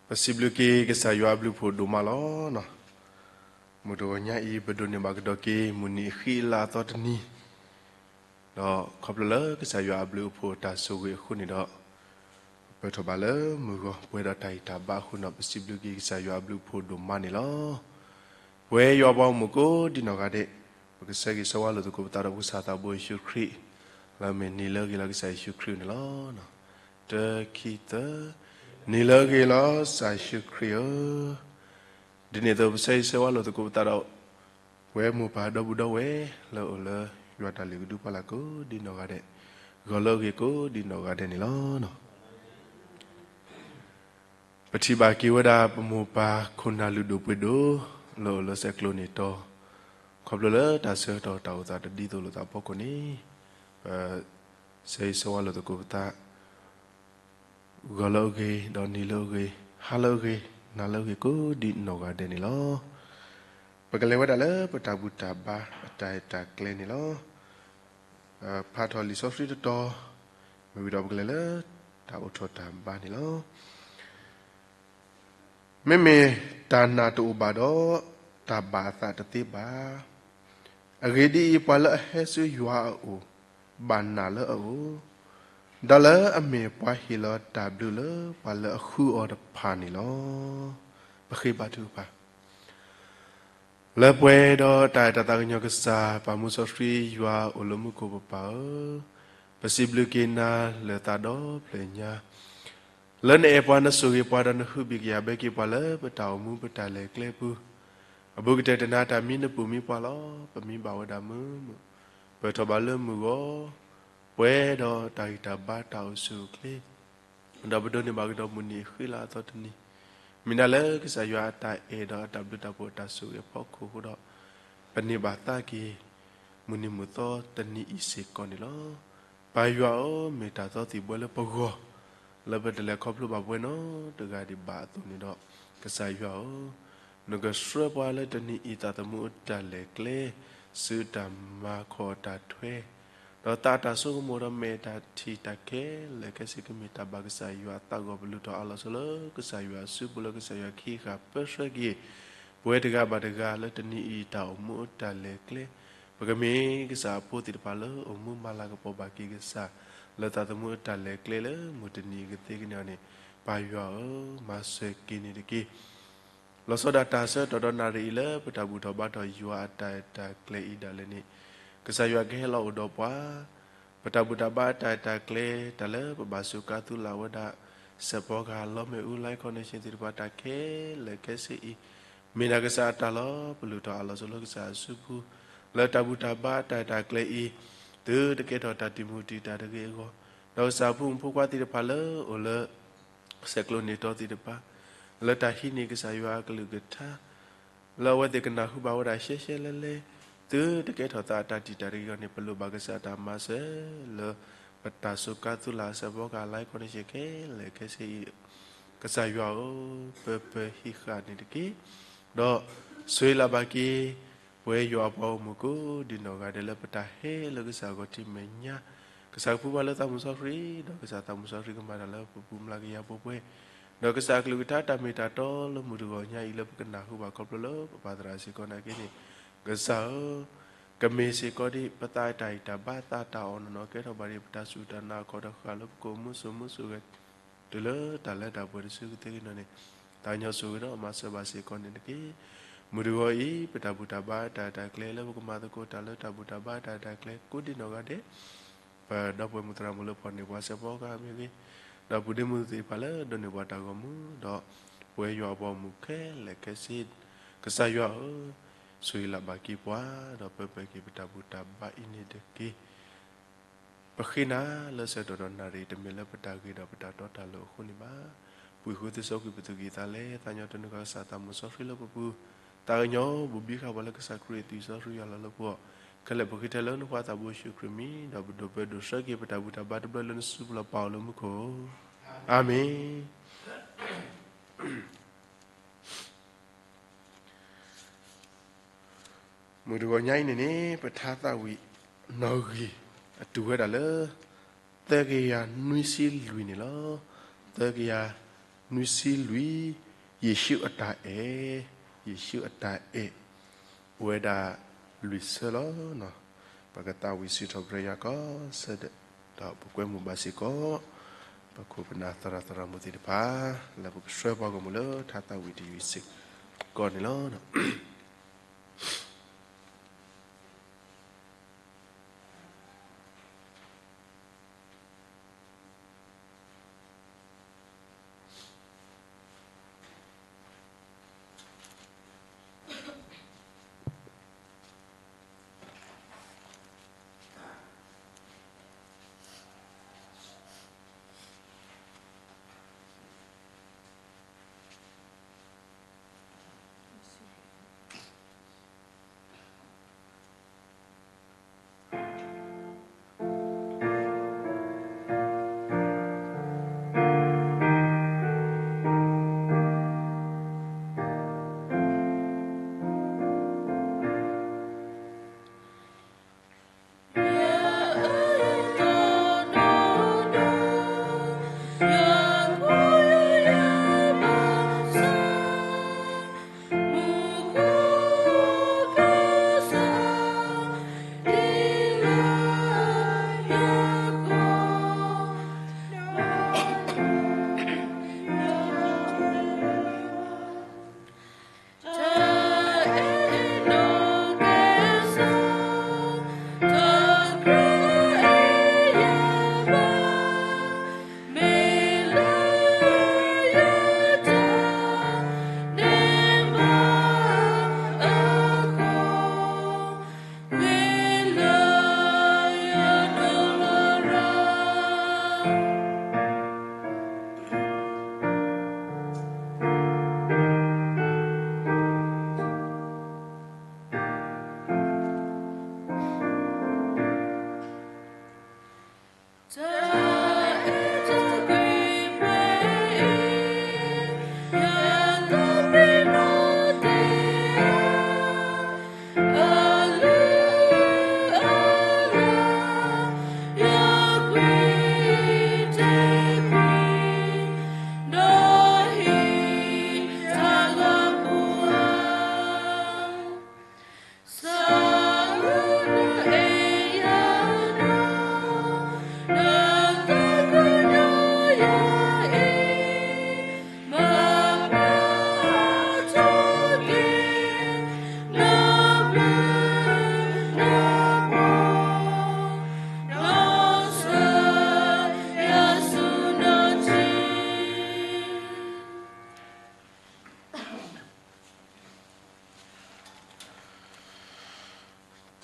ပစံးဘျုးက့ၤကစၢ်ယွၤအဘျုးအဖှိၣ်ဒိၣ်မးလီၤ. မုၢ်တဂီၤညါအံၤ ပဒိးန့ၢ်ဘၣ်ကဒီးက့ၤ မုၢ်နံၤအဃံအလၤအသီတနံၤ, ဒီးခီဖျိလၢကစၢ်ယွၤအဘျုးအဖှိၣ်အတၢ်ဆိၣ်ဂ့ၤအဃိန့ၣ်ဒီး, ပပၢၢ်ထီၣ်ဘၣ်လၢမုၢ်ဂီၤ ပဝဲဒီးတၢ်ဂံၢ်တၢ်ဘါအဃိန့ၣ်ဒီး ပစံးဘျုးက့ၤကစၢ်ယွၤအဘျုးအဖှိၣ်ဒိၣ်မးန့ၣ်လီၤ. ပဝဲယွၤအပှၤဂီၢ်မုၢ်ကိးဒံနီၢ်ဂၤဒဲး, ပကဆၢဂ့ၤဆၢဝါလိာ်သကိးပသးဒီးပကစၢ်သးဘိယ့ၣ်ၡူးခရံာ်, လၢအမ့ၢ်နံၤလၢအဂ့ၤလီၤကစၢ်ယ့ၣ်ၡူးခရံာ်န့ၣ်လီၤ. တၢ ခံ သၢ, နံၤလၢအဂ့ၤလီၤကစၢ်ယ့ၣ်ၡူးခရံာ်ဧၢ, ဒ်န့ၣ်အသိးပဆၢဂ့ၤဆၢဝါလိာ်သကိးပသးဒီး ပဝဲမိၢ်ပၢ်ဒီပုၢ်ဒီဝဲၢ်လၢအိၣ်လၢယွၤတၢ်လုၢ်ကဒုပှၤလၢကိးဒံနီၢ်ဂၤဒဲး, ဂီၤလၢအဂ့ၤကိးဒံနီၢ်ဂၤဒဲးန့ၣ်လီၤ. ပထံၣ်ဘၣ်က့ၤဝဲဒၣ်ပမိၢ်ပၢ်ခိၣ်နၢ်လုၢ်ဒိၣ်ပှ့ၤဒိၣ် လၢအိၣ်လၢဆဲးကျိးန့ၢ်တီၤ, ခီဖျိလၢတၢ်ဆၢကတီၢ်တၢ်အိၣ်သးတဒ်သိးလိာ်သးအဖီခိၣ်န့ၣ်, ပဆၢဂ့ၤဆၢဝါလိာ်သကိးပသး ဂီၤလၢအဂ့ၤ ဒီးနံၤလၢအဂ့ၤ ဟါလၢအဂ့ၤ နၤလၢအဂ့ၤကိးဒံနီၢ်ဂၤဒဲးန့ၣ်လီၤ. ပကလဲၤဝဲဒၣ်လၢပတၢ်ဘူၣ်တၢ်ဘါအတၢ်အဲၣ်တၢ်ကျဲန့ၣ်လီၤ. ဖးထီၣ်လံာ်စီဆှံတတီၤ, မ့ၢ်ဝံၤဒီးပကလဲၤလၢတၢ်အိးထီၣ်တၢ်ဘါန့ၣ်လီၤ. မ့မ့ၢ်တၢ်နာ်တအိၣ်ဘၣ်ဒီး တၢ်ဘၣ်အသးတသ့ဘၣ်. အဂ့ၢ်ဒ်အံၤ, ပှၤလၢအဟဲဆူယွၤအအိၣ် ဘၣ်နာ်လၢအအိၣ်, ဒီးလၢအမ့ၢ်ပှၤဟ့ၣ်လီၤတၢ်ဘျုးလၢပှၤလၢအဃုအီၤတဖၣ်န့ၣ်လီၤ. ပဃ့ဘါထုကဖၣ် လၢပှဲၤဒီးတၢ်အဲၣ်တၢ်သးကညီၤကစၢ် ပၢ်မူစီဆှံယွၤအိၣ်လၢမူခိၣ်ပပၢ်ဧၢ, ပစံးဘျုးက့ၤနၤလၢသးဒီဖျၢၣ်ညါ လၢနအဲၣ်ပှၤ နဆိၣ်ဂ့ၤပှၤ ဒီးနဟုဘံၣ်ကယာ်ဘၣ်က့ၤပှၤလၢပတၢ်အိၣ်မူပတၢ်လဲၤကျဲပူၤ, အဘူးကတၢၢ်တနၤတၢ်မံနပူၤမံပှၢ်လီၤ. ပမံဘၣ်ဝဲဒၣ်မုာ်မုာ်, ပၢၢ်ထီၣ်ဘၣ်လၢမုၢ်ဂီၤ, ပှဲၤဒီးတၢ်ဂံၢ်တၢ်ဘါတၢ်အိၣ်ဆူၣ်အိၣ်ချ့ ဒီးပဒိးန့ၢ်ဘၣ်ကဒီးမုၢ်နံၤအဃံလၤအသီတနံၤ, မ့ၢ်ဒၣ်လၢကစၢ်ယွၤအတၢ်အဲၣ်ဒီးအတၢ်ဘျုးတၢ်ဖှိၣ်အတၢ်ဆိၣ်ဂ့ၤအဖီခိၣ်အဃိဒီး, ပန့ၢ်ဘၣ်သးက့ၤ မုၢ်နံၤမုၢ်သီတနံၤအံၤစ့ၢ်ကီးန့ၣ်လီၤ. ပၢ်ယွၤဧၢ, မ့ၢ်တၢ်သီသံၣ်ဘှဲလၢပဂီၢ်, လၢပတလဲၤခီဖျိဘၣ်ပဝဲနီတဂၤဒံးဘၣ်အသိးန့ၣ်ဒီး, ကစၢ်ယွၤဧၢ, နကဆှၢပှၤလၢတနံၤအံၤသးသမူအတၢ်လဲၤကျဲ, ဆူတၢ်မၤခီၣ်အတၢ်ထွဲ ဒီးသးအတၢ်ဆိကမိၣ်ဒီးမဲာ်တၢ်ထံၣ်တၢ်ခဲလၢာ်ခဲဆ့ ကမ့ၢ်တၢ်ဘၣ်ကစၢ်ယွၤအသးဂီၢ် ပလုၢ်ထီၣ်အးလီၤဆိလၢကစၢ်ယွၤအစုပူၤ လၢကစၢ်ယွၤကဟံးဃာ်ပၢဆှၢက့ၤ ပဝဲတဂၤဘၣ်တဂၤလၢတနံၤအံၤတၢ်အိၣ်မူအတၢ်လဲၤကျဲ, ပကမ့ၢ်ကစၢ်အဖိသ့ၣ်တဖၣ်လၢအိၣ်မူမၤလၤကပီၤဘၣ်က့ၤကစၢ် လၢသးသမူအတၢ်လဲၤကျဲလၢမုၢ်တနံၤအံၤကသ့ကန့ၢ်အီၤန့ၣ်, ပၢ်ယွၤဧၢ, မၤစၢၤက့ၤန့ၣ်တက့ၢ်. လီၤဆီဒၣ်တၢ်ဆၢကတီၢ်ဒီးနၣ်ရံၣ်အံၤ လၢပတၢ်ဘူၣ်ထီၣ်ဘါထီၣ်ယွၤအတၢ်အဲၣ်တၢ်ကျဲအံၤဒၣ်လဲာ်န့ၣ်, ကစၢ်ယွၤကဟဲလီၤအိၣ်ဒီးပှၤ, ပတၢ်ဘူၣ်တၢ်ဘါအတၢ်အဲၣ်တၢ်ကျဲ တၢ်လၢပဘၣ်စူးကါသုးလၢ်ဝဲဒၣ် စဲးဖီကဟၣ် လီမ့ၣ်အူ Life Connection သ့ၣ်တဖၣ်တၢ်ခဲလၢာ်ခဲဆ့အံၤ, မ့ၢ်ဒၣ်ကစၢ်အတၢ်လီၤ. ပလုၢ်ထီၣ်အးလီၤဆိလၢကစၢ်အစုပူၤ, လၢတၢ်ဘူၣ်တၢ်ဘါအတၢ်အဲၣ်တၢ်ကျဲအံၤ, သုတကဲထီၣ်တၢ်တံာ်မုၢ်တံာ်တာ်တဂ့ၤအဂီၢ်, ဒီးကစၢ်အဖိမုၣ်ဖိခွါသ့ၣ်တဖၣ်လၢအိၣ်လၢ ဆဲးကျိးန့ၢ်တီၤသ့ၣ်တဖၣ်, လၢတၢ်ဟံးန့ၢ်ကစၢ်ယွၤအကလုၢ်ကထါ, လၢအဝဲသ့ၣ်ကနၢ်ဟူဘၣ်ဝဲဒၣ်ရှဲရှဲလဲလဲ, သုတကဲထီၣ်သးအတၢ်တံာ်တာ်တဂ့ၤအဂီၢ်န့ၣ်, ပလိၣ်ဘၣ်ကစၢ်အတၢ်မၤစၢၤလၢ ပတၢ်စူးကါသုးလၢ် စဲးဖီကဟၣ် Life Connection ခဲလၢာ်ခဲဆ့အံၤ, ကစၢ်ယွၤဧၢ, ပၢၢ်ပၢၢ်ဟံးဃာ်န့ၣ်တက့ၢ်. ဒီးဆိၣ်ဂ့ၤလၢ်ဘၣ်က့ၤ ပဝဲယွၤအပှၤဂီၢ်မုၢ်ကိးဒံနီၢ်ဂၤဒဲးလၢပတၢ်ဟဲလၢကစၢ်အဂီၢ်ထံမဲာ်ညါ, ကစၢ်ကဖှူပှၤလၢသးမုၢ်စီဆှံ, ဒီးကစၢ်သးမုၢ်စီဆှံကမၤတၢ်လၢပပူၤမျးကယၤပှဲၤပှဲၤ, ဒီးကစၢ်အကလုၢ်ကထါတၢ်မ့ၢ်တၢ်တီလၢမုၢ်တဂီၤညါအံၤလၢပကနၢ်ဟူဘၣ်ခီဖျိလၢပပၢ်သရၣ်စ့ၢ်ကီးနာ်က့န့ၣ်, ကစၢ်ဧၢ, ကမ့ၢ်စ့ၢ်ကီးဒ်ပသးအတၢ်ဂံၢ်တၢ်ဘါသးတၢ်အီၣ်နီၢ်နီၢ်ကဲထီၣ်ဘၣ်ဒ်ပတၢ်စူၢ်တၢ်နာ်အခီၣ်တဃၣ်လၢပကအိၣ်မူစိၤမူစိၤဂဲၤ တုၤလၢတၢ်လၢတၢ်ပှဲၤတစုကသ့က့ၤနီၢ်န့ၣ်, သးကညီၤဆိၣ်ဂ့ၤဒီးမၤစၢၤဘၣ်စ့ၢ်ကီးန့ၣ်တက့ၢ်. မုၢ်တဂီၤအံၤ ပတၢ်ဘူၣ်တၢ်ဘါအတၢ်အဲၣ်တၢ်ကျဲလၢပကမၤသကိးတၢ်လၢတၢ်ဘူၣ်တၢ်ဘါအတၢ်အဲၣ်တၢ်ကျဲကိးဒံနီၢ်ဂၤဒဲး, ပဒီပုၢ်ဝဲၢ်မုၣ်သရၣ်မုၣ်လၢဖီၣ်န့ၢ်ပှၤစဲးဖီကဟၣ်မ့ၢ်ဂ့ၤ, ဒီးပုၢ်ဒ့မုၣ်သ့ၣ်တဖၣ်လၢဒိးန့ၢ်ပှၤတၢ်ဂီၤမူ, ဒီးပဝဲယွၤအပှၤဂီၢ်မုၢ်ခဲလၢာ်ခဲဆ့, ကစၢ်ယွၤဧၢ, ဆိၣ်ဂ့ၤလၢ်ဘၣ်က့ၤပှၤ, ဒီးပၢၢ်ပၢၢ်က့ၤပတၢ်ဘူၣ်တၢ်ဘါအံၤန့ၣ်တက့ၢ်. ပဃ့နၤလၢဆၢကတီၢ်ဒီးနၣ်ရံၣ် တမ့ၢ်လၢပတၢ်ဂ့ၤဒီးပတၢ်တီတၢ်လိၤအဃိန့ၣ်ဘၣ်. ပှ့ၤဃုာ်သုစီကွံာ်ပသူၣ်ကံၢ်သးလဲ, သးကညီၤတနုာ်ဃာ်ကစၢ်သးမုၢ်စီဆှံလၢပပူၤ, သးကညီၤဘူးဘံဃာ်ပှၤလၢကစၢ်ခရံာ်အသွံၣ်စီဆှံယွၤလီၤလၢပဂီၢ်, ခဲလၢာ်ပဃ့ထဲလၢနဖိသးဘိယ့ၣ်ၡူးခရံာ်အမံၤ, ဒီးပဒိးပၢဒိးဆှၢက့ၤပတၢ်ဘူၣ်တၢ်ဘါတဘျီလၢနစုပူၤလီၤ ပၢ်အိၣ်လၢမူခိၣ်, အၤမ့ၣ်. မုၢ်တဂီၤညါအံၤန့ၣ်န့ၣ် ပထါသးဝံၣ်နီၣ်ဂံၢ် အတုၤဝဲဒၣ်လၢ သၢကယၤနွံဆံလွံၢ်န့ၣ်လီၤ. သၢကယၤနွံဆံလွံၢ် ယ့ၣ်ၡူးအတၢ်အဲၣ်, ယ့ၣ်ၡူးအတၢ်အဲၣ် အိၣ်ဝဲဒၣ်လွံၢ်ဆၢလီၤ. ပကသးဝံၣ်စံးထီၣ်ပတြၢၤယွၤကိးဆၢဒဲး, ဒီးပကွဲမုာ်ဘၣ်စ့ၢ်ကီး ပခိၣ်ပနၢ်သရၣ်သရၣ်မုၣ်သ့ၣ်တဖၣ် လၢပကဆှၢပှၤဂီၢ်မုၢ်လၢထါသးဝံၣ်တယုၢ်စ့ၢ်ကီးန့ၣ်လီၤ.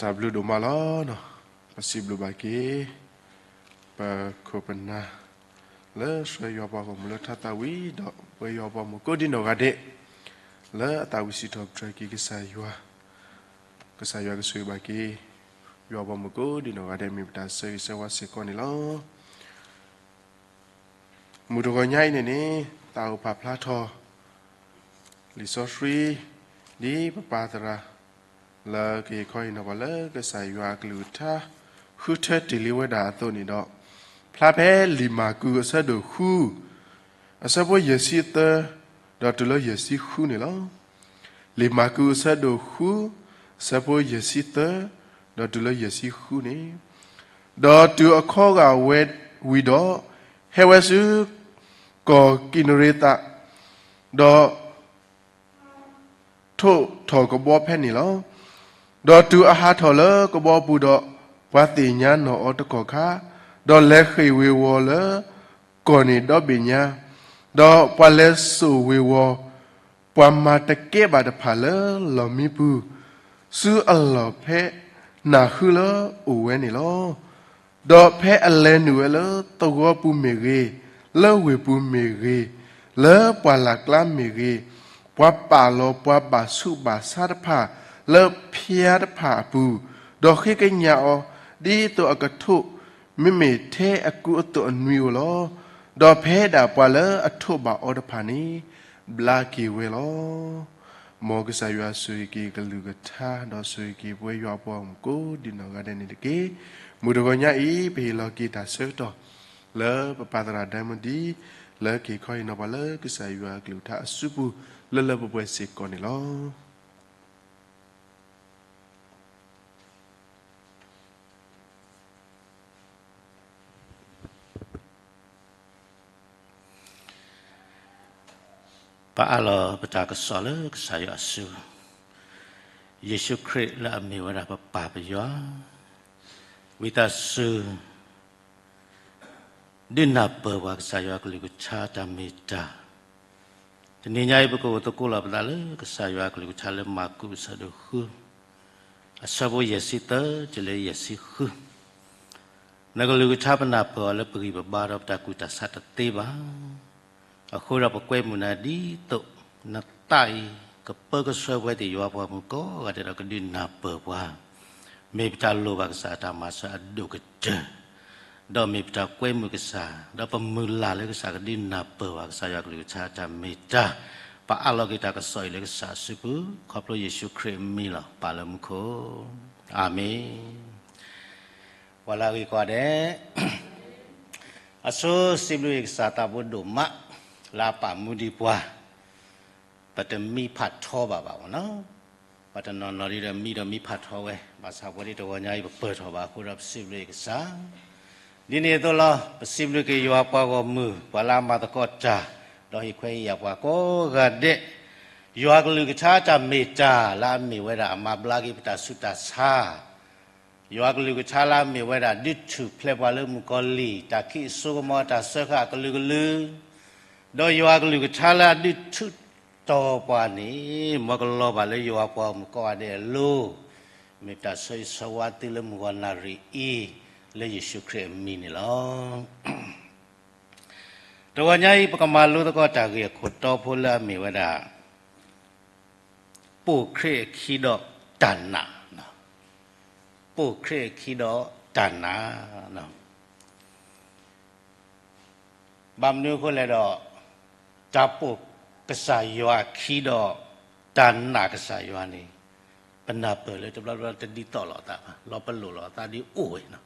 တၢ်ဘျုးဒိၣ်မးလီၤ. ပစံးဘျုးဘၣ်က့ၤ ပခိၣ်ပနၢ် လၢဆှၢယွၤပှၤဂီၢ်မုၢ်လၢထါသးဝံၣ် ဒီးပှဲၤယွၤပှၤမုၣ်ကိးဒံနီၢ်ဂၤဒဲး လၢအသးဝံၣ်စံးထီၣ်ပတြၢၤက့ၤကစၢ်ယွၤ, ကစၢ်ယွၤကဆိၣ်ဂ့ၤဘၣ်က့ၤ ယွၤပှၤမုၣ်ကိးဒံနီၢ်ဂၤဒဲး မ့ၢ်ပတၢ်ဆၢဂ့ၤဆၢဝါစ့ၢ်ကီးန့ၣ်လီၤ. မုၢ်တဂီၤညါအံၤန့ၣ်န့ၣ် သးအိၣ်ပာ်ဖျါထီၣ် လံာ်စီဆှံ ဒ်ပပၢ်သရၣ် လၢကဟ့ၣ်ခီဟ့ၣ်နီၤပှၤလၢကစၢ်ယွၤအကလုၢ်ကထါ ဃုထၢတ့ၢ်လံဝဲဒၣ်အသိးန့ၣ်ဒီး, ဖျါဖဲလံာ်မၢ်ကူးအဆၢဒိၣ်ဃု အဆၢဖိယဲၢ်ဆံသၢ ဒီးတုၤလၢယဲၢ်ဆံဃုန့ၣ်လီၤ. လံာ်မၢ်ကူးအဆၢဒိၣ်ဃု အဆၢဖိယဲၢ်ဆံသၢ ဒီးတုၤလၢယဲၢ်ဆံဃုန့ၣ်, ဒီးတုၤအခီဂာ်ဝဲဝံၤဒီး, ဟဲဝဲဆူ ကီၢ်ကံးနရ့းသး, ဒီး ထိးထီၣ်ကဘီဖဲန့ၣ်လီၤ. ဒီးတုၤအဟးထီၣ်လၢကဘီပူၤဒီး, ပှၤသ့ၣ်ညါနီၢ်အီၤတကီၢ်ခါ, ဒီးလဲၤဃ့ၢ်ဝ့ၤဝီၤလၢကီၢ်န့ၣ်ဒီဘ့ၣ်ညါ, ဒီးပှၤလဲၤစိာ်ဝ့ၤဝီၤ ပှၤမၤတကဲဘၣ်တဖၣ်လၢလီၢ်မံပူၤ, ဆူအလီၢ်ဖဲနၢ်ဃုလၢအိၣ်ဝဲန့ၣ်လီၤ. ဒီးဖဲအလဲၤနုာ်ဝဲလၢသဝီပူၤမ့ၢ်ဂ့ၤ, လၢဝ့ၢ်ပူၤမ့ၢ်ဂ့ၤ, လၢပှၢ်လၢ်ကျါမ့ၢ်ဂ့ၤ, ပှၤပာ်လီၤပှၤဘၣ်ဆူးဘၣ်ဆါတဖၣ် လၢဖၠါတဖၣ်အပူၤ, ဒီးဃ့ကညးအီၤ ဒ်သိးအကထိး, မ့မ့ၢ်ထဲအကူအသိးအနွံဧိၤလီၤ. ဒီးဖဲဒၣ်ပှၤလၢအထိးဘၣ်အီၤတဖၣ်န့ၣ် ဘျါက့ၤဝဲလီၤ. မ်ကစၢ်ယွၤဆိၣ်ဂ့ၤက့ၤကလုၢ်ကထါ ဒီးဆိၣ်ဂ့ၤက့ၤပဝဲယွၤအပှၤဂီၢ်မုၢ်ကိးဒံနီၢ်ဂၤဒဲးန့ၣ်တက့ၢ်. မုၢ်တဂီၤညါအံၤ ပဟ့ၣ်လီၤက့ၤတၢ်ဆၢကတီၢ် လၢပပၢ်သရၣ်ဒဲမုၢ်ဒံး လၢခံခီအံၤ နီၢ်ပှၤလၢကစၢ်ယွၤအကလုၢ်ကထါအစုပူၤ လၢလၢပှဲၤပှဲၤစ့ၢ်ကီးန့ၣ်လီၤ. ပအးလီၤပတၢ်ကစီၣ်လၢကစၢ်ယွၤအစု, ယ့ၣ်ၡူးခရံာ်လၢအမ့ၢ်ဝဲဒၣ်ပပၢ်ပယွၤ, ဝံသးစူၤ ဒုးနၢ်ပၢၢ်ပှၤကစၢ်ယွၤအကလုၢ်ကထါတၢ်မ့ၢ်တၢ်. တနံၤညါအံၤ ပကအိၣ်သကိးလီၤပသးလၢကစၢ်ယွၤအကလုၢ်ကထါလၢမၢ်ကူးအဆၢဒိၣ်ဃု, အဆၢဖိယဲၢ်ဆံသၢ တုၤလၢယဲၢ်ဆံဃု. နကလုၢ်ကထါပနၢ်ပၢၢ်အီၤလၢပဂံၢ်ပဘါဒီးပတၢ်ကူၣ်တၢ်ဆးတသ့ဘၣ်. အဃိဒီးပကွဲမုာ်နၤဒ်သိး နသးအံၤ ကပၢကဆှၢပှၤသ့ၣ်ယွၤပှၤမုၣ်ကိးဂၤဒဲးဒီးကဒုးနၢ်ပၢၢ်ပှၤ, မ့ၢ်ပတၢ်လိၣ်ဘၣ်ကစၢ်အတၢ်မၤစၢၤအဒိၣ်ကတၢၢ်, ဒီးမ့ၢ်ပတၢ်ကွဲမုာ်ကစၢ်, ဒီးပမုၢ်လၢ်လၢကစၢ်ကဒုးနၢ်ပၢၢ်ပှၤကစၢ်ယွၤကလုၢ်ကထါတၢ်မ့ၢ်တၢ်. ပအးလီၤက့ၤတၢ်ကစီၣ်အံၤလၢကစၢ်အစုပူၤ ခီဖျိယ့ၣ်ၡူးခရံာ်အမံၤလီၤ. ပၢ်လၢမူခိၣ်, အၤမ့ၣ်. ပှၤလၢအဂ့ၤကိးဂၤဒဲး, အဆိစံးဘျုးကစၢ်သးဘိဒိၣ်မး လၢအပာ်မူဒံးပှၤ, ပတမံဖးထီဘၣ်ဘၣ်မ့ၢ်နီၤ, ပှၤတနီၤနီၤဒ်ဒီးမံဒီးမံဖးထီဝဲ, ဘၣ်ဆၣ်ပဝဲဒၣ်တဂီၤညါအံၤပပၢၢ်ထီၣ်ဘၣ်အဃိဒီးပစံးဘျုးကစၢ်. ဒ်န့ၣ်အသိးလီၤ ပစံးဘျုးက့ၤယွၤပှၤဂီၢ်မုၢ် ပှၤလၢအမၤသကိးတၢ်, ဒီးဟ့ၣ်ခွဲးဟ့ၣ်ယာ်ပှၤကိးဂၤဒဲး, ယွၤကလုၢ်ကထါတၢ်မ့ၢ်တၢ်လၢအမ့ၢ်ဝဲဒၣ်အမၤဘျါက့ၤပတၢ်ဆူးတၢ်ဆါ ယွၤကလုၢ်ကထါလၢအမ့ၢ်ဝဲဒၣ်ဒုးထူၣ်ဖျဲးပှၤလၢမုၣ်ကီၤလံၢ် တၢ်ခံးအစိကမီၤတၢ်စၢဃာ်အကလုာ်ကလုာ်, ဒီးယွၤကလုၢ်ကထါလၢအဒုးထူးတီၤပှၤန့ၣ် မ်ကလီၤဘၣ်လၢယွၤပှၤဂီၢ်မုၢ်ကိးဂၤဒဲးအလိၤ, မ့ၢ်ပတၢ်ဆၢဂ့ၤဆၢဝါသုလၢမုၢ်ဂီၤနၣ်ရံၣ်အံၤ လၢယ့ၣ်ၡူးခရံာ်အမံၤန့ၣ်လီၤ. တဂီၤညါအံၤ ပကမၤလိသကိးတၢ်ဂ့ၢ်အခိၣ်တီဖိလၢအမ့ၢ်ဝဲဒၣ် ပိာ်ခရံာ်အခံဒီးတၢ်နာ်, ပိာ်ခရံာ်အခံဒီးတၢ်နာ်. ဘၣ်မနုၤအဃိလဲၣ်ဒီး တၢ်ပိာ်ကစၢ်ယွၤအခံဒီး တၢ်နာ်ကစၢ်ယွၤန့ၣ် ပနၢ်ပၢၢ်လၢတဘျီဘျီတဒ်သိးလိာ်အသးဘၣ်, လီၤပလိာ်လိာ်အသးဒ်အိၣ်ဝဲနီၤ.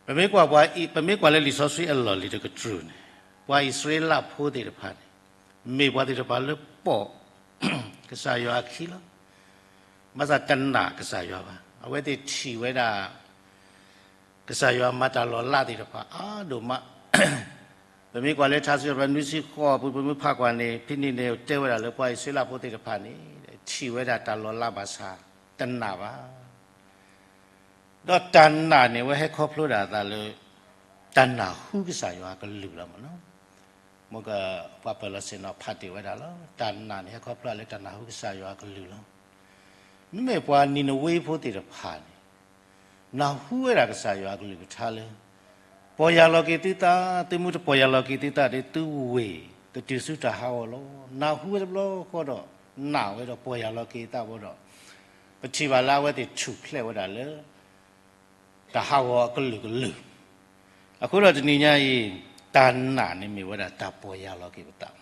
ပမ့ၢ်ကွၢ်ပှၤအံၤ, ပမ့ၢ်ကွၢ်လၢလံာ်စီဆှံအလီၢ်လံၤတကတြူၢ်န့ၣ်, ပှၤအံၣ်စရ့လးဖိသ့ၣ်တဖၣ်န့ၣ် မ့ၢ်ပှၤသ့ၣ်တဖၣ်လၢပိာ်ကစၢ်ယွၤအခံလီၤ. ဘၣ်ဆၣ်တနာ်ကစၢ်ယွၤဘၣ်. အဝဲသ့ၣ်ထံၣ်ဝဲဒၣ် ကစၢ်ယွၤမၤတၢ်လီၤလးသ့ၣ်တဖၣ်အါဒိၣ်မး. ပမ့ၢ်ကွၢ်လၢထါစံးပတြၢၤနွံဆံဃိးအပူၤ ပမ့ၢ်ဖးကွၢ်န့ၣ် ဖဲန့ၣ်န့ၣ် တဲဝဲဒၣ်လၢပှၤအံၣ်စရ့လးဖိသ့ၣ်တဖၣ်န့ၣ် ထံၣ်ဝဲဒၣ်တၢ်လီၤလးဘၣ်ဆၣ် တနာ်ဘၣ်. ဒီးတၢ်နာ်န့ၣ် အဝဲဟဲခီဖျိဒၣ်အသးလၢ တၢ်နၢ်ဟူကစၢ်ယွၤအကလုၢ်လီၤမ့ၢ်နီၤ. မ့ၢ်က ပှၤပၢၢ်လီၤဆ့ၣ်နီၤဖးတ့ၢ်ဝဲဒၣ်လီၤ. တၢ်နာ်န့ၣ် ဟဲခီဖျိလၢတၢ်နၢ်ဟူကစၢ်ယွၤအကလုၢ်လီၤ. မ့မ့ၢ်ပှၤနံၤနဝ့ဖိသ့ၣ်တဖၣ်န့ၣ် နၢ်ဟူဝဲဒၣ်ကစၢ်ယွၤအကလုၢ်ကထါလၢ ပီၢ်ယၢ်လီၤက့ၤသုသး, သုမ့ၢ်တပီၢ်ယၢ်လီၤက့ၤသုသးဒီး သုဝ့ၢ်ကတုၤဆူတၢ်ဟးဂီၤလီၤ. နၢ်ဟူဝဲတဘျီဃီဒီး နာ်ဝဲဒီးပီၢ်ယၢ်လီၤက့ၤသးဝဲဒီး ပထံၣ်ဘၣ်လၢအဝဲသ့ၣ်ထူၣ်ဖျဲးဝဲဒၣ်လၢ တၢ်ဟးဂီၤအကလုာ်ကလုာ်. အဃိဒီးတနံၤညါအံၤ တၢ်နာ်န့ၣ်မ့ၢ်ဝဲဒၣ်တၢ်ပီၢ်ယၢ်လီၤက့ၤပသး. အ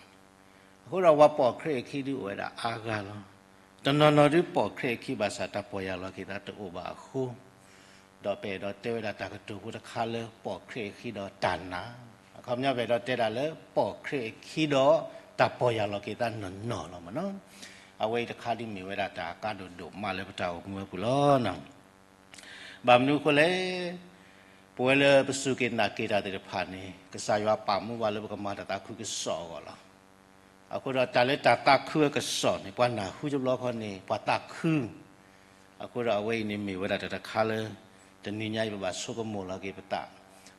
ဃိဒီးပှၤပိာ်ခရံာ်အခံဒုးအိၣ်ဝဲဒၣ်အါဂၤလီၤ. တနီၤနီၤဒုးပိာ်ခရံာ်အခံဘၣ်ဆၣ်တၢ်ပီၢ်ယၢ်လီၤက့ၤသးတအိၣ်ဘၣ်အဃိ ဒီးပအဲၣ်ဒိးတဲဝဲဒၣ်တၢ်ကတိၤဖိတခါလၢပိာ်ခရံာ်အခံဒီးတၢ်နာ်. အခီပညီပအဲၣ်ဒိးတဲဒၣ်လၢပိာ်ခရံာ်အခံဒီးတၢ်ပီၢ်ယၢ်လီၤက့ၤသးနီၢ်နီၢ်လီၤမ့ၢ်နီၤ. အဝဲအံၤတခါဒုးမ့ၢ်ဝဲဒၣ်တၢ်အကါဒိၣ်ဒိၣ်မးလၢပတၢ်အိၣ်မူအပူၤလီၤ. ဘၣ်မနုၤအဃိလဲၣ်, ပဝဲလၢပစူၢ်က့ၤနာ်က့ၤတၢ်သ့ၣ်တဖၣ်န့ၣ် ကစၢ်ယွၤပာ်မူပှၤလၢပကမၤတၢ်သးခုကစီၣ်အဂီၢ်လီၤ. အဃိဒီးတၢ်လၢတၢ်သးခုအကစီၣ်န့ၣ် ပှၤနၢ်ဟူတဘျီဃီန့ၣ် ပှၤသးခု. အဃိဒီးအဝဲအံၤန့ၣ်မ့ၢ်ဝဲဒၣ်တၢ်တခါလၢ တနံၤညါအံၤပဘၣ်ဆိကမိၣ်လီၤက့ၤပသး,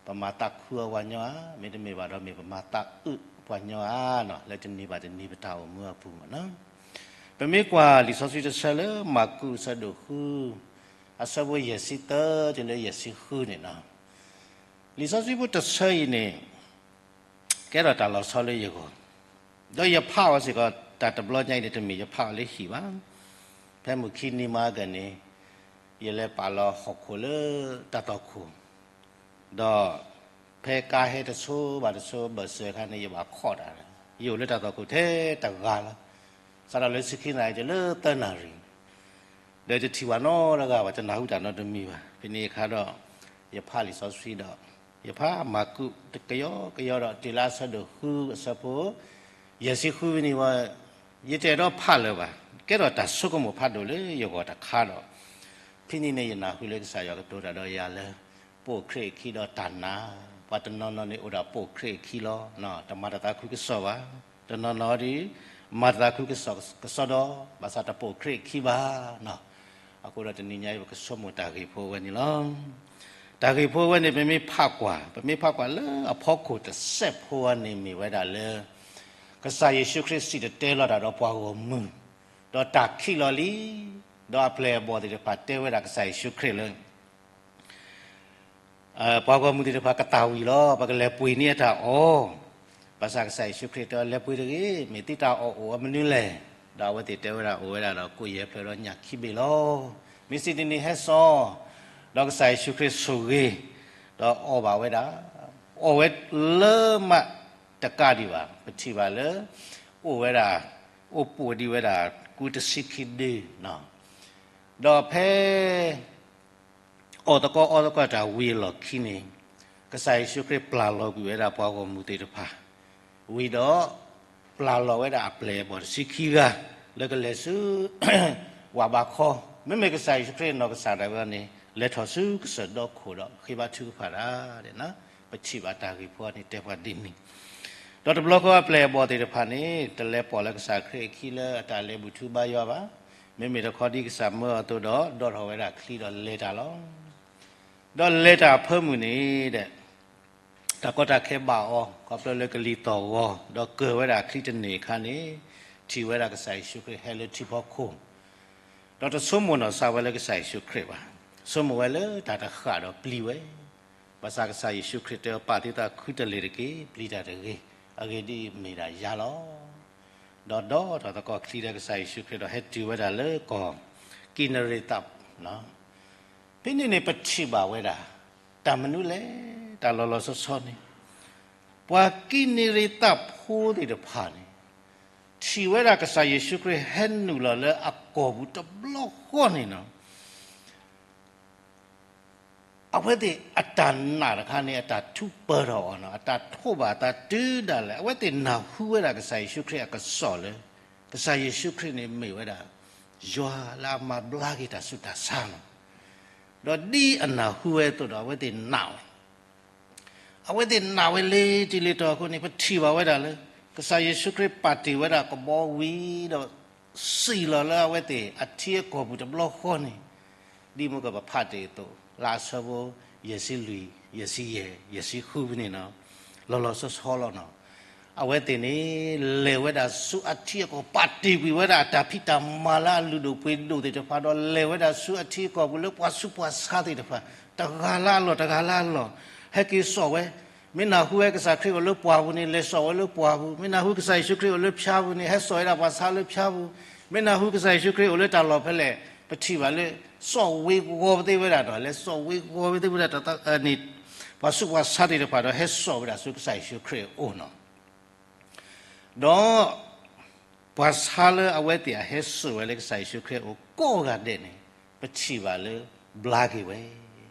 ပမၤသးခုအီၤပှၤညီဧါ, မ့တမ့ၢ်ဘၣ်ဒီးမ့ၢ်ပမၤသးအုးပှၤညီဧါနီၤ, လၢတနံၤဘၣ်တနံၤပတၢ်အိၣ်မူအပူၤမ့ၢ်နီၤ. ပမ့ၢ်ကွၢ်လံာ်စီဆှံတဆၢလၢမၢ်ကူးအဆၢဒိၣ်ဃု အဆၢဖိယဲၢ်ဆံသၢတုၤလၢယဲၢ်ဆံဃုန့ၣ်နီၤ, လံာ်စီဆှံဖိတဆၢအံၤန့ၣ် ကဲထီၣ်တၢ်လီၤဆီလၢယဂီၢ်, ဒီးယဖးအီၤစ့ၢ်ကီး တၢ်တဘျီညါအံၤန့ၣ် တမ့ၢ်ယဖးအီၤလၢဟံၣ်ဘၣ်. ဖဲမုၢ်ခံနံၤမးအဂၤန့ၣ် ယလဲၤပာ်လီၤဟီၣ်ခိၣ်လၢတၢ်သွၣ်ခိၣ်, ဒီးဖဲကါဟဲတဆိဘၣ်တဆိဘၢၣ်စၢၤအခါန့ၣ် ယဘၣ်ခိးတၢ်, ယအိၣ်လၢတၢ်သွၣ်ခိၣ်ထဲတဂၤလီၤ. စးထီၣ်လၢဆံခံနၣ်ရံၣ်တုၤလၢသၢနၣ်ရံၣ်, ဒီးတထံၣ်ဘၣ်နီတဂၤဘၣ်, တနၢ်ဟူတၢ်နီတမံၤဘၣ်. ဖဲန့ၣ်အခါဒီး ယဖးလံာ်စီဆှံဒီး ယဖးမၢ်ကူးတကယီကယီဒီး တုၤလၢအဆၢဒိၣ်ဃုအဆၢဖိ ယဲၢ်ဆံဃုဝံၤန့ၣ်ဝဲ, ယတအဲၣ်ဒိးဖးလၢၤဘၣ်, ကဲထီၣ်တၢ်ဆိကမိၣ်ဖးဒိၣ်လၢယဂီၢ်တခါဒီး ဖဲန့ၣ်န့ၣ် ယနၢ်ဟူလၢကစၢ်ယွၤကတိၤတၢ်ဒီးယၤလၢ ပိာ်ခရံာ်အခံဒီးတၢ်နာ်, ပှၤတနီၤနီၤန့ၣ်အိၣ်ဒီးပိာ်ခရံာ်အခံလီၤ. တမၤတၢ်သးခုကစီၣ်ဘၣ်. တနီၤနီၤဒီး မၤတၢ်သးခုကစီၣ်ကစီဒီ, ဘၣ်ဆၣ်တပိာ်ခရံာ်အခံဘၣ်. အဃိဒီးတနံၤညါအံၤ ပကဆိကမိၣ်တၢ်ဂ့ၢ်ဖိအဝဲန့ၣ်လီၤ. တၢ်ဂ့ၢ်ဖိအဝဲန့ၣ် ပမ့ၢ်ဖးကွၢ်, ပမ့ၢ်ဖးကွၢ်လၢအဖီခိၣ်တစဲးဖိအံၤန့ၣ် မ့ၢ်ဝဲဒၣ်လၢ ကစၢ်ယ့ၣ်ၡူးခရံာ်စံၣ်တဲၤတဲလီၤတၢ်ဒီးပှၤဂီၢ်မုၢ်, ဒီးတၢ်ခံးလီၤလံ, ဒီးအပျဲၢ်အဘီၣ်သ့ၣ်တဖၣ်တဲဝဲဒၣ်ကစၢ်ယ့ၣ်ၡူးခရံာ်လၢ ပှၤဂီၢ်မုၢ်သ့ၣ်တဖၣ်ကသၣ်ဝံၤလီၤ, ပကလဲၤပှ့ၤန့ၢ်အတၢ်အီၣ်. ဘၣ်ဆၣ်ကစၢ်ယ့ၣ်ၡူးခရံာ်တဲ လဲၤပှ့ၤတဂ့ၤ, မ့ၢ်သုတၢ်အီၣ်အိၣ်အမနုၤလဲၣ်. ဒီးအဝဲသ့ၣ်တဲဝဲဒၣ် အိၣ်ဝဲဒၣ်ဒီးကိၣ်ယဲၢ်ဖျၢၣ်ဒီးညၣ်ခံဘ့ၣ်လီၤ. မ့ၢ်စံးတနံၤဟဲစိာ်, ဒီးကစၢ်ယ့ၣ်ၡူးခရံာ်ဆိၣ်ဂ့ၤ, ဒီးအီၣ်ဘၣ်ဝဲဒၣ်, အီၣ်ဝဲလၢမးတကးဒံးဘၣ်, ပထံၣ်ဘၣ်လၢ အိၣ်ဝဲဒၣ်, အိၣ်ပိာ်ဒံးဝဲဒၣ် ကူတဆံခံဒု ဒီးဖဲ အီၣ်သကိးအီသကိးတၢ်ဝံၤအလီၢ်ခံန့ၣ်, ကစၢ်ယ့ၣ်ၡူးခရံာ်ပျၢ်လီၤကွံာ်ဝဲဒၣ်ပှၤဂီၢ်မုၢ်သ့ၣ်တဖၣ်, ဝံၤဒီး ပျၢ်လီၤဝဲဒၣ်အပျဲၢ်အဘီၣ်တဆံခံဂၤ လၢကလဲၤဆူ ဝၣ်ဘးခီ, မ့မ့ၢ်ကစၢ်ယ့ၣ်ၡူးခရံာ်အနီၢ်ကစၢ်ဒၣ်ဝဲန့ၣ် လဲၤထီၣ်ဆူကစၢၢ်ဒီခိၣ်ဒီးဃ့ဘါထုကဖၣ်တၢ်, ပထံၣ်ဘၣ်တၢ်ဂ့ၢ်ဖိန့ၣ်တဲပှၤဒ်န့ၣ် ဒီးတဘျီဃီအပျဲၢ်အဘီၣ်သ့ၣ်တဖၣ်န့ၣ် တလဲၤပိာ်လၢကစၢ်ခရံာ်အခံလၢအတၢ်လဲၤဘူၣ်ထူဘါယွၤဘၣ်. မ့မ့ၢ်တခီဒ်ကစၢ်မၢအသိးဒီး ဒိးထီၣ်ဝဲဒၣ်ချံဒီးလဲၤတၢ်လီၤ. ဒီးလဲၤတၢ်အဖၢမုၢ်န့ၣ်ဒီး တၢ်ကီတၢ်ခဲဘၣ်အီၤ ခီဖျိလၢကလံၤသီၣ်ဂီၤ ဒီးကၢၢ်ဝဲဒၣ်ချံတန့ၢ်အခါန့ၣ်, ထံၣ်ဝဲဒၣ်ကစၢ်ယ့ၣ်ၡူးခရံာ်ဟဲလၢထံဖီခိၣ်, ဒီးတဆိကမိၣ်နီၢ်ကစၢ်ဝဲလၢကစၢ်ယ့ၣ်ၡူးခရံာ်ဘၣ်. ဆိကမိၣ်ဝဲလၢတၢ်တဃၣ်ဒီးပျံၤဝဲ ဘၣ်ဆၣ်ကစၢ်ယ့ၣ်ၡူးခရံာ်တဲအီၤ ပာ်သုသးခုတလ့ၢ်တက့ၢ်, ပျံၤတၢ်တဂ့ၤ, အဂ့ၢ်ဒ်အံၤမ့ၢ်ဒၣ်ယၤလီၤ. ဒီးဒိးထီၣ်သကိးချံဒီးကစၢ်ယ့ၣ်ၡူးခရံာ်ဒီးဟဲတုၤဝဲဒၣ်လၢကီၢ် ကံးနရံးသး, ဖဲန့ၣ်န့ၣ်ပထံၣ်ဘၣ်ဝဲဒၣ် တၢ်မနုၤလဲၣ်, တၢ်လီၤလီၤဆီဆီန့ၣ်, ပှၤကံးနရံးသးဖိသ့ၣ်တဖၣ်န့ၣ် ထံၣ်ဝဲဒၣ်ကစၢ်ယ့ၣ်ၡူးခရံာ်ဟဲနုာ်လီၤလၢအကီၢ်ပူၤတဘျီဃီန့ၣ်လီၤ. အဝဲသ့ၣ်အတၢ်နာ်တခါန့ၣ် အတၢ်ထူးပၢၢ်ထီၣ်အီၤန့ၣ်, အတၢ်ထိးဘၣ်အသးတုၤဒၣ်လဲာ်, အဝဲသ့ၣ်နၢ်ဟူဝဲဒၣ်ကစၢ်ယ့ၣ်ၡူးခရံာ်အကစီၣ်လၢ ကစၢ်ယ့ၣ်ၡူးခရံာ်န့ၣ်မ့ၢ်ဝဲဒၣ် ယွၤလၢအမၤဘျါက့ၤတၢ်ဆူးတၢ်ဆါန့ၣ်, ဒီးဒ်အနၢ်ဟူဝဲအသိးဒီး အဝဲသ့ၣ်နာ်ဝဲ အဝဲသ့ၣ်နာ်ဝဲလၢတံၤလ့ၤတီၤအဃိန့ၣ် ပထံၣ်ဘၣ်ဝဲဒၣ်လၢ ကစၢ်ယ့ၣ်ၡူးခရံာ်ပာ်တ့ၢ်ဝဲဒၣ်ကဘီဝံၤဒီး စံၣ်လီၤလၢအဝဲသ့ၣ်အထံအကီၢ်ပူၤတဘျီဃီန့ၣ်, ဒ်မ့ၢ်ကပဖးတ့ၢ်အသိး လၢအဆၢဖိ ယဲၢ်ဆံလွံၢ်, ယဲၢ်ဆံယဲၢ်, ယဲၢ်ဆံဃုဖဲန့ၣ်လီၤ, လီၤလီၤဆီဆီလီၤနီၤ. အဝဲသ့ၣ်န့ၣ် လဲၤဝဲဒၣ်ဆူအထံအကီၢ် ပာ်တ့ၢ်ကွံာ်ဝဲဒၣ်အတၢ်ဖံးတၢ်မၤလၢအလုၢ်ဒိၣ်ပှ့ၤဒိၣ်သ့ၣ်တဖၣ်ဒီး လဲၤဝဲဒၣ်ဆူအထံအကီၢ်ပူၤလၢပှၤဆူးပှၤဆါသ့ၣ်တဖၣ် တဂၤလၢအလီၢ် တဂၤလၢအလီၢ် ဟဲက့ၤစိာ်ဝဲ, မ့ၢ်နၢ်ဟူဝဲကစၢ်ခရံာ်အိၣ်လၢပှၢ်ပူၤန့ၣ် လဲၤစိာ်ဝဲလၢပှၢ်ပူၤ, မ့ၢ်နၢ်ဟူကစၢ်ယ့ၣ်ၡူးခရံာ်အိၣ်လၢဖၠါပူၤန့ၣ် ဟဲစိာ်ဝဲဒၣ်ပှၤဆါလၢဖၠါပူၤ, မ့ၢ်နၢ်ဟူကစၢ်ယ့ၣ်ၡူးခရံာ်အိၣ်လၢတၢ်လီၢ်ဖဲလဲၣ် ပထံၣ်ဘၣ်လၢ စိာ်ဝ့ၤဂီၤပသ့ၣ်ဝဲဒၣ်ဒီး လဲၤစိာ်ဝ့ၤဂီၤပသ့ၣ်ဝဲဒၣ်တၢ်န့ၣ် ပှၤဆူးပှၤဆါသ့ၣ်တဖၣ်ဒီး ဟဲစိာ်ဝဲဒၣ်ဆူကစၢ်ယ့ၣ်ၡူးခရံာ်အအိၣ်နီၤ. ဒီး ပှၤဆါလၢအဝဲသ့ၣ်အဟဲစိာ်ဝဲလၢကစၢ်ယ့ၣ်ၡူးခရံာ်အအိၣ်ကိးဂၤဒဲးန့ၣ် ပထံၣ်ဘၣ်လၢ ဘျါက့ၤဝဲ,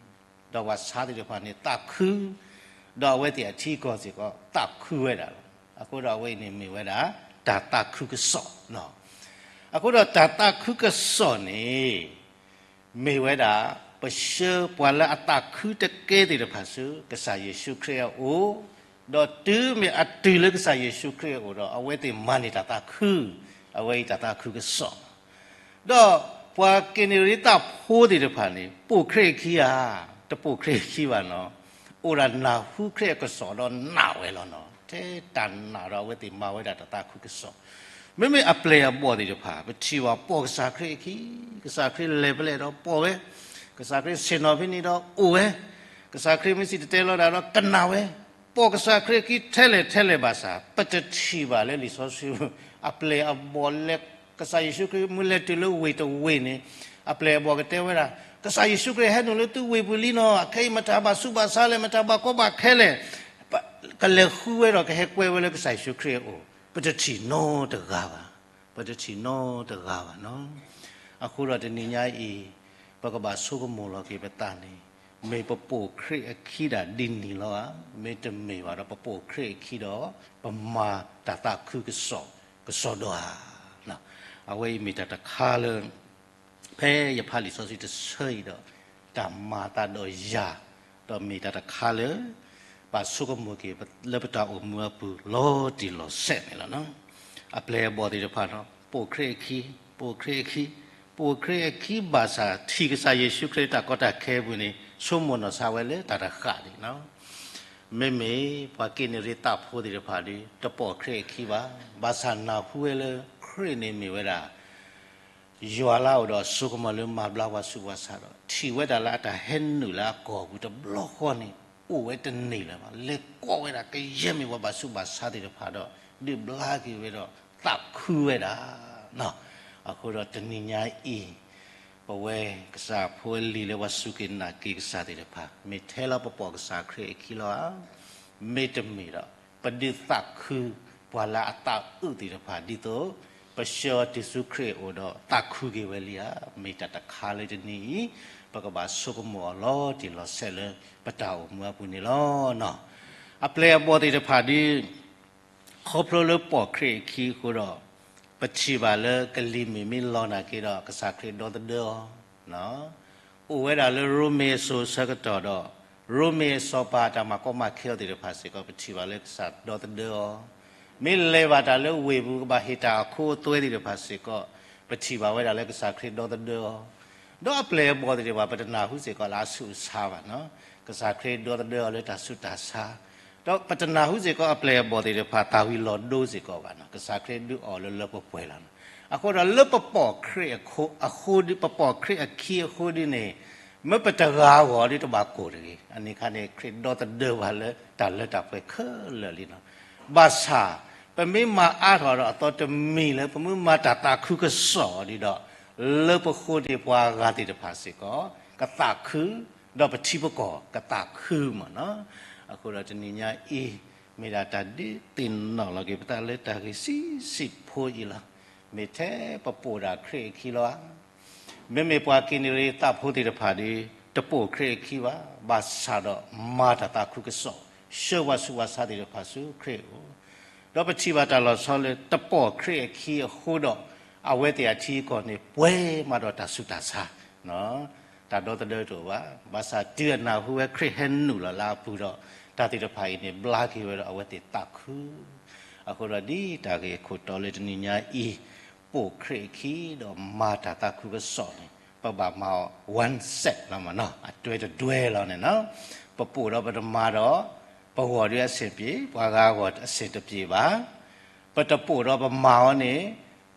ဒီးပှၤဆါသ့ၣ်တဖၣ်န့ၣ်သးခု, ဒီးအဝဲသ့ၣ်အထံအကီၢ်စ့ၢ်ကီးသးခုဝဲဒၣ်လီၤ. အဃိဒီးအဝဲအံၤန့ၣ်မ့ၢ်ဝဲဒၣ် တၢ်သးခုကစီၣ်လီၤ. အဃိဒီးတၢ်သးခုကစီၣ်န့ၣ် မ့ၢ်ဝဲဒၣ် ပဆှၢပှၤလၢအသးခုတကဲသ့ၣ်တဖၣ်ဆူ ကစၢ်ယ့ၣ်ၡူးခရံာ်အအိၣ်, ဒီးတုၤမ့ၢ်အတုၤလၢကစၢ်ယ့ၣ်ၡူးခရံာ်အအိၣ်ဒီး အဝဲသ့ၣ်မၤန့ၢ်တၢ်သးခု, အဝဲအံၤတၢ်သးခုကစီၣ်လီၤ. ဒီးပှၤက့ၤနရံးသးဖိသ့ၣ်တဖၣ်န့ၣ် ပိာ်ခရံာ်အခံဧါ, တပိာ်ခရံာ်အခံဘၣ်နီၤ, အိၣ်ဒၣ်နၢ်ဟူခရံာ်အကစီၣ်ဒီးနာ်ဝဲလီၤနီၤ. ထဲတၢ်နာ်ဒီးအဝဲသ့ၣ်မၤဝဲဒၣ်တၢ်သးခုကစီၣ် မ့မ့ၢ်အပျဲၢ်အဘီၣ်သ့ၣ်တဖၣ် ပထံၣ်ဘၣ်ပိာ်ကစၢ်ခရံာ်အခံ, ကစၢ်ခရံာ်လဲၤဖဲလဲၣ်ဒီးပိာ်ဝဲ, ကစၢ်ခရံာ်ဆ့ၣ်နီၤဖဲန့ၣ်ဒီးအိၣ်ဝဲ, ကစၢ်ခရံာ်မ့ၢ်စံၣ်တဲၤတဲလီၤတၢ်ဒီးကနၣ်ဝဲ, ပိာ်ကစၢ်ခရံာ်အခံထဲလဲၣ်ထဲလဲၣ်ဘၣ်ဆၣ် ပတထံၣ်ဘၣ်လၢလံာ်စီဆှံ အပျဲၢ်အဘီၣ်လဲၤ ကစၢ်ယ့ၣ်ၡူးခရံာ်မ့ၢ်လဲၤတုၤလၢဝ့ၢ်တဝ့ၢ်န့ၣ် အပျဲၢ်အဘီၣ်ကတဲဝဲဒၣ် ကစၢ်ယ့ၣ်ၡူးခရံာ်ဟဲနုာ်လၢသုဝ့ၢ်ပူၤလံနီၤ, အခဲအံၤမတၤဘၣ်ဆူးဘၣ်ဆါလဲၣ်, မတၤဘၣ်ကီဘၣ်ခဲလဲၣ် ကလဲၤဃုဝဲဒီးကဟဲကွဲဝဲလၢကစၢ်ယ့ၣ်ၡူးခရံာ်အအိၣ်, ပတထံၣ်နီတဂၤဘၣ်, ပတထံၣ်နီတဂၤဘၣ်နီၤ. အဃိဒီးတနံၤညါအံၤ ပကဘၣ်ဆိကမိၣ်လီၤက့ၤပသးန့ၣ် မ့ၢ်ပပိာ်ခရံာ်အခံဒၣ်ဒ်န့ၣ်လီၤဧါ, မ့တမ့ၢ်ဘၣ်ဒီး ပပိာ်ခရံာ်အခံဒီး ပမၤတၢ်သးခုကစီၣ်ကစီၣ်ဒိၣ်ဧါ. အဝဲအံၤမ့ၢ်တၢ်တခါလၢ ဖဲယဖးလံာ်စီဆှံတဆၢအံၤဒီး တၢ်မၤအသးဒီးယၤ, ဒီးမ့ၢ်တၢ်တခါလၢ ဘၣ်ဆိကမိၣ်က့ၤလၢပတၢ်အိၣ်မူအပူၤလီၤတံၢ်လီၤဆဲးန့ၣ်လီၤ. အပျဲၢ်အဘီၣ်သ့ၣ်တဖၣ်ဒီး ပိာ်ခရံာ်အခံ, ပိာ်ခရံာ်အခံ, ပိာ်ခရံာ်အခံဘၣ်ဆၣ် ထံၣ်ကစၢ်ယ့ၣ်ၡူးခရံာ်တၢ်ကီတၢ်ခဲအပူၤန့ၣ် ဆိကမိၣ်နီၢ်ဆါဝဲလၢတၢ်တဃၣ်ဒံးလီၤ. မ့မ့ၢ်ပှၤက့ၤနရံၣ်သးဖိသ့ၣ်တဖၣ်ဒီး တပိာ်ခရံာ်အခံဘၣ်. ဘၣ်ဆၣ်နၢ်ဟူဝဲလၢ ခရံာ်န့ၣ်မ့ၢ်ဝဲဒၣ် ယွၤလၢအအိၣ်ဒီးအစိကမီၤလၢမၤဘျါပှၤဆူးပှၤဆါဒီး ထံၣ်ဝဲဒၣ်လၢအတၢ်ဟဲနုာ်လၢအကီၢ်ပူၤတဘျီဃီန့ၣ် အိၣ်ဝဲတန့ၢ်လၢၤဘၣ်. လဲၤကိးဝဲဒၣ် ကယဲၢ်မ့ၢ်ပှၤဘၣ်ဆူးဘၣ်ဆါသ့ၣ်တဖၣ်ဒီး ဒုးဘျါက့ၤဝဲဒီးသးခုဝဲဒၣ်. အဃိဒီးတနံၤညါအံၤ ပဝဲကစၢ်ဖိလံၤလၢပှၤစူၢ်က့ၤနာ်က့ၤကစၢ်သ့ၣ်တဖၣ် မ့ၢ်ထဲလီၤပပိာ်ကစၢ်ခရံာ်အခံလီၤဧါ, မ့တမ့ၢ်ဒီး ပဒုးသးခုပှၤလၢအသးအုးသ့ၣ်တဖၣ် ဒ်သိး ပဆှၢအီၤတုၤဆူခရံာ်အအိၣ်ဒီးသးခုက့ၤဝဲလံဧါ. မ့ၢ်တၢ်တခါလၢတနံၤအံၤ ပကဘၣ်ဆိကမိၣ်အီၤလီၤတံၢ်လီၤဆဲးလၢပတၢ်အိၣ်မူအပူၤန့ၣ်လီၤ. အပျဲၢ်အဘီၣ်သ့ၣ်တဖၣ်ဒီး ခီဖျိလၢပိာ်ခရံာ်အခံအဃိဒီး ပထံၣ်ဘၣ်လၢကလံၤမုၢ်မ့ၢ်လီၤနာ်က့ဒီး ကစၢ်ခရံာ်ဒီသဒၢအီၤ အိၣ်ဝဲဒၣ်လၢရိမ့ၤအစိၤအဆၢကတီၢ်ဒီး ရိမ့ၤအစီၤပၤတၢ်မၤကီမၤခဲအီၤသ့ၣ်တဖၣ်စ့ၢ်ကီး ပထံၣ်ဘၣ်လၢကစၢ်ဒီသဒၢအီၤ, မ့ၢ်လဲၤဘၣ်တၢ်လၢဝ့ၢ်ပူၤကဘၣ်ဟ့ၣ်တၢ်အခိအသွဲသ့ၣ်တဖၣ်စ့ၢ်ကီး ပထံၣ်ဘၣ်ဝဲဒၣ်လၢကစၢ်ခရံာ်ဒီသဒၢအီၤ, ဒီးအပျဲၢ်အဘီၣ်သ့ၣ်တဖၣ် ပတနၢ်ဟူစ့ၢ်ကီးလၢအဆူးအဆါဘၣ်နီၤ, ကစၢ်ခရံာ်ဒီသဒၢအီၤလၢတၢ်ဆူးတၢ်ဆါ, ဒီးပတနၢ်ဟူစ့ၢ်ကီးအပျဲၢ်အဘီၣ်သ့ၣ်တဖၣ် သးဝံၤလီၤဒိစ့ၢ်ကီးဘၣ်နီၤ, ကစၢ်ခရံာ်ဒုးအီၣ်လၢလၢပှဲၤပှဲၤလီၤနီၤ. အဃိဒီးလၢပပိာ်ခရံာ်အဃိ, ပပိာ်ခရံာ်အခံအဃိဒ်န့ၣ်, မ့ၢ်ပတဂၤအဂီၢ်ဒီးတဘၣ်ကိၢ်တဂ့ၤ, အန့ၣ်အခါန့ၣ် ခရံာ်ဒီသဒၢဘၣ်လၢတၢ်လၢတၢ်ပှဲၤခဲလၢာ်လံနီၤ. ဘၣ်ဆၣ် ပမ့ၢ်မၤအါထီၣ်ဒီးအသီတမံၤလၢပမ့ၢ်မၤတၢ်သးခုကစီၣ်ဒံးဒီး, လၢပဃိန့ၣ်ပှၤဂၤသ့ၣ်တဖၣ်စ့ၢ်ကီး ကသးခု, ဒီးပထံပကီၢ်ကသးခုမးနီၤ. အဃိဒီးတနံၤညါအံၤ မ့ၢ်ဒၣ်တၢ်ဒုးသ့ၣ်နီၣ်လီၤက့ၤပသးလၢတၢ်ဂ့ၢ်ဆံးဆံးဖိအံၤလီၤ. မ့ၢ်ထဲပပိာ်ဒၣ်ခရံာ်အခံလီၤဧါ. မ့မ့ၢ်ပှၤက့ၤနရံၣ်သးဖိသ့ၣ်တဖၣ်ဒီး တပိာ်ခရံာ်အခံဘၣ်, ဘၣ်ဆၣ်ဒီးမၤတၢ်သးခုကစီၣ်, ဆှၢပှၤဆူးပှၤဆါသ့ၣ်တဖၣ်ဆူခရံာ်အအိၣ်, ဒီးပထံၣ်ဘၣ်တၢ်လီၤဆီလၢတပိာ်ခရံာ်အခံအဃိဒီး အဝဲသ့ၣ်အထံအကီၢ်န့ၣ် ပှဲၤမးဒီးတၢ်ဆူးတၢ်ဆါ တၢ်ဒီသဒၢတအိၣ်ဘၣ်. ဘၣ်ဆၣ်တုၤအနၢ်ဟူဝဲခရံာ်ဟဲနုာ်လီၤလၢအပူၤဒီး တၢ်သ့ၣ်တဖၣ်အံၤန့ၣ် ဘျါက့ၤဝဲဒီးအဝဲသ့ၣ်သးခု. အဃိဒီးဒ်တၢ်ဂ့ၢ်အခိၣ်တီလၢတနံၤညါအံၤ, ပိာ်ခရံာ်အခံဒီးမၤတၢ်သးခုကစီၣ်န့ၣ် ပဘၣ်မၤအီၤ one set လီၤမးနီၤ, အတွဲတတွဲလီၤန့ၣ်နီၤ. ပပိာ်ဒီးပတမၤဒီး ပဂီၢ်ဒုးအဆင်ပြေ, ပှၤဂၤအဂီၢ်အဆင်တပြေဘၣ်. ပတပိာ်ဒီးပမၤအီၤန့ၣ်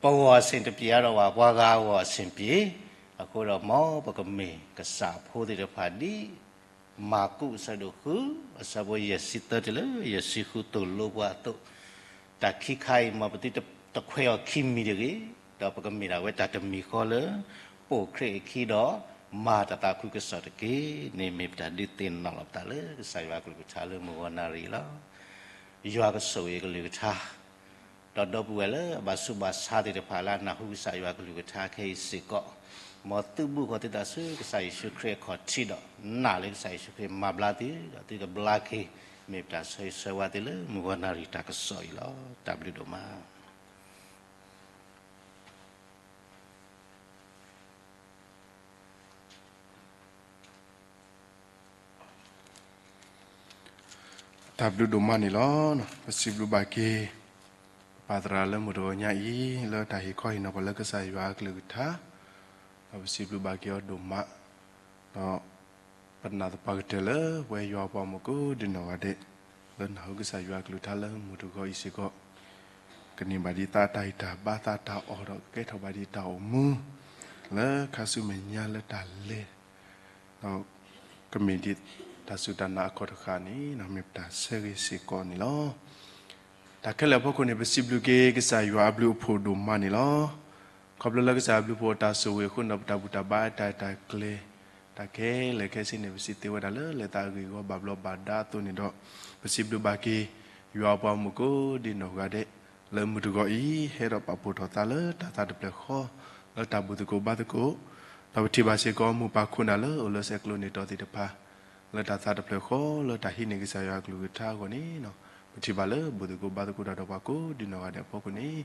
ပဂီၢ်အဆင်တပြေအါဒီးဘၣ်, ပှၤဂၤအဂီၢ်အဆင်ပြေ. အဃိဒီးမ်ပကမ့ၢ်ကစၢ်အဖိသ့ၣ်တဖၣ်ဒ် မၢ်ကူးအဆၢဒိၣ်ဃု အဆၢဖိယဲၢ်ဆံသၢတုၤလၢယဲၢ်ဆံဃု သိၣ်လိပှၤအသိး, တၢ်ခံခါအံၤ မ်ပသုတခွဲးအီၤခံမံၤတဂ့ၤ, ဒီးပကမ့ၢ်ဒၣ်ဝဲတၢ်တမံၤဃီလၢ ပိာ်ခရံာ်အခံဒီး မၤတၢ်သးခုကစီၣ်တက့ၢ်န့ၣ် မ့ၢ်ပတၢ်ဒုးသ့ၣ်နီၣ်လီၤပသးလၢကစၢ်ယွၤအကလုၢ်ကထါလၢမုၢ်ဂီၤနၣ်ရံၣ်လီၤ. ယွၤကဆိၣ်ဂ့ၤအကလုၢ်ကထါ ဒီးဒီပုၢ်ဝဲၢ်လၢအဘၣ်ဆူးဘၣ်ဆါသ့ၣ်တဖၣ်လၢအနၢ်ဟူကစၢ်ယွၤအကလုၢ်ကထါခဲအံၤစ့ၢ်ကီး, မ်သုဘူးဃီၤသုသးဆူကစၢ်ယ့ၣ်ၡူးခရံာ်အခီၣ်ထံးဒီး နာ်လၢကစၢ်ယ့ၣ်ၡူးခရံာ်မၤဘျါသု, ဒီးသုကဘျါက့ၤ မ့ၢ်ပတၢ်ဆၢဂ့ၤဆၢဝါသ့လၢမုၢ်ဂီၤနၣ်ရံၣ်တၢ်ကစီၣ်အံၤလီၤ. တၢ်ဘျုးဒိၣ်မး. တၢ်ဘျုးဒိၣ်မးန့ၣ်လီၤ. ပစံးဘျုးဘၣ်က့ၤ ပပၢ်သရၣ်လၢမုၢ်တဂီၤညါအံၤ လၢတၢ်ဟ့ၣ်ခီဟ့ၣ်နီၤပှၤလၢကစၢ်ယွၤအကလုၢ်ကထါ, ဒီးပစံးဘျုးဘၣ်က့ၤအီၤဒိၣ်မး, ဒီးပနာ်သပှၢ်ကတၢၢ်လၢပဝဲယွၤအပှၤမုၣ်ကိးဒံနီၢ်ဂၤဒဲး လၢနၢ်ဟူကစၢ်ယွၤအကလုၢ်ကထါလၢမုၢ်တဂီၤအံၤစ့ၢ်ကီး, ကန့ၢ်ဘၣ်ဒံးသးတၢ်ဟ့ၣ်တၢ်ဘါသးတၢ်အီၣ်ဒီးကကဲထီၣ်ဘၣ်ဒံးတၢ်အိၣ်မူ လၢခါဆူမဲာ်ညါလၢတၢ်လဲၤ ဒီးကမ့ၢ်ဒံးတၢ်စူၢ်တၢ်နာ်အခီၣ်တဃၣ်န့ၣ် မ့ၢ်ပတၢ်ဆၢဂ့ၤစ့ၢ်ကီးန့ၣ်လီၤ. တၢ်ခဲလၢာ်အဖီခိၣ်န့ၣ် ပစံးဘျုးက့ၤကစၢ်ယွၤအဘျုးအဖှိၣ်ဒိၣ်မးန့ၣ်လီၤ. ခီဖျိလၢကစၢ်အဘျုးအဖှိၣ်အတၢ်ဆိၣ်ဂ့ၤအဃိဒီး ပတၢ်ဘူၣ်တၢ်ဘါအတၢ်အဲၣ်တၢ်ကျဲ တၢ်ခဲလၢာ်ခဲဆ့န့ၣ် ပစံးသ့ဝဲဒၣ်လၢလဲၤသးအဂ့ၢ်အဂီၢ်ဘၣ်ဘျီးဘၣ်ဒါအသိးန့ၣ်ဒီး ပစံးဘျုးဘၣ်က့ၤ ယွၤအပှၤမုၣ်ကိးဒံနီၢ်ဂၤဒဲး လၢမုၢ်တဂီၤအံၤ ဟဲဒီးပာ်ဖှိၣ်ထီၣ်သးလၢတၢ်သးတဖျၢၣ်ဃီ လၢတၢ်ဘူၣ်သကိးဘါသကိး, ဒီးပထံၣ်ဘၣ်စ့ၢ်ကီးမိၢ်ပၢ်ခိၣ်နၢ်လၢအိၣ်လၢဆဲးကျိးန့ၢ်တီၤသ့ၣ်တဖၣ် လၢတၢ်သးတဖျၢၣ်ဃီ လၢတၢ်ဟံးန့ၢ်ကစၢ်ယွၤအကလုၢ်ကထါအဂီၢ်န့ၣ်, ပထံၣ်ဘၣ်လၢဘူၣ်သကိးဘါသကိးတၢ်ဒီးပှၤကိးဒံနီၢ်ဂၤဒဲးအဖီခိၣ်န့ၣ်,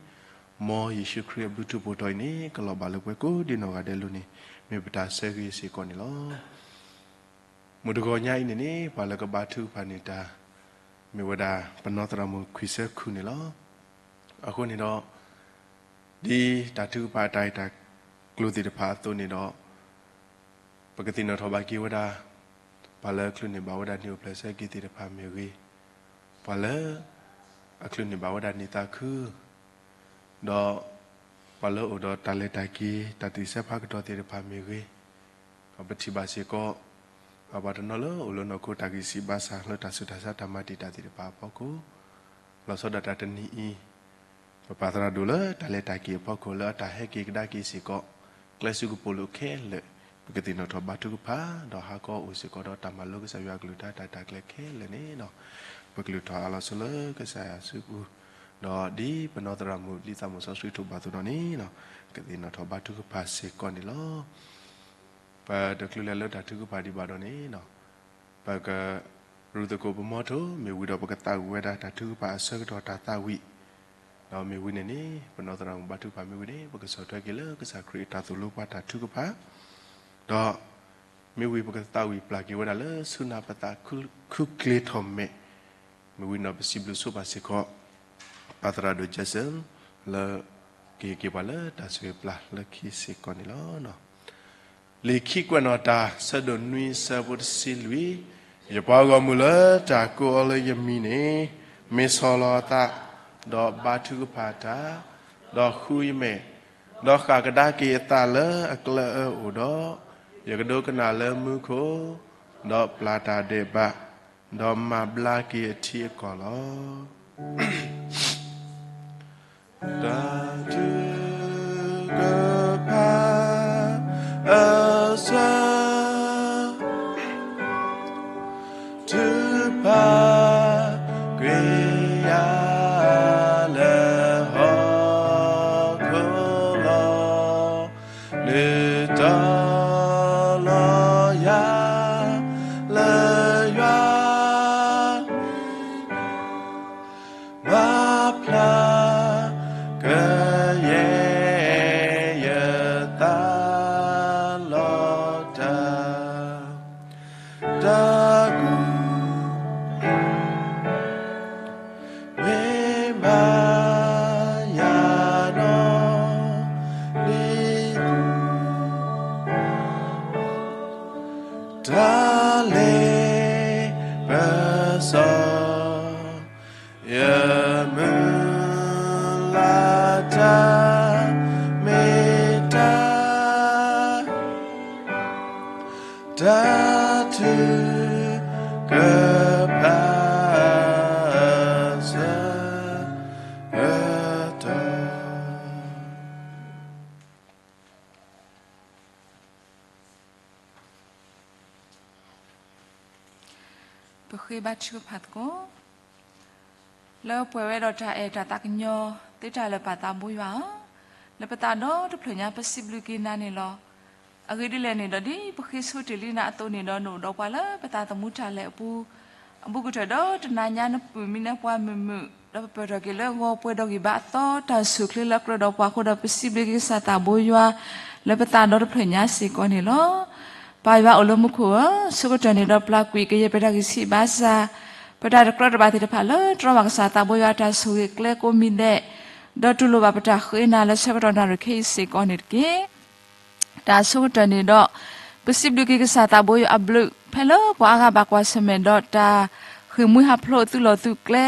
မ်ယ့ၣ်ၡူးခရံာ်အဘျုးထူးဖှိၣ်ထီၣ်အံၤန့ၣ် ကလီၤဘၣ်လၢပှၤကိးဒံနီၢ်ဂၤဒဲးအလိၤန့ၣ် မ့ၢ်ပတၢ်ဆၢဂ့ၤစ့ၢ်ကီးန့ၣ်လီၤ. မုၢ်တဂီၤညါအံၤန့ၣ်န့ၣ် ပှၤလၢကဘါထုကဖၣ်န့ၢ်တၢ် မ့ၢ်ဝဲဒၣ်ပနီၢ်သရၣ်မုၣ်ခွံဆၢခုၣ်န့ၣ်လီၤ. အဃိန့ၣ်ဒီး ဒ်တၢ်ထုကဖၣ်အတၢ်ဂ့ၢ်တၢ်ကျိၤသ့ၣ်တဖၣ်အသိးန့ၣ်ဒီး ပကသ့ၣ်နီၣ်ထီၣ်ဘၣ်က့ၤဝဲဒၣ် ပှၤလၢအချုးန့ၢ်ဘၣ်ဝဲဒၣ်နံၣ်အိၣ်ဖျဲၣ်ဆၢက့ၤသ့ၣ်တဖၣ်မ့ၢ်ဂ့ၤ, ပှၤလၢအချုးန့ၢ်ဘၣ်ဝဲဒၣ်နံၣ်သးခု ဒီးပှၤလၢအအိၣ်ဒီးတၢ်လဲၤတၢ်က့ၤ တၢ်သ့ၣ်ဆၢဖးကတီၢ်သ့ၣ်တဖၣ်မ့ၢ်ဂ့ၤ, ဒီးပထံၣ်ဘၣ်စ့ၢ်ကီး ပှၤတနီၤလၢအိၣ်လၢနီၢ်ခိတၢ်ဂံၢ်စၢ်ဘါစၢ်လၢတၢ်ဆူးတၢ်ဆါတၢ်မၤတံာ်တာ်သ့ၣ်တဖၣ်အဖီခိၣ်, လီၤဆီဒၣ်တၢ်တနံၤအံၤ ပပၢ်သရၣ်ဒိၣ်လၢတၢ်လဲၤတၢ်က့ၤအဖီခိၣ်လၢအတၢ်ဟဲက့ၤကဒါက့ၤစ့ၢ်ကီး ကျဲစူးကပိာ်လိာ်ခဲလၢာ် ပကသ့ၣ်နီၣ်ထီၣ်ဘါထုကဖၣ် ဒီးဟးကီအိၣ်စ့ၢ်ကီးဒီးတၢ်မၤလိကစၢ်ယွၤအကလုၢ်ကထါတၢ်တၢ်ကျဲခဲလၢာ်န့ၣ်ဒီး ပကလုၢ်ထီၣ်အလီၤဆိလၢကစၢ်ယွၤစုပူၤ, ဒီးဒ်ပနီၢ်သရၣ်မုၣ်ဒ်သးမုၣ်စီဆှံထိၣ်ဘၣ်အသိးဒီးန့ၣ်ဒီး ကသ့ၣ်နီၣ်ထီၣ်ဘါထုကဖၣ်စ့ၢ်ကီးန့ၣ်လီၤ. ပတချုးလဲၤလၢတၢ်ထုကဖၣ်ဒံးဘၣ်ဒီးန့ၣ်ဒီး ပကရူၢ်သကိးပမီထိ မ့ၢ်ဝံၤဒီးပကသးဝံၣ်ဝဲဒၣ်တၢ်ထုကဖၣ်အဆၢကတီၢ်တၢ်သးဝံၣ်, ဒီးမ့ၢ်ဝံၤန့ၣ်န့ၣ် ပနီၢ်သရၣ်မုၣ်ဘါထုကဖၣ်မ့ၢ်ဝံၤန့ၣ် ပကဆီၣ်ထွဲက့ၤလၢကစၢ်ခရံာ်အတၢ်သိၣ်လိပှၤတၢ်ထုကဖၣ်, ဒီးမ့ၢ်ဝံၤပကသးဝံၣ်ပျၢ်က့ၤဝဲဒၣ်လၢဆူနၢ်ပသးခူကျ့ထီၣ်မဲာ်, မ့ၢ်ဝံၤန့ၣ်ဒီးပစံးဘျုးဆိပာ်စ့ၢ်ကီး ပၢ်သရၣ်ဒိၣ် Jackson လၢ ကဟ့ၣ်က့ၤပှၤလၢတၢ်ဆိၣ်ဂ့ၤပျၢ်လၢခံစ့ၢ်ကီးန့ၣ်လီၤ. လံာ်ခံကွဲးနီၣ်တၢ် ဆၢဒိၣ်နွံ ဆၢဖိတဆံလွံၢ်, ယပှၤဂီၢ်မုၢ်လၢတၢ်ကိးအီၤလၢယမံၤန့ၣ် မ့ၢ်ဆီၣ်လီၤအသး, ဒီးဘါထုကဖၣ်တၢ်, ဒီးဃုယမဲာ်, ဒီးဃၣ်ကဒါက့ၤအသးလၢအကျၢၢ်အၢအိၣ်ဒီး, ယကဒိကနၣ်လၢမူခိၣ်, ဒီးပျၢ်တၢ်ဒဲးဘး, ဒီးမၤဘျါက့ၤအထံအကီၢ်လီၤ. တၢ်ထုကဖၣ်အဆၢ ထုကဖၣ်ကွံာ်ယၤ လၢဟီၣ်ခိၣ်လီၤ. နုာ်တီလီၤယၤ လၢယွၤ မၤဖျါကယဲၢ် ယသးလီၤတၢ် တၢ်ကူၣ် မ့ၢ်ဘၣ်ယၤနီၢ်နီၢ် တၢ်လ့ပစီ ယမုၢ်လၢ်တၢ် မ့ၢ်တၢ် တၢ်ထုကဖၣ် ဆၢကတီၢ် ပဃ့ဘါထုကဖၣ်သကိး လၢပှဲၤဝဲဒီးတၢ်အဲၣ်တၢ်သးကညီၤ သုတၢ်လၢာ်ပာ်သးဘိယွၤဧၢ, လၢပသးဒီတဖျၢၣ်ညါ ပစံးဘျုးက့ၤနၤန့ၣ်လီၤ. အဂ့ၢ်ဒ်လဲၣ်န့ၣ်ဒီး ဒ်ပဃ့ဆိတ့ၢ်လံနၤအသိးန့ၣ်ဒီး နအိၣ်ဒီးပှၤလၢပသးသမူတၢ်လဲၤအပူၤ, အဘူးကတၢၢ်ဒီးတနၤညါနပၢၢ်မံနဲပှၤမုာ်မုာ်, ဒီးပပၢၢ်ထီၣ်က့ၤလၢဂီၤပှဲၤဒီးဂံၢ်ဘါအသီ တၢ်ဆူၣ်ချ့လၢအကြၢးဒီးပှၤအဃိဒီး ပစံးဘျုးက့ၤကစၢ်သးဘိယွၤ လၢပသးဒီတဖျၢၣ်ညါစ့ၢ်ကီးန့ၣ်လီၤ. ပၢ်ယွၤအိၣ်လၢမူခိၣ်ဧၢ, ဆၢကတီၢ်န့ၣ်ဒီးပျၢ်ကွံာ်ကယဲၢ်ပတၢ်ဂံၢ်ဆံးဘါစၢ်, ပတၢ်တကြၢးတဘၣ်သ့ၣ်တဖၣ်လၢတြီမၤကစၢ်သးဘိယွၤအတၢ်ဆိၣ်ဂ့ၤကျဲကိးမံၤဒဲး, ဒီးတူၢ်လိာ်ဘၣ်ပတၢ်ဃ့နၤလၢဆၢကတီၢ်နၣ်ရံၣ်ခဲအံၤစ့ၢ်ကီးန့ၣ်တက့ၢ်. တၢ်ဆိကတၢၢ်န့ၣ်ဒီး ပစံးဘျုးက့ၤကစၢ်သးဘိယွၤအဘျုး ဖဲလၢပှၤအါဂၤဘၣ်ကွၢ်ဆၢၣ်မဲာ်ဒီးတၢ်ဃ့ၢ်မှံဟးဖျိးသုးလီၢ်သုးကျဲ,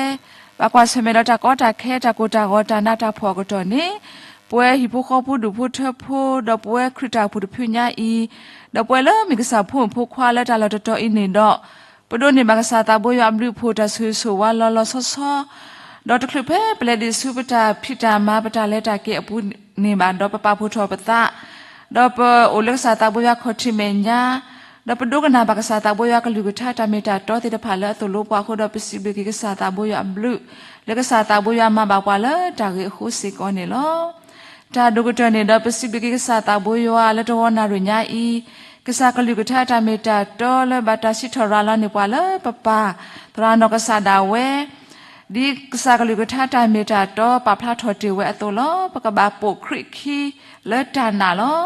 ဘၣ်ကွၢ်ဆၢၣ်မဲာ်ဒီးတၢ်ကီတၢ်ခဲတၢ်ကိၢ်တၢ်ဂီၤတၢ်နးတၢ်ဖှီၣ်အကတီၢ်န့ၣ်, ပဝဲဟံၣ်ဖိဃီဖိဒူၣ်ဖိထၢဖိ ဒီးပဝဲခရံာ်တၢ်အိၣ်ဖှိၣ်တဖုညါအံၤ, ဒီးပဝဲလၢမ့ၢ်ကစၢ်ဖိမုၣ်ဖိခွါလၢတၢ်လီၢ်တတီၤအံၤန့ၣ်ဒီး, ပဒိးန့ၢ်ဘၣ်ကစၢ်သးဘိယွၤအဘျုးအဖှိၣ်တၢ်ဆိၣ်ဂ့ၤဆိၣ်ဝါလီၤလီၤဆီဆီ ဒီးတချုးဖဲပလဲၤဒံးဆူပတၢ်ဖံးတၢ်မၤပတၢ်လဲၤတၢ်က့ၤအပူၤန့ၣ်ဘၣ်ဒီး ပပာ်ဖှိၣ်ထီၣ်ပသး, ဒီးပအိၣ်လၢကစၢ်သးဘိယွၤခီၣ်ထံးမဲာ်ညါ, ဒီးပဒိကနၣ်ဘၣ်ကစၢ်သးဘိယွၤကလုၢ်ကထါတၢ်မ့ၢ်တၢ်တီသ့ၣ်တဖၣ်လၢအသိၣ်လိပှၤအဃိဒီး ပစံးဘျုးက့ၤကစၢ်သးဘိယွၤအဘျုး, လၢကစၢ်သးဘိယွၤမၤဘၣ်ပှၤလၢတၢ်ဂ့ၤအဃိစ့ၢ်ကီးန့ၣ်လီၤ. တၢ်ဒိၣ်ကတၢၢ်န့ၣ်ဒီး ပစံးဘျုးက့ၤကစၢ်သးဘိယွၤလၢတဂီၤနၣ်ရံၣ်ညါအံၤ, ကစၢ်ကလုၢ်ကထါတၢ်မ့ၢ်တၢ်တီလၢဘၣ်တၢ်စံးထီၣ်ရၤလီၤန့ၢ်ပှၤလၢပပၢ်သရၣ်နီၢ်ကစၢ်ဒၣ်ဝဲ ဒ်ကစၢ်ကလုၢ်ကထါတၢ်မ့ၢ်တၢ်တီပာ်ဖျါထီၣ်တ့ၢ်ဝဲအသိးလီၤ. ပကဘၣ်ပိာ်ခရံာ်ခံလၢတၢ်နာ်လီၤ.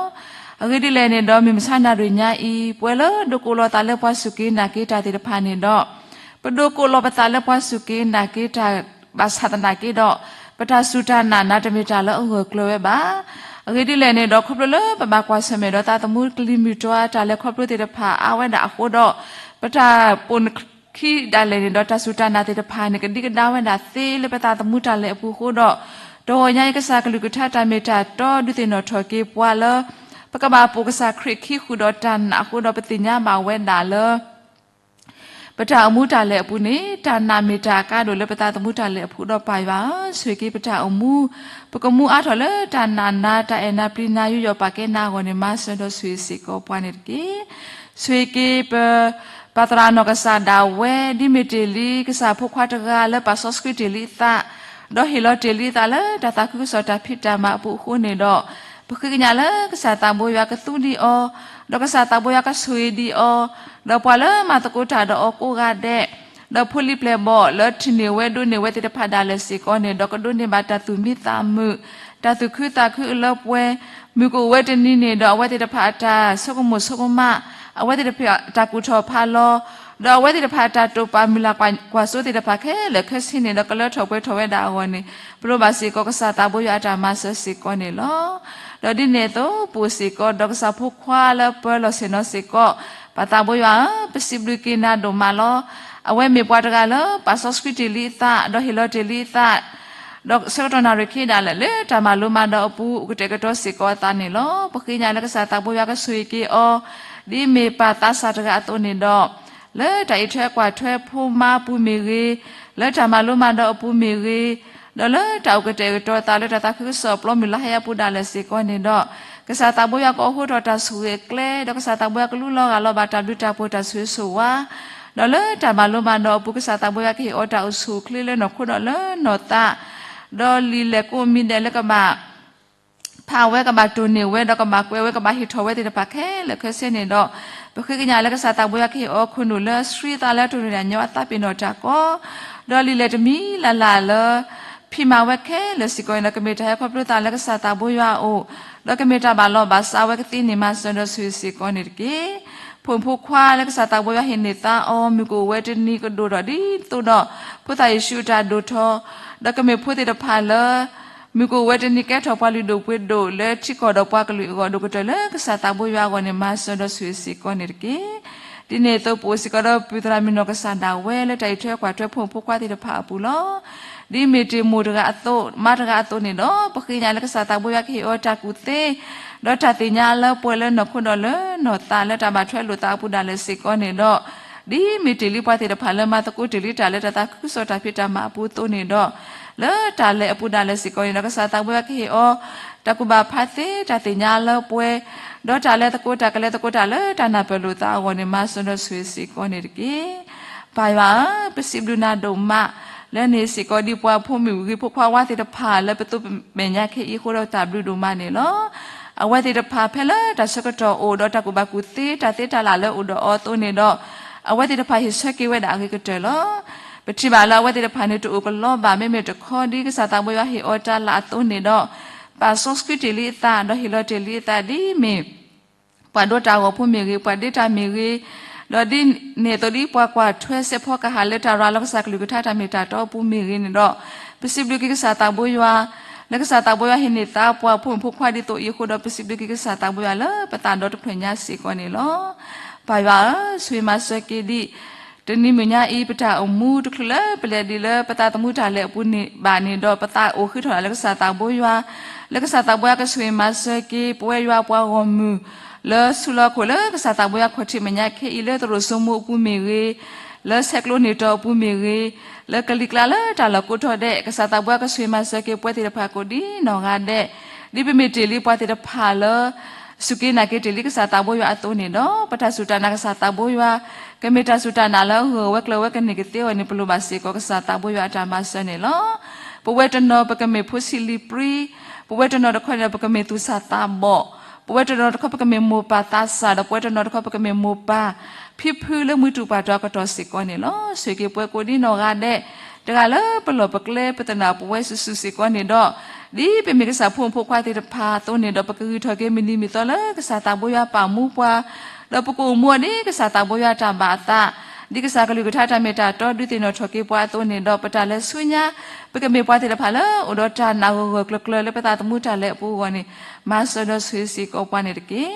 အဂ့ၢ်ဒ်လဲၣ်န့ၣ်ဒီး မုၢ်မဆါနၣ်ရံၣ်ညါအံၤ ပဝဲလၢဒိးကိးလီၤသးလၢပှၤစူၢ်က့ၤနာ်က့ၤတၢ်သ့ၣ်တဖၣ်န့ၣ်ဒီး ပဒိးကိးလီၤပသးလၢပှၤစူၢ်က့ၤနာ်က့ၤတၢ်ဘၣ်ဆၣ်သနာ်က့ဒီး ပတၢ်စူၢ်တၢ်နာ်နးတမ့ၢ်တၢ်လၢအဂၢၢ်ကျၢၤဝဲဘၣ်. အဂ့ၢ်ဒ်လဲၣ်န့ၣ်ဒီး ခီဖျိလၢပဘၣ်ကွၢ်ဆၢၣ်မဲာ်ဒီးသးသမူကလံၤမုၢ်တွၤတၢ်လဲၤခီဖျိသ့ၣ်တဖၣ်အါဝဲဒၣ်အဃိဒီး ပတၢ်ပိာ်ခံဒၣ်လဲာ်န့ၣ်ဒီး တၢ်စူၢ်တၢ်နာ်သ့ၣ်တဖၣ်န့ၣ် ကဒံကဒါဝဲဒၣ်သ့လၢပသးသမူတၢ်လဲၤအပူၤအဃိဒီး တဂီၤညါအံၤ ကစၢ်ကလုၢ်ကထါတၢ်မ့ၢ်တၢ်တီဒုးသ့ၣ်နီၣ်ထီၣ်က့ၤပှၤလၢ ပကဘၣ်ပိာ်ကစၢ်ခရံာ်ခံဃုာ်ဒီးတၢ်နာ်အဃိဒီး ပသ့ၣ်ညါဘၣ်ဝဲဒၣ်လၢ ပတၢ်အိၣ်မူတၢ်လဲၤအပူၤန့ၣ် တၢ်နာ်မ့ၢ်တၢ်အကါဒိၣ်လၢပသးသမူတၢ်လဲၤအပူၤဒီး ပၢ်ယွၤဧၢ, ဆိၣ်ဂ့ၤက့ၤပတၢ်အိၣ်မူ, ပကမူအါထီၣ်လၢတၢ်နာ်နၤ တၢ်အဲၣ်နၤပျံၤနၤ ယူးယီၣ်ပာ်ကဲနၤအဂီၢ်န့ၣ် မၤစၢၤဒီးဆိၣ်ဂ့ၤစ့ၢ်ကီးပှၤန့ၣ်တက့ၢ်. ဆိၣ်ဂ့ၤက့ၤပ ပၢ်သရၣ်နီၢ်ကစၢ်ဒၣ်ဝဲ ဒ်မ့ၢ်တ့ၢ်လံ ကစၢ်ဖိခွါတဂၤလၢပာ်စီဆှံတ့ၢ်လံအသး ဒီးဟ့ၣ်လီၤတ့ၢ်လံအသးလၢတၢ်သးခုကစီၣ်တၢ်ဖံးတၢ်မၤအပူၤအဃိန့ၣ်ဒီး ပဃ့ကညးလၢကစၢ်သးဘိယွၤကသူဒံးအီၤ, ဒီးကစၢ်သးဘိယွၤကဆိၣ်ဂ့ၤဒံးအီၤ, ဒီးပှၤလၢမၤသကိးတၢ်ဒီးအီၤကိးဂၤဒဲး, ဒီးဖိလံၤပျဲၢ်ဘီၣ်လၢထံၣ်န့ၢ်ဝဲဒိးန့ၢ်ဝဲသ့ၣ်တဖၣ်ဒၣ်လဲာ်စ့ၢ်ကီးန့ၣ်ဒီး ကဒိးန့ၢ်ဘၣ်တၢ်သူၣ်မံသးမုာ်, တၢ်သူၣ်ခုသးခုအလၢပှဲၤ, မုၢ်ကအိၣ်ဝဲတနံၤန့ၣ်ဒီး အဝဲသ့ၣ်တဖၣ်အတၢ်ဆိကမိၣ်ဆိကမး, အဝဲသ့ၣ်တဖၣ်အတၢ်ကူၣ်ထီၣ်ဖးလီၤ, ဒီးအဝဲသ့ၣ်တဖၣ်အတၢ်တိာ်ပာ်မုၢ်လၢ်ကွၢ်စိသ့ၣ်တဖၣ်ခဲလၢာ်ခဲဆ့န့ၣ်ဒီး ကလၢထီၣ်ပှဲၤထီၣ်ဝဲဒၣ်အဂီၢ်န့ၣ် ပလိၣ်ဘၣ်စ့ၢ်ကီးကစၢ်သးဘိယွၤအတၢ်မၤစၢၤစ့ၢ်ကီးန့ၣ်လီၤ. ဒီးဒ်န့ၣ်အသိး ပအိၣ်စ့ၢ်ကီးဒီးကစၢ်ဖိခွါလၢပၢၤလီၢ်ဆ့ၣ်နီၤစ့ၢ်ကီး, ပၢ်သးဘိယွၤဧၢ, ပစံးဘျုးက့ၤနၤဒိၣ်မးလီၤ. အဝဲမ့ၢ်ပှၤတဂၤလၢပာ်စီဆှံတ့ၢ်လံအသး, ဒီးဟ့ၣ်လီၤတ့ၢ်လံအသး ဒီးဆၢကတီၢ်နၣ်ရံၣ်ခံဒၣ်လဲာ် လၢတၢ်မၤလိမၤဒိးအပူၤ အိၣ်ကတဲာ်ကတီၤစ့ၢ်ကီးအသးန့ၣ်လီၤ. ပဃ့ကညးလၢကစၢ်သးဘိယွၤကဆိၣ်ဂ့ၤက့ၤအီၤ, ဒ်မ့ၢ်ပၢ်သးစၢ်တဂၤအသိးန့ၣ်ဒီး, လၢတၢ်အံးထွဲကွၢ်ထွဲဖိမါအပူၤမ့ၢ်ဂ့ၤ, လၢတၢ်မၤလိမၤဒိးအပူၤမ့ၢ်ဂ့ၤ, ဒီးလၢတၢ်အိၣ်ကတဲာ်ကတီၤအသးလၢတၢ်သးခုကစီၣ်အပျီမုၢ်လၢဟါယါပူၤဒၣ်လဲာ်စ့ၢ်ကီးန့ၣ်ဒီး, ကစၢ်သးဘိယွၤကအိးထီၣ်တၢ်ဆိၣ်ဂ့ၤအကျဲ, ဒီးကစၢ်သးဘိယွၤကလူလီၤဂာ်လီၤဘၣ်တၢ်ဘျုးတၢ်ဖှိၣ်တၢ်ဆိၣ်ဂ့ၤဆိၣ်ဝါ ဒီးလၢတၢ်မၤလိမၤဒိးအပူၤ ကစၢ်သးဘိယွၤကဟ့ၣ်အီၤတၢ်အိၣ်ဆူၣ်အိၣ်ချ့လၢနီၢ်ခိဒီးလၢနီၢ်သး, ဒီးလံာ်လဲၢ်ကိးမံၤဒဲးလၢကဘၣ် ဖးဝဲကဘၣ်တိၢ်န့ၢ်ဝဲ ဒီးကဘၣ်ကွဲးဝဲ ကဘၣ်ဟ့ၣ်ထီၣ်ဝဲသ့ၣ်တဖၣ်ခဲလၢာ်ခဲဆ့န့ၣ်ဒီး, ပဃ့ကညးလၢကစၢ်သးဘိယွၤကဟ့ၣ်အီၤခိၣ်နူာ်လၢအဆှံသးလၢအတိၢ်န့ၢ်ဒၣ်ညီအသးပ့ၤနီၣ်တၢ်ကီ, ဒီးလံာ်လဲၢ်တမံၤလၢ်လၢ်လၢ ဖံးမၤဝဲခဲလၢာ်စ့ၢ်ကီးန့ၣ်ဒီး ကမ့ၢ်တၢ်ဟဲခီဖျိသးလၢကစၢ်သးဘိယွၤအအိၣ်, ဒီးကမ့ၢ်တၢ်ဘၣ်လီၤဘၣ်စးဝဲကသ့န့ၣ် မၤစၢၤဒီးဆိၣ်ဂ့ၤစ့ၢ်ကီးန့ၣ်တက့ၢ်. ဖိမုၣ်ဖိခွါလၢကစၢ်သးဘိယွၤဟ့ၣ်န့ၢ်သါအီၤ မုၢ်ကအိၣ်ဝဲတနံၤကဒိၣ်ထီၣ်ဒ်သိးဒီး ဖိသၣ်ယ့ၣ်ၡူးအတၢ်ဒိၣ်ထီၣ်, ဒီးကမ့ၢ်ဖိသ့ၣ်တဖၣ်လၢ မုၢ်ကအိၣ်ဝဲတနံၤကဲထီၣ်ပှၤလုၢ်ဒိၣ်ပှ့ၤဒိၣ်လၢထံကီၢ်ဒီးပှၤကလုာ်အဂီၢ်ဒိၣ်ကတၢၢ်လၢကစၢ်သးဘိယွၤအဂီၢ်န့ၣ် မၤစၢၤဒီးဆိၣ်ဂ့ၤစ့ၢ်ကီးန့ၣ်တက့ၢ်. ဒ်န့ၣ်အသိး ပအိၣ်စ့ၢ်ကီးဒီးပုၢ်သရၣ်မုၣ်နီၢ်ကစၢ်ဒၣ်ဝဲလၢတၢ်အံးထွဲကွၢ်ထွဲဖိမုၣ်ဖိခွါသ့ၣ်တဖၣ်အပူၤလီၤ. ဒ်မ့ၢ်တ့ၢ်မိၢ်တဂၤအသိး မါတဂၤအသိးန့ၣ်ဒီး ပဃ့ကညးလၢကစၢ်သးဘိယွၤကဟ့ၣ်အီၤတၢ်ကူၣ်သ့ ဒီးတၢ်သ့ၣ်ညါလၢပှဲၤလၢနီၢ်ခိဒီးလၢနီၢ်သးလၢတၢ်ဘၣ်ထွဲလိာ်သးအပူၤဒၣ်လဲာ်စ့ၢ်ကီးန့ၣ်ဒီး, ဒ်မ့ၢ်တ့ၢ်လံပှၤသ့ၣ်တဖၣ်လၢမၤသကိးတ့ၢ်လံတၢ်လၢတၢ်သးခုကစီၣ်တၢ်ဖံးတၢ်မၤအပူၤအသိးန့ၣ်ဒီး, လၢတၢ်လဲၤအပူၤဒၣ်လဲာ်စ့ၢ်ကီးန့ၣ်ဒီး ကစၢ်သးဘိယွၤကဟ့ၣ်အီၤ တၢ်ကူၣ်ဘၣ်ဖးသ့ တၢ်သ့ၣ်ညါလၢပှဲၤ, ဒီးတၢ်လဲၤသကိးတၢ်ကလဲၤသကိးတၢ်လၢတၢ်နၢ်ပၢၢ်လိာ်သးအဂီၢ်န့ၣ် မၤစၢၤဒီးဆိၣ်ဂ့ၤစ့ၢ်ကီးန့ၣ်တက့ၢ်. ပၢ်ယွၤဧၢ, ပစံးဘျုးနၤဒိၣ်မး လၢန့ၣ်စ့ၢ်ကီးဒ်ပှၤဖိမုၣ်ဂ့ၤဖိခွါဝါသ့ၣ်တဖၣ် လၢပသိးပမဲာ်ညါခဲအံၤအဃိဒီးတၢ်ဘျုးဒိၣ်မးန့ၣ်လီၤ. အဝဲသ့ၣ်တဖၣ်ဖဲလၢတၢ်ဆၢကတီၢ်အိၣ်ဒီးတၢ်ကူၣ်ဘၣ်ကူၣ်သ့ တၢ်သ့တၢ်လၢ်လၢအိၣ်ဒီးအီၤအသိးန့ၣ်ဒီး, အဝဲသ့ၣ်တဖၣ်ဟ့ၣ်ဆၢက့ၤဝဲဒၣ်အဂ့ၤကတၢၢ်လီၤ. ပထံၣ်ဘၣ်လၢအဝဲသ့ၣ်တဖၣ်န့ၣ် တအိၣ်ကလီဘၣ် မ့မ့ၢ်တခီဒ်ကစၢ်သးဘိယွၤဟ့ၣ်အီၤတၢ်လၢ်အသိးန့ၣ်ဒီး, ပာ်စီဆှံတ့ၢ်လံအသး ဒီးဟ့ၣ်လီၤတ့ၢ်လံအသးဒ်မ့ၢ် ပှၤဒိတၢ်ဂီၤဖိမ့ၢ်ဂ့ၤ, ပှၤဒ့တၢ်မ့ၢ်ဂ့ၤ, ဒီးဒ်န့ၣ်အသိးဒ်ပှၤကွၢ်ထွဲစဲးဖီကဟၣ်လၢတၢ်ရၤလီၤကစၢ်ကလုၢ်ကထါတၢ်မ့ၢ်တၢ်တီအပူၤမ့ၢ်ဂ့ၤန့ၣ်ဒီး, ပစံးဘျုးက့ၤကစၢ်သးဘိယွၤ, လၢကစၢ်သးဘိယွၤဟ့ၣ်န့ၢ်သါပှၤဖိမုၣ်ဖိခွါဒ်သိးအံၤအဃိဒီး ပစံးဘျုးက့ၤကစၢ်သးဘိယွၤလၢပသးဒီတဖျၢၣ်ညါစ့ၢ်ကီးန့ၣ်လီၤ. ပၢ်ယွၤဧၢ, ဆိၣ်ဂ့ၤမၤစၢၤက့ၤဒံး တနံၤမုၢ်ညါအံၤ ပတၢ်အိၣ်မူတချုးလၢပလဲၤဒံးလၢပသးသမူတၢ်လဲၤအပူၤန့ၣ်ဘၣ်န့ၣ်ဒီး ပသးအိၣ်ဃုထီၣ်ဒၣ်လၢကစၢ်သးဘိယွၤ, လၢကစၢ်သးဘိယွၤကဆိၣ်ဂ့ၤမၤစၢၤက့ၤ ပဝဲယွၤပှၤဂီၢ်မုၢ် လၢဆူလီၢ်ခိၣ်လၢကစၢ်သးဘိယွၤခီၣ်ထံးမဲာ်ညါခဲအံၤ လၢသရိာ်စိမိၤအပူၤမ့ၢ်ဂ့ၤ, လၢဆဲးကျိးန့ၢ်တီၤအပူၤမ့ၢ်ဂ့ၤ, လၢကလံၤကျါလၢတၢ်လီၢ်ကိးထီၣ်ဒဲး ကစၢ်သးဘိယွၤကဆိၣ်ဂ့ၤမၤစၢၤက့ၤပဝဲသ့ၣ်တဖၣ်ကိးဒ်နီၢ်ဂၤဒဲး, ဒ်ပမ့ၢ်တ့ၢ်လံပှၤသ့ၣ်တဖၣ်လၢ စူၢ်က့ၤနာ်က့ၤတ့ၢ်လံကစၢ်သးဘိယွၤအသိးန့ၣ်ဒီး ပတၢ်စူၢ်တၢ်နာ်ကစၢ်သးဘိယွၤ ကမ့ၢ်တၢ်စူၢ်တၢ်နာ်လၢအဂၢၢ်ဝဲကျၢၤဝဲကန့ၢ်ကသ့အဂီၢ်န့ၣ် ပလိၣ်ဘၣ်စ့ၢ်ကီးကစၢ်သးဘိယွၤအတၢ်မၤစၢၤန့ၣ်လီၤ. ပဝဲတနီၤပကမ့ၢ်ဖိဆံးလံာ်ပြံ, ပဝဲတနီၤတခီန့ၣ်ဒီး ပကမ့ၢ်သူၣ်စၢ်သးဘီၣ်, ပဝဲတနီၤတခီပကမ့ၢ်မိၢ်ပၢ်သးစၢ် ဒီးပဝဲတနီၤတခီပကမ့ၢ်မိၢ်ပၢ်ဖံဖုလၢမုၢ်တူၢ်ပှၢ်တီအကတီၢ်စ့ၢ်ကီးန့ၣ်လီၤ. ဆိၣ်ဂ့ၤက့ၤပှၤကိးဒ်နီၢ်ဂၤဒဲး တဂၤလၢပလီၢ်ပကျဲပသနၢ်ပဝဲစုာ်စုာ်စ့ၢ်ကီးန့ၣ်ဒီး ဒ်ပမ့ၢ်ကစၢ်ဖိမုၣ်ဖိခွါသ့ၣ်တဖၣ်အသိးန့ၣ်ဒီး ပကဂုာ်ထီၣ်က့ၤမုၢ်နံၤမုၢ်သီလၢကစၢ်သးဘိယွၤပာ်မူပှၤ ဒီးပကအိၣ်မူအီၤဒ်ကစၢ်သးဘိယွၤတၢ်ဘၣ်အသး ဒ်ကစၢ်ကလုၢ်ကထါတၢ်မ့ၢ်တၢ်တီဒုးသ့ၣ်နီၣ်ထီၣ်က့ၤပှၤအသိးန့ၣ်ဒီး ပတၢ်လဲၤဆူညါ ပကမ့ၢ်ပှၤသ့ၣ်တဖၣ်လၢအိၣ်ဒီးတၢ်နာ်ဂၢၢ်ဂၢၢ်ကျၢၤကျၢၤလၢပသးသမူတၢ်လဲၤအပူၤအဂီၢ်န့ၣ် မၤစၢၤဒီးဆိၣ်ဂ့ၤစ့ၢ်ကီးပှၤန့ၣ်တက့ၢ်.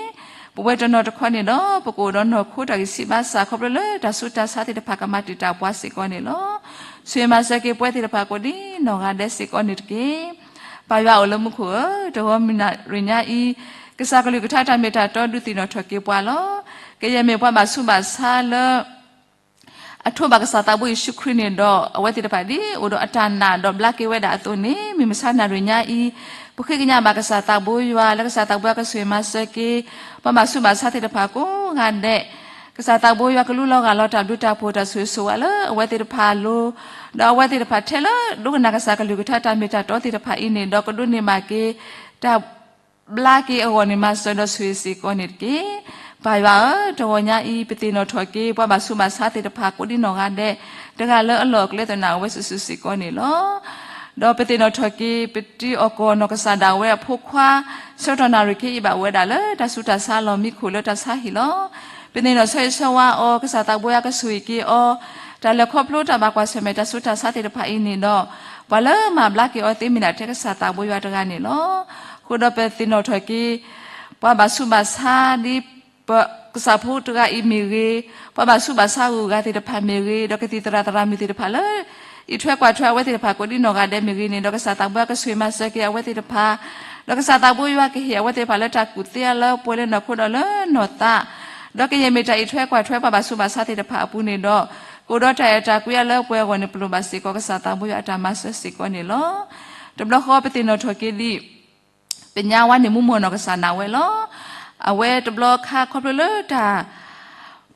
ပဝဲတနီၤတခီန့ၣ်ဒီး ပကအိၣ်ဒီးနီၢ်ခိတၢ်ဂံၢ်ဆံးဘါစၢ်ခီဖျိလၢတၢ်ဆူးတၢ်ဆါသ့ၣ်တဖၣ်ကမၤတံာ်တာ်ပှၤစ့ၢ်ကီးန့ၣ်လီၤ. ဆိၣ်ဂ့ၤမၤစၢၤက့ၤပဝဲသ့ၣ်တဖၣ်ကိးဒ်နီၢ်ဂၤဒဲးစ့ၢ်ကီးန့ၣ်တက့ၢ်. ပၢ်ယွၤအိၣ်လၢမူခိၣ်ဧၢ, တဂီၤမုၢ်နၤရ့ၣ်ညါအံၤ ကစၢ်ကလုၢ်ကထါတၢ်မ့ၢ်တၢ်တီဒုးသ့ၣ်နီၣ်ထီၣ်က့ၤပှၤလီၤ. ကယဲၢ်မ့ၢ်ပှၤဘၣ်ဆူးဘၣ်ဆါလၢ အထိးဘၣ်ကစၢ်သးဘိယ့ၣ်ၡူးခရံာ်န့ၣ်ဒီး အဝဲသ့ၣ်တဖၣ်ဒ်အိၣ်ဒီးအတၢ်နာ်ဒီးဘျါက့ၤဝဲဒၣ်အသိးန့ၣ် မုၢ်မဆါနၤရ့ၣ်ညါအံၤ ပဃ့ကညးဘၣ်ကစၢ်သးဘိယွၤလၢကစၢ်သးဘိယွၤကဆိၣ်ဂ့ၤမၤစၢၤက့ၤ ပှၤဘၣ်ဆူးဘၣ်ဆါသ့ၣ်တဖၣ်ကိးဂၤဒဲး, ကစၢ်သးဘိယွၤကလူလီၤဂာ်လီၤတၢ်ဘျုးတၢ်ဖှိၣ်တၢ်ဆိၣ်ဂ့ၤဆိၣ်ဝါလၢအဝဲသ့ၣ်တဖၣ်အလိၤ, ဒီးအဝဲသ့ၣ်တဖၣ်ထဲလၢဒိကနၣ်ကစၢ်ကလုၢ်ကထါတၢ်မ့ၢ်တၢ်တီသ့ၣ်တဖၣ်အံၤန့ၣ်ဒီး ကဒိးန့ၢ်ဘၣ်က့ၤ တၢ် ဘျါက့ၤအဂီၢ်န့ၣ် မၤစၢၤဒီးဆိၣ်ဂ့ၤစ့ၢ်ကီးန့ၣ်တက့ၢ်. ပၢ်ယွၤဧၢ, တဂီၤညါအံၤ ပသ့ၣ်နီၣ်ထီၣ်က့ၤ ပှၤဘၣ်ဆူးဘၣ်ဆါသ့ၣ်တဖၣ်ကိးဒ်နီၢ်ဂၤဒဲး, တဂၤလၢအလီၢ်အကျဲသနၢ်အဝဲစုာ်စုာ်စ့ၢ်ကီးန့ၣ်လီၤ. ဒီးပသ့ၣ်နီၣ်ထီၣ်က့ၤ ပတံၤအီၣ်ကီၢ်နီၢ်ကစၢ်ဒၣ်ဝဲအဖိခွါ ဆၢကတီၢ်နၣ်ရံၣ်ခ့အံၤဘၣ်အိၣ်ဝဲဒၣ်လၢတၢ်ဆူးတၢ်ဆါလီၢ်မံခိၣ်လၢတၢ်ဆါဟံၣ်လီၤ. ပသ့ၣ်နီၣ်ဆိၣ်ဂ့ၤဆိၣ်ဝါအီၤ ကစၢ်သးဘိယွၤကဆိၣ်ဂ့ၤက့ၤအီၤ, တၢ်လဲၤခီဖျိတၢ်ဘၣ်ကွၢ်ဆၢၣ်မဲာ်တၢ်ဆူးတၢ်ဆါသ့ၣ်တဖၣ်အံၤန့ၣ်ဒီး ပှၤလၢမၤဘျါက့ၤအီၤသ့မ့ၢ်ဒၣ်ထဲကစၢ်သးဘိယွၤတဂၤန့ၣ်လီၤ. အဃိဒီးပသ့ၣ်နီၣ်ထီၣ်က့ၤ ပှၤဘၣ်ဆူးဘၣ်ဆါဒ် ပကစၢ်ဖိတဂၤအံၤမ့ၢ်ဂ့ၤ, ပှၤဘၣ်ဆူးဘၣ်ဆါဂုၤဂၤသ့ၣ်တဖၣ်မ့ၢ်ဂ့ၤ, ဒီးကသံၣ်သရၣ်သရၣ်မုၣ်သ့ၣ်တဖၣ်လၢ အံးထွဲကွၢ်ထွဲအဝဲသ့ၣ်တဖၣ်ကိးဒ်နီၢ်ဂၤဒဲးမ့ၢ်ဂ့ၤန့ၣ်ဒီး ကစၢ်သးဘိယွၤကဆိၣ်ဂ့ၤမၤစၢၤက့ၤအဝဲသ့ၣ်တဖၣ်, ဒီးကစၢ်သးဘိယွၤကဟ့ၣ်အဝဲသ့ၣ်တဖၣ်လၢတၢ်ကူၣ်သ့အလၢပှဲၤလၢနီၢ်ခိဒီးလၢနီၢ်သး, ဒီးကယဲၢ်မ့ၢ်တၢ်အံးထွဲကွၢ်ထွဲပှၤဘၣ်ဆူးဘၣ်ဆါသ့ၣ်တဖၣ်အပူၤန့ၣ်ဒီး ကအိၣ်ဒီးတၢ်အဲၣ်တၢ်ကွံအလၢပှဲၤအဂီၢ်န့ၣ် ပလိၣ်ဘၣ်စ့ၢ်ကီးကစၢ်သးဘိယွၤအတၢ်မၤစၢၤစ့ၢ်ကီးန့ၣ်လီၤ. တဘျီဃီပသ့ၣ်နီၣ်ထီၣ်က့ၤဒ် ပညါဝါန့ၣ်မူမီၢ်နီၢ်ကစၢ်ဒၣ်ဝဲလီၤ. အဝဲတဘျီခါခီဖျိလၢတၢ်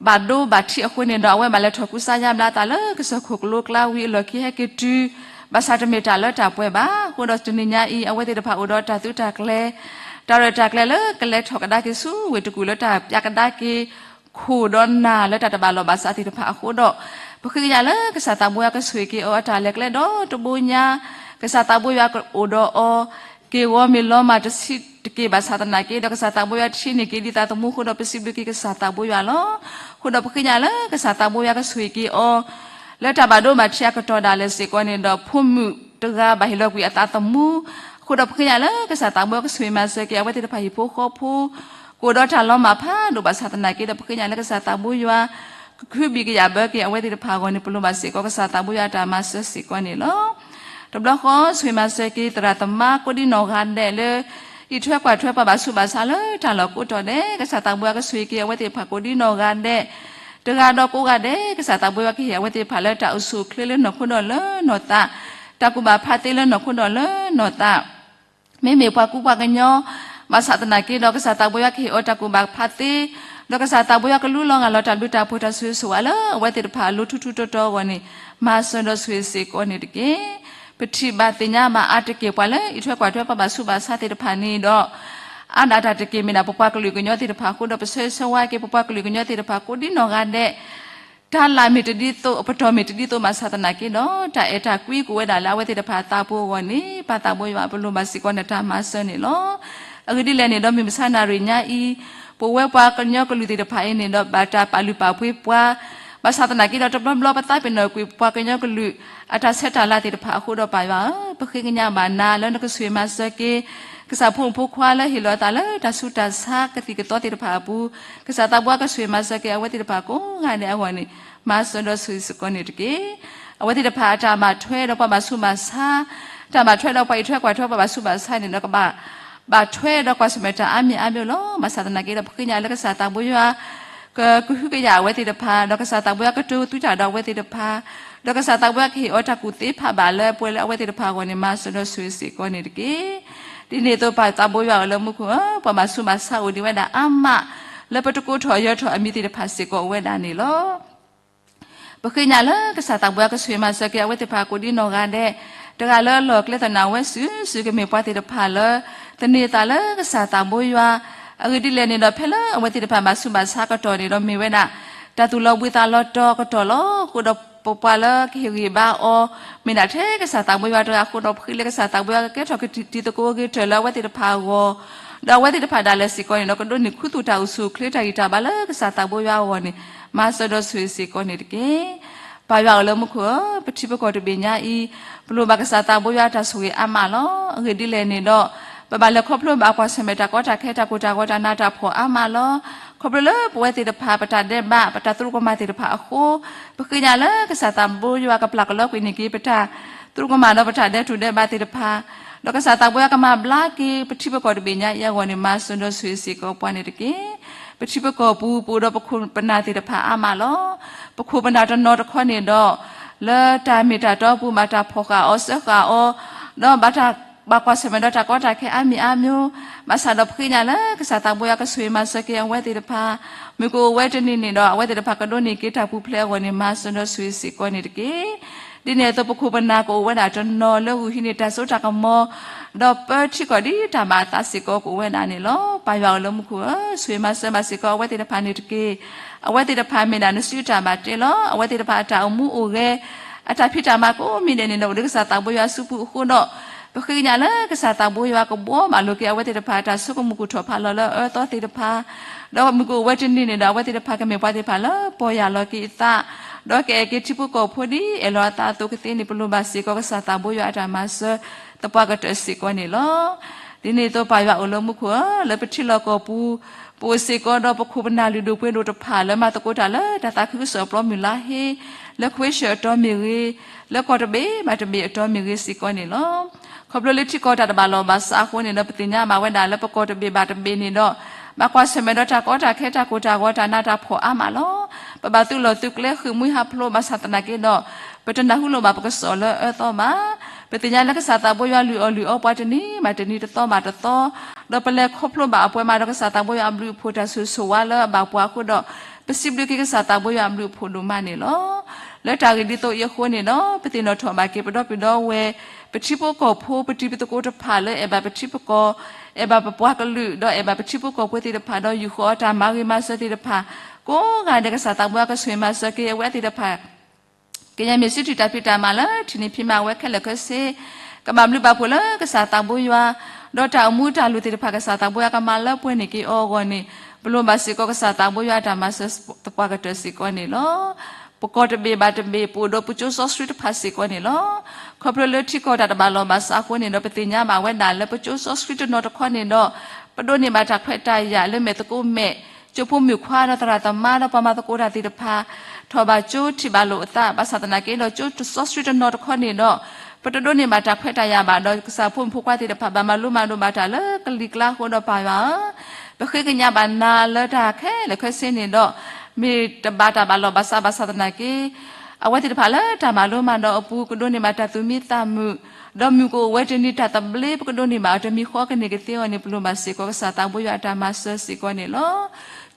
ဘၣ်ဒိဘၣ်ထံးအဃိန့ၣ်ဒီး အဝဲဘၣ်လဲၤထီၣ်ကူစါယါဘျါအသးလၢကစၢၢ်ခိၣ်ကလိကျါဝံၤအလီၢ်ခံဟဲက့ၤတုၤ ဘၣ်ဆၣ်တမ့ၢ်တၢ်လၢတၢ်ပှဲၤဘၣ်. အဃိဒီးတနံၤညါအံၤ အဝဲသ့ၣ်တဖၣ်အိၣ်ဒီးတၢ်သုးတၢ်ကျဲၤ, တၢ်ရဲၣ်တၢ်ကျဲၤလၢကလဲၤထီၣ်ကဒါက့ၤဆူဝ့ၢ်တကူၣ်လၢတၢ်ပျၢ်ကဒါက့ၤ ခိၣ်ဒီးနၢ်လၢတၢ်တဘၣ်လီၢ်ဘၣ်စးသ့ၣ်တဖၣ်အဃိဒီး ပဃ့ကညးလၢကစၢ်သးဘိယွၤကဆိၣ်ဂ့ၤက့ၤအီၤအတၢ်လဲၤကျဲဒီတဘိညါ, ကစၢ်သးဘိယွၤကအိၣ်ဒီးအီၤ က့ၢ်ဂီၤမ့ၢ်လီၤမၢ်တဆံးတက့ၢ်ဘၣ်ဆၣ်သနာ်က့ဒီး ကစၢ်သးဘိယွၤတဆံးန့ၢ်က့ၤဒ်သးသမူအဃိဒီး ပစံးဘျုးက့ၤကစၢ်သးဘိယွၤလီၤ. အဃိဒီးပဃ့ကညးလၢကစၢ်သးဘိယွၤကဆိၣ်ဂ့ၤက့ၤအီၤ လၢတၢ်ဘၣ်ဒိဘၣ်ထံးအကတီၢ်ဒၣ်လဲာ်စ့ၢ်ကီးန့ၣ်ဒီး ဖိမုၣ်တဂၤဘၣ်ဟ့ၣ်လီၤကွံာ်အသးသမူ, အဃိဒီးပဃ့ကညးလၢကစၢ်သးဘိယွၤကဆိၣ်ဂ့ၤမၤစၢၤက့ၤ အဝဲသ့ၣ်တဖၣ်ဟံၣ်ဖိဃီဖိ ကအိၣ်ဒီးတၢ်လီၤမၢ်ဖးဒိၣ်ဘၣ်ဆၣ်သနာ်က့ဒီး ပဃ့ကညးလၢကစၢ်သးဘိယွၤ ကခုဘံၣ်ကယာ်ဘၢက့ၤအဝဲသ့ၣ်တဖၣ်အဂီၢ်န့ၣ် ပလိၣ်ဘၣ်စ့ၢ်ကီးကစၢ်သးဘိယွၤအတၢ်မၤစၢၤစ့ၢ်ကီးန့ၣ်လီၤ. တဘျီဃီဆိၣ်ဂ့ၤမၤစၢၤက့ၤသရၣ်သမါကိးဒ်နီၢ်ဂၤဒဲးလၢ အံးထွဲကွၢ်ထွဲပှၤဘၣ်ဆူးဘၣ်ဆါလၢတၢ်လီၢ်ကိးတီၤဒဲး, ကစၢ်သးဘိယွၤကဆိၣ်ဂ့ၤက့ၤအဝဲသ့ၣ်တဖၣ်ကိးဒ်နီၢ်ဂၤဒဲး, တဂၤဒီးကိးဂၤဒဲး ကစၢ်သးဘိယွၤကဟ့ၣ်အဝဲသ့ၣ်တဖၣ်လၢတၢ်အိၣ်ဆူၣ်အိၣ်ချ့လၢနီၢ်ခိဒီးလၢနီၢ်သး, တၢ်ကူၣ်ဘၣ်ဖးသ့လၢနီၢ်ခိဒီးလၢနီၢ်သး မ့မ့ၢ်ပှၤကူပှၤကညီ ဘၣ်ဆၣ်သနာ်က့ဒီး ကစၢ်သးဘိယွၤကဟ့ၣ်အီၤတၢ်ကူၣ်ဘၣ်ဖးသ့, ဒီးကစၢ်သးဘိယွၤကလူလီၤဂာ်လီၤတၢ်ဘျုးတၢ်ဖှိၣ်တၢ်ဆိၣ်ဂ့ၤဆိၣ်ဝါလၢအဝဲသ့ၣ်တဖၣ်အလိၤထူထူတီတီအဂီၢ်န့ၣ် မၤစၢၤဒီးဆိၣ်ဂ့ၤစ့ၢ်ကီးန့ၣ်တက့ၢ်. ပထံၣ်ဘၣ်သ့ၣ်ညါဘၣ်အါတက့ၢ်ပှၤလၢအံးထွဲကွၢ်ထွဲပှၤဘၣ်ဆူးဘၣ်ဆါသ့ၣ်တဖၣ်န့ၣ်ဒီး အါဒၣ်တၢ်တက့ၢ်မ့ၢ်ဒၣ်ပပှၤကလုာ်ကညီသ့ၣ်တဖၣ်အဃိဒီး ပဆၢဂ့ၤဆၢဝါက့ၤပပှၤကလုာ်ကညီသ့ၣ်တဖၣ်ကိးဒ်နီၢ်ဂၤဒဲး တၢ်လၢ်မ့ၢ်တဒ်သိး အပတီၢ်မ့ၢ်တဒ်သိးဘၣ်ဆၣ်သနာ်က့ဒီး တၢ်အဲၣ်တၢ်ကွံကအိၣ်ဝဲဒၣ်လၢအဝဲသ့ၣ်တဖၣ်အသးပူၤအဂီၢ်န့ၣ် ပၢ်သးဘိယွၤပလိၣ်ဘၣ်စ့ၢ်ကီးနတၢ်မၤစၢၤန့ၣ်လီၤ. အဂ့ၢ်ဒ်လဲၣ်န့ၣ်ဒီး မုၢ်မဆါနၣ်ရံၣ်ညါအံၤ ပဝဲပှၤကညီကလုာ်သ့ၣ်တဖၣ်အံၤန့ၣ်ဒီး ဘၣ်တၢ်ပာ်လုၢ်ပာ်ပှ့ၤပှၤ ဘၣ်ဆၣ်သနာ်က့ဒီး တဘျီဘျီပသးပ့ၤနီၣ်ကွံာ်ပှၤကညီကလုာ် အတၢ်ဆဲးတၢ်လၤသ့ၣ်တဖၣ်အဃိဒီးပၢ်ယွၤဧၢ, ပဃ့ကညးဘၣ်နၤလၢနကဆိၣ်ဂ့ၤမၤစၢၤက့ၤ ကစၢ်ဖိမုၣ်ဖိခွါလၢဟ့ၣ်လီၤအသးလၢတၢ်ဆူးတၢ်ဆါကသံၣ်ကသီသ့ၣ်တဖၣ်အပူၤ, ကစၢ်သးဘိယွၤကဆိၣ်ဂ့ၤမၤစၢၤက့ၤအဝဲသ့ၣ်တဖၣ်ကိးဂၤဒဲးအဂီၢ်န့ၣ် မၤစၢၤဒီးဆိၣ်ဂ့ၤစ့ၢ်ကီးန့ၣ်တက့ၢ်. အဝဲသ့ၣ်တဖၣ်အတၢ်ဘၣ်ထွဲဒီးပှၤဘၣ်ဆူးဘၣ်ဆါ, တၢ်ဘၣ်ထွဲဒီးပှၤအံးထွဲကွၢ်ထွဲပှၤဘၣ်ဆူးဘၣ်ဆါန့ၣ်ဒီး ကဘၣ် ဘၣ်ထွဲဒီးကွၢ်ဆၢၣ်မဲာ်တၢ်အါမံၤအါမျိုးလီၤ. ဘၣ်ဆၣ်သနာ်က့ဒီး ပဃ့ကညးလၢကစၢ်သးဘိယွၤ ကကဟုကယာ်အဝဲသ့ၣ်တဖၣ်, ဒီးကစၢ်သးဘိယွၤကတိၤသုတၢ်ဒီးအဝဲသ့ၣ်တဖၣ်, ဒီးကစၢ်သးဘိယွၤကဟ့ၣ်အီၤတၢ်ကူၣ်သ့ဖးဘၣ်လၢပှဲၤလၢအဝဲသ့ၣ်တဖၣ်အဂီၢ်န့ၣ် မၤစၢၤဒီးဆိၣ်ဂ့ၤစ့ၢ်ကီးန့ၣ်တက့ၢ်. ဒ်န့ၣ်အသိးပၢ်သးဘိယွၤအိၣ်လၢမူခိၣ်ဧၢ, ပှၤဘၣ်ဆူးဘၣ်ဆါအိၣ်ဒံးဝဲဒၣ်အါမး လၢပတကိးထီၣ်ယၢၤထီၣ်အမံၤသ့ၣ်တဖၣ်စ့ၢ်ကီးအိၣ်ဝဲဒၣ်န့ၣ်လီၤ. ပဃ့ကညးလၢကစၢ်သးဘိယွၤကဆိၣ်ဂ့ၤမၤစၢၤက့ၤအဝဲသ့ၣ်တဖၣ်ကိးဒ်နီၢ်ဂၤဒဲး, တဂၤလၢအလီၢ်အကျဲသနၢၣ်ဝဲစုာ်စုာ်ကမ့ၢ်ပှၤသ့ၣ်တဖၣ်လၢ သန့ၤအသးလၢကစၢ်သးဘိယွၤ အဂ့ၢ်ဒ်လဲၣ်န့ၣ်ဒီး ဖဲလၢအဝဲသ့ၣ်တဖၣ်ဘၣ်ဆူးဘၣ်ဆါကတီၢ်န့ၣ်ဒီး မ့ၢ်ဝဲဒၣ် တၢ်သူၣ်လီၤဘှံးသးလီၤတီၤကတီၢ်လီၤ. အဃိဒီးပပှၤလၢကဟ့ၣ်ဂံၢ်ဘါအီၤ မ့ၢ်ဒၣ်ထဲကစၢ်သးဘိယွၤတဂၤအဃိဒီး ပဃ့လၢကစၢ်သးဘိယွၤကကဲထီၣ်ကတံၤသကိးအဂ့ၤကတၢၢ်လၢအဝဲသ့ၣ်တဖၣ်အဂီၢ်, ဒီးအဝဲသ့ၣ်တဖၣ်ဒၣ်လဲာ်စ့ၢ်ကီးန့ၣ်ဒီး ကဒိးန့ၢ်ခူသူၣ်တၢ်အိၣ်ဆူၣ်အိၣ်ချ့တၢ်ဂံၢ်တၢ်ဘါလၢကစၢ်သးဘိယွၤအဂီၢ်န့ၣ် မၤစၢၤဒီးဆိၣ်ဂ့ၤစ့ၢ်ကီးန့ၣ်တက့ၢ်. ပၢ်ယွၤအိၣ်လၢမူခိၣ်ဧၢ, ပထံပကီၢ်တဘ့ၣ်ညါအံၤ ပလိၣ်ဘၣ်ကစၢ်သးဘိယွၤအတၢ်ဆိၣ်ဂ့ၤအါမးလီၤ. အဂ့ၢ်ဒ်လဲၣ်န့ၣ်ဒီး ပဘၣ်လဲၤခီဖျိဘၣ်အကွၢ်ဆၢၣ်မဲာ်တၢ်ကီတၢ်ခဲ တၢ်ကိၢ်တၢ်ဂီၤ တၢ်နးတၢ်ဖှီၣ်အါမးလီၤ. ခီဖျိလၢပဝဲသ့ၣ်တဖၣ် ပတၢ်ဒဲးဘး ပတၢ်သရူးကမၣ်သ့ၣ်တဖၣ်အဃိ ပဃ့ကညးလၢကစၢ်သးဘိယွၤကပျၢ်ကလီကွံာ်န့ၢ်က့ၤ ပတၢ်သရူးကမၣ်ဒီးပတၢ်ဒဲးထူၣ်ဒဲးဘးသ့ၣ်တဖၣ်, ဒီးကစၢ်သးဘိယွၤကမၤဘျါက့ၤ ပထံပကီၢ်တဘ့ၣ်ညါအံၤအဂီၢ်န့ၣ် မၤစၢၤဒီးဆိၣ်ဂ့ၤစ့ၢ်ကီးပှၤန့ၣ်တက့ၢ်. ပထံပကီၢ်ပူၤ ပအိၣ်ဒီးပခိၣ်ပနၢ်သ့ၣ်တဖၣ်အါမးလီၤ. ပခိၣ်ပနၢ်တနီၤတခီန့ၣ်ဒီး လၢတၢ်မ့ၢ်တၢ်တီအပူၤ ဘၣ်တၢ်ဖီၣ်ဃာ်အီၤစၢဃာ်အီၤ, ဒီးဘၣ်တၢ် ဘၣ်ကွၢ်ဆၢၣ်မဲာ်ဒီးတၢ်ကီတၢ်ခဲအါမံၤအါမျိုး, ဘၣ်ဆၣ်ဒီးပဃ့ကညးလၢကစၢ်သးဘိယွၤကဆိၣ်ဂ့ၤမၤစၢၤက့ၤအဝဲသ့ၣ်တဖၣ်, မုၢ်ကအိၣ်ဝဲတနံၤန့ၣ်ဒီး အဝဲသ့ၣ်တဖၣ်ကဒိးန့ၢ်က့ၤတၢ်ပူၤဖျဲးအဂီၢ်န့ၣ် မၤစၢၤဒီးဆိၣ်ဂ့ၤစ့ၢ်ကီးန့ၣ်တက့ၢ်. ဒ်န့ၣ်အသိး ပခိၣ်ပနၢ်ကအိၣ်ဝဲဒၣ်တနီၤလၢဂုာ်ဟံးန့ၢ်တၢ်စိတၢ်ကမီၤ, ဒီးပၢထံကီၢ်ဒ်တၢ်ဘၣ်အသးစ့ၢ်ကီးကအိၣ်ဝဲဒၣ်န့ၣ်လီၤ. ပၢ်ယွၤအိၣ်လၢမူခိၣ်ဧၢ, ဆိၣ်ဂ့ၤမၤစၢၤဘၣ်စ့ၢ်ကီးအဝဲသ့ၣ်တဖၣ်န့ၣ်တက့ၢ်. အဝဲသ့ၣ်တဖၣ်မ့ၢ်ဒၣ်နစုတၢ်ဘၣ်တ့လီၤ. အဝဲသ့ၣ်တဖၣ်အတၢ်အိၣ်မူအိၣ်ဂဲၤ အတၢ်ဖံးတၢ်မၤကိးမံၤဒဲးန့ၣ်ဒီး အိၣ်လၢကစၢ်သးဘိယွၤအစုပူၤအဃိဒီး ပဃ့ကညးလၢကစၢ်သးဘိယွၤကဘှီဘၣ်လိာ်က့ၤအဝဲသ့ၣ်တဖၣ်အတၢ်ဆိကမိၣ်ကထီၣ်ဖးလီၤလၢအအၢသီသ့ၣ်တဖၣ်, ဒီးမုၢ်ကအိၣ်ဝဲတနံၤန့ၣ်ဒီး အဝဲသ့ၣ်တဖၣ်ကမ့ၢ်ပှၤသ့ၣ်တဖၣ်လၢပီၢ်ယၢ်လီၤက့ၤအသး, ဒီးကအဲၣ်က့ၤထံဖိကီၢ်ဖိဒ်အဲၣ်လီၤအသးအသိးကသ့န့ၣ် ပလိၣ်ဘၣ်စ့ၢ်ကီးကစၢ်သးဘိယွၤအတၢ်မၤစၢၤသပှၢ်ကတၢၢ်စ့ၢ်ကီးန့ၣ်လီၤ. ဒ်န့ၣ်အသိးပၢ်ယွၤအိၣ်လၢမူခိၣ်ဧၢ, လၢပထံလီၢ်ကီၢ်ပူၤ ပအိၣ်စ့ၢ်ကီးဒီးပခိၣ်ပနၢ်လုၢ်ဒိၣ်ပှ့ၤဒိၣ်တဖၣ်လၢမၤသကိးတၢ်လၢတၢ်သးခုကစီၣ်အပျီမုၢ်လါဟ့, လၢခွ့ဆၢၣ်အတီၢ်မ့ၢ်ဂ့ၤ, လၢကီၢ်တဘ့ၣ်ဘၣ်တဘ့ၣ်အတီၢ်မ့ၢ်ဂ့ၤစ့ၢ်ကီးန့ၣ်လီၤ. ခီဖျိလၢထံကီၢ်တၢ်တဘၣ်လီၢ်ဘၣ်စးအဃိန့ၣ်ဒီး ပသ့ၣ်ညါဘၣ်ဝဲဒၣ်လၢပကီၢ်တဘ့ၣ်ဘၣ်တဘ့ၣ်န့ၣ်ဒီး ဘၣ်ကွၢ်ဆၢၣ်မဲာ်ဒီးတၢ်ကီတၢ်ခဲ တၢ်ကိၢ်တၢ်ဂီၤ တၢ်နးတၢ်ဖှီၣ်အါမးလီၤ. ပဘၣ်သုးလီၢ်သုးကျဲဃ့ၢ်မှံဟးဖျိးဘၣ်ဆၣ်သနာ်က့ဒီး ပတနၢ်ဟူလိာ်ဘၣ်ပကစီၣ်လၢအၢသီဘၣ်. ပသ့ၣ်ညါလၢကစၢ်သးဘိယွၤလုၢ်အီၣ်လုၢ်အီပှၤတနံၤဘၣ်တနံၤ တသီဘၣ်တသီ, ဒီးပလဲၤခီဖျိဘၣ်အပှဲၤမးဒီးကစၢ်သးဘိယွၤအဘျုးအဖှိၣ်တၢ်ဆိၣ်ဂ့ၤဆိၣ်ဝါလၢအဘၣ်ပှၤအဃိဒီး ပစံးဘျုးက့ၤကစၢ်သးဘိယွၤအဘျုးအဖှိၣ်ဒိၣ်မးန့ၣ်လီၤ. လၢတၢ်ဂ့ၢ်ဒ်သိးအံၤအဃိန့ၣ်ဒီး ပသ့ၣ်နီၣ်ထီၣ်ဘၣ်က့ၤပဒီပုၢ်ဒီဝဲၢ် ပထံဖိကီၢ်ဖိ ပတံၤပသကိးတဖၣ်လၢအဲၣ်ဘၣ်ပထံပကီၢ်, အဲၣ်ဘၣ်ပပှၤကလုာ် ဒီးအဲၣ်ဘၣ်ပထံဖိကီၢ်ဖိသ့ၣ်တဖၣ် ဒီးယူာ်ဃီၤအတၢ်မၤဂ့ၤမၤစၢၤသ့ၣ်တဖၣ် ကိးဂၤဒဲးကစၢ်သးဘိယွၤကဆိၣ်ဂ့ၤမၤစၢၤက့ၤအဝဲသ့ၣ်တဖၣ် ကယဲၢ်မ့ၢ်စုထံၣ်တၢ်ဖံးတၢ်မၤလၢထံၣ်န့ၢ်ဖံးမၤဝဲခဲလၢာ်ခဲဆ့, ကဘၣ်ဘျုးဘၣ်ဖှိၣ်လၢကစၢ်သးဘိယွၤ, ဒီးတၢ်အိၣ်မူတၢ်လိၣ်သ့ၣ်တဖၣ်ကစၢ်သးဘိယွၤကမၤလၢပှဲၤန့ၢ်က့ၤအီၤအဂီၢ်န့ၣ် ပလိၣ်ဘၣ်စ့ၢ်ကီးကစၢ်သးဘိယွၤအတၢ်မၤစၢၤသပှၢ်ကတၢၢ်စ့ၢ်ကီးန့ၣ်လီၤ. ပကီၢ်တဘ့ၣ်ဘၣ်တဘ့ၣ် ပအိၣ်ဒီးပကၠိစီဆှံတဖၣ်စ့ၢ်ကီးန့ၣ်လီၤ. ခီဖျိလၢထံကီၢ်တၢ်တဘၣ်လီၢ်ဘၣ်စးအဃိန့ၣ်ဒီး ပသ့ၣ်ညါဘၣ်ဝဲဒၣ်လၢပကၠိစီဆှံတနီၤတခီန့ၣ်ဒီး ပဒိးန့ၢ်ဘၣ်တၢ်ခွဲးတၢ်ယာ်လၢမဲာ်သကိးမဲာ်, ကၠိဖိမုၣ်ခွါဒီးသရၣ်သမါဒီးပှၤမၤသကိးတၢ်သ့ၣ်တဖၣ် ထီၣ်ဘၣ်ကၠိထံၣ်ဘၣ်လိာ်အသး, ဘၣ်ဆၣ်သနာ်က့ဒီး ကၠိစီဆှံတနီၤတခီန့ၣ်ဒီး ပတဒိးန့ၢ်ဘၣ်တၢ်ခွဲးတၢ်ယာ်ဘၣ်ဒီး ကစၢ်ဖိမုၣ်ဖိခွါသ့ၣ်တဖၣ် ဘၣ်မၤလိမၤဒိးဘၣ်တၢ်လၢကလံၤကျါအဃိဒီးပၢ်ယွၤဧၢ, ပဃ့ကညးဘၣ်နၤလၢတၢ်ခဲလၢာ်ခဲဆ့န့ၣ်ဒီး မ့ၢ်တဘၣ်တၢ်ဘၣ်လီၢ်ဘၣ်စးဘၣ်ဆၣ်သနာ်က့ အဝဲသ့ၣ်တဖၣ်လၢတၢ်မၤလိမၤဒိးအပူၤ ကဒိးန့ၢ်ဘၣ်တၢ်သူၣ်မံသးမုာ်, ဒီးမုၢ်ကအိၣ်ဝဲတနံၤတၢ်သဘျ့ ပကဒိးန့ၢ်ဘၣ်အီၤတမံၤဃီကန့ၢ်ကသ့အီၤန့ၣ် ပလိၣ်ဘၣ်စ့ၢ်ကီးကစၢ်သးဘိယွၤအတၢ်မၤစၢၤစ့ၢ်ကီးန့ၣ်လီၤ.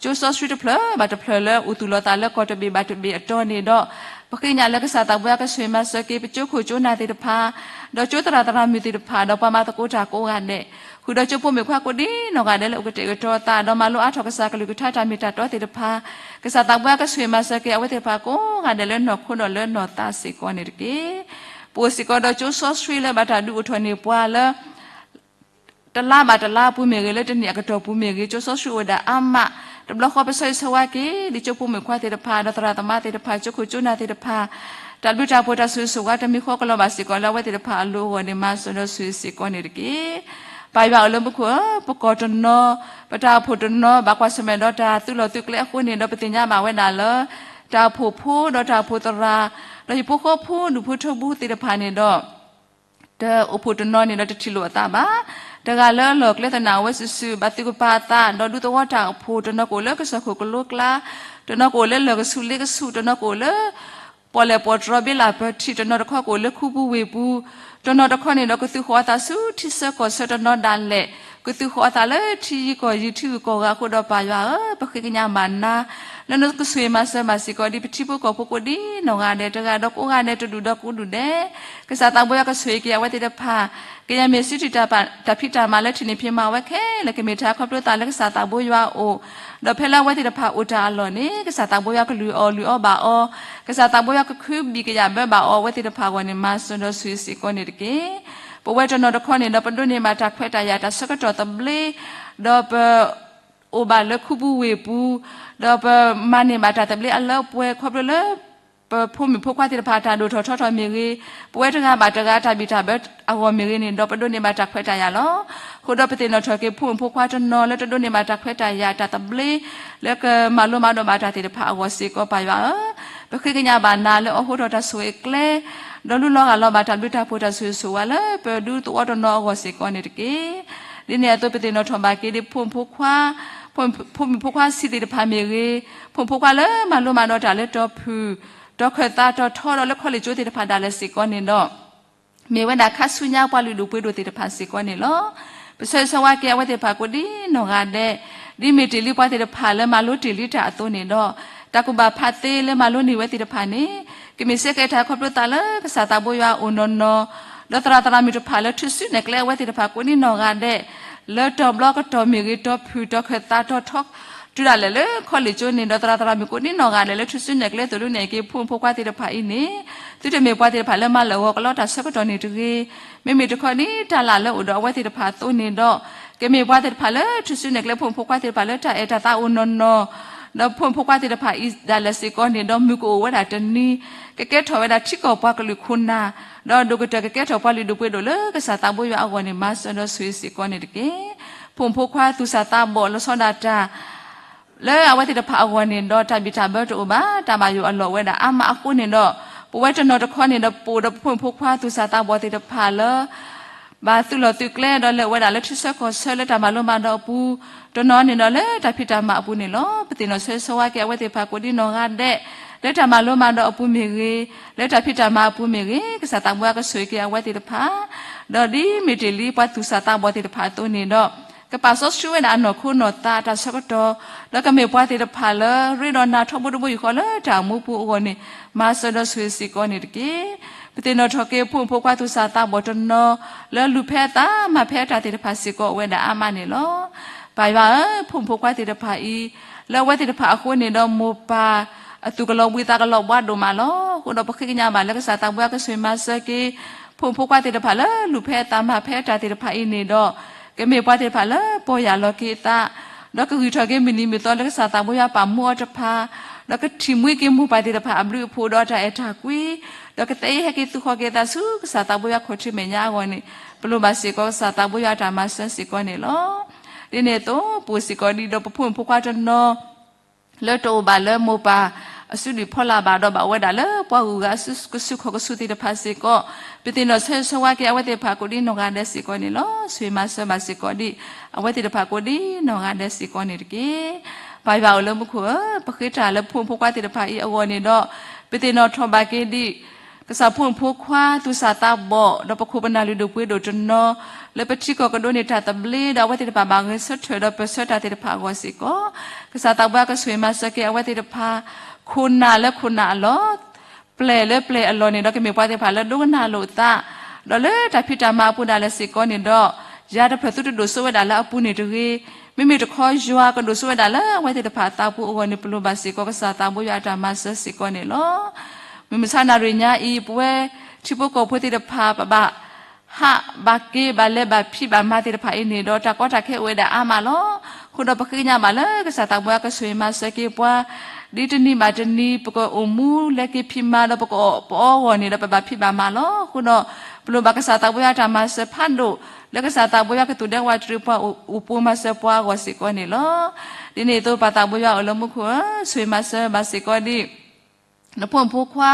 ကၠိစီဆှံတဖျၢၣ်ဘၣ်တဖျၢၣ်လၢအိၣ်သူၣ်လီၤသးလၢကီၢ်တဘ့ၣ်ဘၣ်တဘ့ၣ်အတီၤန့ၣ်ဒီး ပဃ့ကညးလၢကစၢ်သးဘိယွၤကဆိၣ်ဂ့ၤမၤစၢၤက့ၤ ပကၠိခိၣ်ကၠိနၢ်သ့ၣ်တဖၣ်, ဒီးကၠိသရၣ်သရၣ်မုၣ်သ့ၣ်တဖၣ် ဒီးပှၤမၤသကိးတၢ်ကိးဂၤဒဲး, ဃုာ်ဒီးကၠိဖိမုၣ်ခွါကိးဒံနီၢ်ဂၤဒဲးလၢအိၣ်ကတဲာ်ကတီၤအသး ဒီးမၤလိအါထီၣ်ကစၢ်ကလုၢ်ကထါတၢ်မ့ၢ်တၢ်တီသ့ၣ်တဖၣ်, ကစၢ်သးဘိယွၤကဆိၣ်ဂ့ၤမၤစၢၤက့ၤအဝဲသ့ၣ်တဖၣ်ကိးဂၤဒဲးလၢနီၢ်ခိဒီးလၢနီၢ်သးစ့ၢ်ကီးန့ၣ်တက့ၢ်. ပအိၣ်စ့ၢ်ကီးဒီးကၠိစီဆှံလၢဘၣ်တၢ်ဒုးအိၣ်ထီၣ်န့ၢ်ပှၤလၢ တလါဘၣ်တလါအပူၤမ့ၢ်ဂ့ၤ, လၢတနံၣ်အကတီၢ်ပူၤမ့ၢ်ဂ့ၤ, ကၠိစီဆှံအိၣ်ဝဲဒၣ်အါမး, တဘျီဃီပဆၢဂ့ၤဆၢဝါက့ၤ ဒ်ကၠိဖိမုၣ်ခွါသ့ၣ်တဖၣ် ဒီးသရၣ်သမါသ့ၣ်တဖၣ်, ကၠိခိၣ်ကၠိနၢ်သ့ၣ်တဖၣ်, တၢ်ဘျုးတၢ်ဖှိၣ်တၢ်ဆိၣ်ဂ့ၤဆိၣ်ဝါတမံၤဃီကလီၤဘၣ်စ့ၢ်ကီးလၢအဝဲသ့ၣ်တဖၣ်အလိၤအဂီၢ်န့ၣ် မၤစၢၤဒီးဆိၣ်ဂ့ၤစ့ၢ်ကီးန့ၣ်တက့ၢ်. ပၢ်ယွၤအိၣ်လၢမူခိၣ်ဧၢ, ပကီၢ်တနီၤ, ပတၢ်အိၣ်ဖှိၣ်တနီၤ ဘၣ်ကွၢ်ဆၢၣ်မဲာ်ဒီးတၢ်သုးလီၢ်သုးကျဲအဃိန့ၣ်ဒီး ပသ့ၣ်ညါဘၣ်ဝဲဒၣ်လၢ တၢ်အိၣ်ဖှိၣ်ဖိဒီးတၢ်အိၣ်ဖှိၣ်သရၣ်, ဒီးဟံၣ်ဖိဃီဖိဒူၣ်ဖိထၢဖိသ့ၣ်တဖၣ်န့ၣ်ဒီး တၢ်အိၣ်ဖှိၣ်တနီၤန့ၣ်ဒီးတထံၣ်လိာ်အသးဘၣ်. တဂၤလၢအလီၢ်ကျဲသနာ်ဝဲစုာ်စုာ် ဘၣ်သုးကပၤအသး ဒီးဒူသဝီတၢ်အိၣ်ဖှိၣ်, တနီၤကအိၣ်လၢကစၢၢ်ခိၣ်ကလိကျါ, တနီၤကအိၣ်လၢလၢၢ်ကဆူးလ့ကဆူး, တနီၤကအိၣ်လၢ ပီၣ်လဲၣ်ပီၣ်တြီဘ့လၢ်ပၢထံး, တနီၤတခီကအိၣ်လၢခူပူၤဝ့ၢ်ပူၤ, တနီၤတခီန့ၣ်ဒီးကသုးဃီၤအသးဆူထံဆၢကီၢ်ဆၢ, တနီၤဒၣ်လဲာ် ကသုးဃီၤအသးလၢထံယံၤကီၢ်ယံၤ ထံဂုၤကီၢ်ဂၤအဃိဒီးပၢ်ယွၤဧၢ, ပဃ့ကညးဘၣ်နၤ လၢနကဆိၣ်ဂ့ၤမၤစၢၤဘၣ်စ့ၢ်ကီးဒ်ပထံဖိကီၢ်ဖိကိးဒံနီၢ်ဂၤဒဲး, တဂၤဒီးကိးဂၤဒဲး, တဒူၣ်ဒီးကိးဒူၣ်ဒဲး, ကစၢ်သးဘိယွၤကဆိၣ်ဂ့ၤက့ၤအဝဲသ့ၣ်တဖၣ်, ကယဲၢ်မ့ၢ်စုထံၣ်တၢ်ဖံးတၢ်မၤလၢထံၣ်န့ၢ်ဖံးမၤဝဲခဲလၢာ်, ကမ့ၢ်တၢ်ခီဖျိသးလၢကစၢ်သးဘိယွၤအအိၣ်, ဒီးဖဲလၢအဝဲသ့ၣ်တဖၣ်အိၣ်တၢ်အလီၢ်န့ၣ် ကစၢ်သးဘိယွၤကလုၢ်အီၣ်လုၢ်အီဘၣ်အီၤ, ကစၢ်သးဘိယွၤကခုဘံၣ်ကယာ်ဘၢဘၣ်အီၤ, အဝဲသ့ၣ်တဖၣ်အဂီၢ်န့ၣ် မၤစၢၤဒီးဆိၣ်ဂ့ၤစ့ၢ်ကီးန့ၣ်တက့ၢ်. ပဝဲတနီၤတခီန့ၣ်ဒီး ပဒိးန့ၢ်ဘၣ်တၢ်ခွဲးတၢ်ယာ်တၢ်ဆၢကတီၢ်သဘျ့, ဒီးပ အိၣ်ဘၣ်လၢခူပူၤဝ့ၢ်ပူၤ, ဒီးပမၤန့ၢ်ဘၣ်တၢ်သဘျ့အလၢအပှဲၤခီဖျိလၢ ပဖိမုၣ်ဖိခွါသ့ၣ်တဖၣ်တၢ်ဒိၣ်ထီၣ်ထီထီၣ်မ့ၢ်ဂ့ၤ, ပဝဲတဂၤဘၣ်တဂၤတၢ်ဘံၣ်တၢ်ဘၢအဂီၢ်မ့ၢ်ဂ့ၤန့ၣ်ဒီး ပဒိးန့ၢ်ဘၣ်တၢ်ခွဲးတၢ်ယာ်လီၤ. အဃိဒီးပသ့ၣ်နီၣ်ထီၣ်က့ၤဖိမုၣ်ဖိခွါတနီၤလၢတဒိးန့ၢ်ဘၣ်တၢ်ခွဲးတၢ်ယာ်တၢ်သဘျ့ လၢကမၤလိမၤဒိးဘၣ်တၢ်သ့ၣ်တဖၣ်အဂီၢ်စ့ၢ်ကီးပၢ်ယွၤဧၢ, ပဃ့ကညးဘၣ်နၤလၢအဟိထီၣ်တၢ်ဆိၣ်ဂ့ၤကျဲ ဒီးလူလီၤဂၢ်လီၤဘၣ်တၢ်ဘျုးတၢ်ဖှိၣ်တၢ်ဆိၣ်ဂ့ၤဆိၣ်ဝါလၢပဒူသဝီတနီၤအဂီၢ်စ့ၢ်ကီးန့ၣ်တက့ၢ်. ဒ်န့ၣ်အသိးပသ့ၣ်နီၣ်ထီၣ်ဘၣ်က့ၤဒ်ဖိမုၣ်ဖိခွါ ဖိမုၣ်ဖိခွါဆံးသ့ၣ်တဖၣ်မ့ၢ်ဂ့ၤ, ဖိမုၣ်ဖိခွါလၢမၤလိမၤဒိးတၢ်လၢတီၤဖုၣ် တီၤခၢၣ်သးတီၤထီဒီးလၢ college ကၠိသ့ၣ်တဖၣ်ဒၣ်လဲာ်စ့ၢ်ကီးန့ၣ်ဒီး မ့ၢ်ဝဲဒၣ်ခါဆူညါပှၤလုၢ်ဒိၣ်ပှ့ၤဒိၣ်သ့ၣ်တဖၣ်စ့ၢ်ကီးန့ၣ်လီၤ. ပဆၢဂ့ၤဆၢဝါက့ၤအဝဲသ့ၣ်တဖၣ်ကိးဒံနီၢ်ဂၤဒဲး, ဒ်မ့ၢ်တ့ၢ်လံပှၤသ့ၣ်တဖၣ်လၢမၤလိတ့ၢ်လံတၢ်အသိးန့ၣ်ဒီး တၢ်ကူၣ်ဘၣ်ဖးသ့လၢမၤလိန့ၢ်ဝဲသ့ၣ်တဖၣ်န့ၣ် ကမ့ၢ်စ့ၢ်ကီးတၢ်ခီဖျိသးလၢကစၢ်သးဘိယွၤအအိၣ်နီၢ်နီၢ်, ဒီးသရၣ်သရၣ်မုၣ်တဖၣ်လၢထုးစုနဲၣ်ကျဲအဝဲသ့ၣ်တဖၣ်ကိးဒံနီၢ်ဂၤဒဲး လၢတီၤဘျီကတီၢ်မ့ၢ်ဂ့ၤ, တီၤဖုၣ်တီၤခၢၣ်သးတီၤထီ တုၤဒၣ်လဲာ်လၢ college ကၠိန့ၣ်ဒီး သရၣ်သရၣ်မုၣ်ကိးဒံနီၢ်ဂၤဒဲးလၢထုးစုနဲၣ်ကျဲသိၣ်လိနဲၣ်က့ၤဖိမုၣ်ဖိခွါသ့ၣ်တဖၣ်အံၤန့ၣ် သုတမ့ၢ်ပှၤသ့ၣ်တဖၣ်လၢမၤလၢာ်ဂီၤကလီတၢ်ဆၢကတီၢ်န့ၣ်တဂ့ၤ, မ့မ့ၢ်တခီဒ်တၢ်လၢ်လၢအိၣ်ဒီးအဝဲသ့ၣ်တဖၣ်အသိးန့ၣ်ဒီး ကမ့ၢ်ပှၤသ့ၣ်တဖၣ်လၢထုးစုနဲၣ်ကျဲဖိမုၣ်ဖိခွါသ့ၣ်တဖၣ်လၢတၢ်အဲၣ်တၢ်သးအိၣ်နီၢ်နီၢ်, ဒီးဖိမုၣ်ဖိခွါသ့ၣ်တဖၣ်အံၤဒၣ်လဲာ်စ့ၢ်ကီးန့ၣ်ဒီး မုၢ်ကအိၣ်ဝဲဒၣ်တနံၤ ကကဲထီၣ်ဝဲဒၣ်ထံကီၢ်ပှၤကလုာ်ခိၣ်နၢ်, ဒီးဒိၣ်ကတၢၢ်ကကဲထီၣ်ပှၤလုၢ်ဒိၣ်ပှ့ၤဒိၣ်လၢကစၢ်သးဘိယွၤအဂီၢ်န့ၣ် မၤစၢၤဒီးဆိၣ်ဂ့ၤစ့ၢ်ကီးန့ၣ်တက့ၢ်. ဖိမုၣ်ဖိခွါသူၣ်စၢ်သးဘီၣ်လီၤဆီဒၣ်တၢ် လၢအဝဲသ့ၣ်တဖၣ်အဂီၢ်န့ၣ်ဒီး တၢ်ဘံၣ်တၢ်ဘၢတအိၣ်ဘၣ်, တၢ်ဘၣ်ယိၣ်အလီၢ်ဝဲဒၣ်အါမးအဃိန့ၣ်ဒီး ပဝဲတနီၤတခီန့ၣ်ဒီး ပအိၣ်ဒီးပဖိမုၣ်ဖိခွါသူၣ်စၢ်သးဘီၣ်သ့ၣ်တဖၣ်လၢ ဘၣ်သုးလီၢ်သုးကျဲဒီးလဲၤဝဲဒၣ်လၢထံဆၢကီၢ်ဆၢလၢတၢ်မၤလိမၤဒိးအပူၤ, တနီၤန့ၣ်ဒီးလၢတၢ်ဖံးတၢ်မၤအပူၤန့ၣ်လီၤ. ပသ့ၣ်နီၣ်ဆၢဂ့ၤဆၢဝါက့ၤအဝဲသ့ၣ်တဖၣ်ကိးဒံနီၢ်ဂၤဒဲး, လၢတၢ်မၤလိမၤဒိးအပူၤမ့ၢ်ဂ့ၤ, လၢတၢ်ဖံးတၢ်မၤအပူၤမ့ၢ်ဂ့ၤ, ကစၢ်သးဘိယွၤကဆိၣ်ဂ့ၤက့ၤအဝဲသ့ၣ်တဖၣ် ဒီးဒ်မ့ၢ်တ့ၢ်လံပှၤသူၣ်စၢ်သးဘီၣ်သ့ၣ်တဖၣ်အသိးန့ၣ်ဒီး ကပာ်စီဆှံဝဲဒၣ်အနီၢ်ခိနီၢ်သးတၢ်ဆၢကတီၢ်, ဒီးကမ့ၢ်ပှၤသ့ၣ်တဖၣ်လၢရ့ဒီးနၤထီဘိတဘိယူၢ်ဃီလၢတၢ်အိၣ်မူပူၤအဂီၢ်န့ၣ် မၤစၢၤဒီးဆိၣ်ဂ့ၤစ့ၢ်ကီးန့ၣ်တက့ၢ်. ပသ့ၣ်နီၣ်ထီၣ်က့ၤဖိမုၣ်ဖိခွါသူၣ်စၢ်သးဘီၣ်တနီၤ လၢလူၤဖဲအသးမၤဖဲအတၢ်သ့ၣ်တဖၣ်စ့ၢ်ကီးအိၣ်ဝဲဒၣ်အါမးန့ၣ်လီၤ. ပၢ်ယွၤဧၢ, ဖိမုၣ်ဖိခွါသ့ၣ်တဖၣ်အံၤ လၢအဝဲသ့ၣ်တဖၣ်အဃိန့ၣ်ဒီး မိၢ်ပၢ်အသူၣ်ကလီၤဘှံးသးကလီၤဘှါဒိၣ်မးလီၤ. အဃိဒီးပဃ့ကညးဘၣ်လၢကစၢ်သးဘိယွၤကဆိၣ်ဂ့ၤမၤစၢၤက့ၤ ဖိမုၣ်ဖိခွါသ့ၣ်တဖၣ်လၢလူၤဖဲအသးမၤဖဲအတၢ်သ့ၣ်တဖၣ်အံၤန့ၣ်ဒီး ကမ့ၢ်ပှၤသ့ၣ်တဖၣ်လၢပီၢ်ယၢ်လီၤက့ၤအသး, ဒီးကဂံၢ်ထီၣ်က့ၤမုၢ်နံၤမုၢ်သီလၢကစၢ်သးဘိယွၤပာ်မူအီၤတဖၣ်, ဒီးကထံၣ်မှံက့ၤမိၢ်ပၢ်သ့ၣ်တဖၣ်အဘျုးအဖှိၣ်ဒီးအတၢ်အဲၣ်တၢ်ကွံ, ဒီးကသးအ့ဟဲက့ၤသူၣ်ဃီၤက့ၤအသးဆူကစၢ်သးဘိယွၤခီၣ်ထံးမဲာ်ညါအဂီၢ်န့ၣ် ပလိၣ်ဘၣ်စ့ၢ်ကီးကစၢ်သးဘိယွၤအတၢ်မၤစၢၤစ့ၢ်ကီးန့ၣ်လီၤ. ဒ်န့ၣ်အသိး ပအိၣ်စ့ၢ်ကီးဒ်ဒီးပဖိမုၣ်ဖိခွါတနီၤ လၢတအိၣ်ဘၣ်လၢမိၢ်ပၢ်အစုဒုၣ်ဖီလာ်ဘၣ်ဒီးဘၣ်ဝဲဒၣ်လၢပှၤဂုၤဂၤအစုကဆူၣ်ခီၣ်ကဆူၣ်သ့ၣ်တဖၣ်စ့ၢ်ကီး, ပသ့ၣ်နီၣ်ဆၢဂ့ၤဆၢဝါက့ၤအဝဲသ့ၣ်တဖၣ်ကိးဒံနီၢ်ဂၤဒဲးစ့ၢ်ကီးန့ၣ်လီၤ. ဆိၣ်ဂ့ၤမၤစၢၤဘၣ်စ့ၢ်ကီးဒ်အဝဲသ့ၣ်တဖၣ်ကိးဒံနီၢ်ဂၤဒဲးစ့ၢ်ကီးန့ၣ်တက့ၢ်. ပၢ်ယွၤအိၣ်လၢမူခိၣ်ဧၢ, ပဃ့တၢ်လၢဖိမုၣ်ဖိခွါသ့ၣ်တဖၣ်အံၤအဂီၢ်န့ၣ်ဒီး ပသ့ၣ်နီၣ်ထီၣ်ဘၣ်က့ၤဒ် ကစၢ်ဖိမုၣ်ဖိခွါသူၣ်စၢ်သးဘီၣ် ဒီးပခိၣ်ပနၢ်လုၢ်ဒိၣ်ပှ့ၤဒိၣ်တနီၤ လၢပထံကီၢ်ကဒိးန့ၢ်တၢ်သဘျ့ ဒီးအဝဲသ့ၣ်တဖၣ်ဘၣ်ဂဲၤဆၢထၢၣ်ဒီးပၢၢ်ဆၢတၢ်သ့ၣ်တဖၣ်အဂီၢ်စ့ၢ်ကီး, ကစၢ်သးဘိယွၤကဆိၣ်ဂ့ၤမၤစၢၤက့ၤအဝဲသ့ၣ်တဖၣ် ခိၣ်နၢ်လၢခိၣ်နၢ်အလီၢ် ပျဲၢ်လၢပျဲၢ်အလီၢ်န့ၣ်ဒီး ကမ့ၢ်ပှၤသ့ၣ်တဖၣ်လၢဒိကနၣ်လိာ်သး, ဒီးလၢတၢ်ဖံးတၢ်မၤအပူၤဒၣ်လဲာ်စ့ၢ်ကီးန့ၣ်ဒီး ယၤတဖျၢၣ်သုတဒိၣ်စိဝဲဒၣ်လၢအပူၤန့ၣ်တဂ့ၤ, မ့မ့ၢ်တခီယွၤကဒိၣ်စိဝဲဒၣ်လၢအဝဲသ့ၣ်တဖၣ်အသးပူၤအဂီၢ်န့ၣ် ပလိၣ်ဘၣ်စ့ၢ်ကီးကစၢ်သးဘိယွၤအတၢ်မၤစၢၤစ့ၢ်ကီးန့ၣ်လီၤ. မုၢ်မဆါနၣ်ရံၣ်ညါအံၤ ပဝဲထံဖိကီၢ်ဖိသ့ၣ်တဖၣ် ပဘၣ်ဟးဘၣ်က့ၤဘၣ်လဲၤဘၣ်ဖံးဘၣ်မၤသ့ၣ်တဖၣ်အံၤန့ၣ်ဒီး တၢ်ကီတၢ်ခဲအိၣ်ဝဲဒၣ်အါမးလီၤ. အဃိဒီးပဃ့ကညးဘၣ်လၢကစၢ်သးဘိယွၤကဆိၣ်ဂ့ၤမၤစၢၤက့ၤပှၤ ဒ်တနံၤဘၣ်တနံၤ ပကအိၣ်မူလဲၤက့ၤဖံးမၤဒီး ပကအီၣ်ပအီအဂီၢ်န့ၣ်ဒီး ပဘၣ်ဖံးဘၣ်မၤလီၤ. အဃိဒီး ပလိၣ်ဘၣ်ကစၢ်သးဘိယွၤအတၢ်မၤစၢၤဖးဒိၣ် လၢကစၢ်သးဘိယွၤကသူၣ်ဒဲဝးတရံးပှၤအိၣ်ပိၢ်မၤစၢၤပှၤအဂီၢ်စ့ၢ်ကီးန့ၣ်လီၤ. ဒ်န့ၣ်အသိး ပၢ်သးဘိယွၤအိၣ်လၢမူခိၣ်ဧၢ, ဆိၣ်ဂ့ၤမၤစၢၤဘၣ်စ့ၢ်ကီးဒ် နဖိမုၣ်ဖိခွါ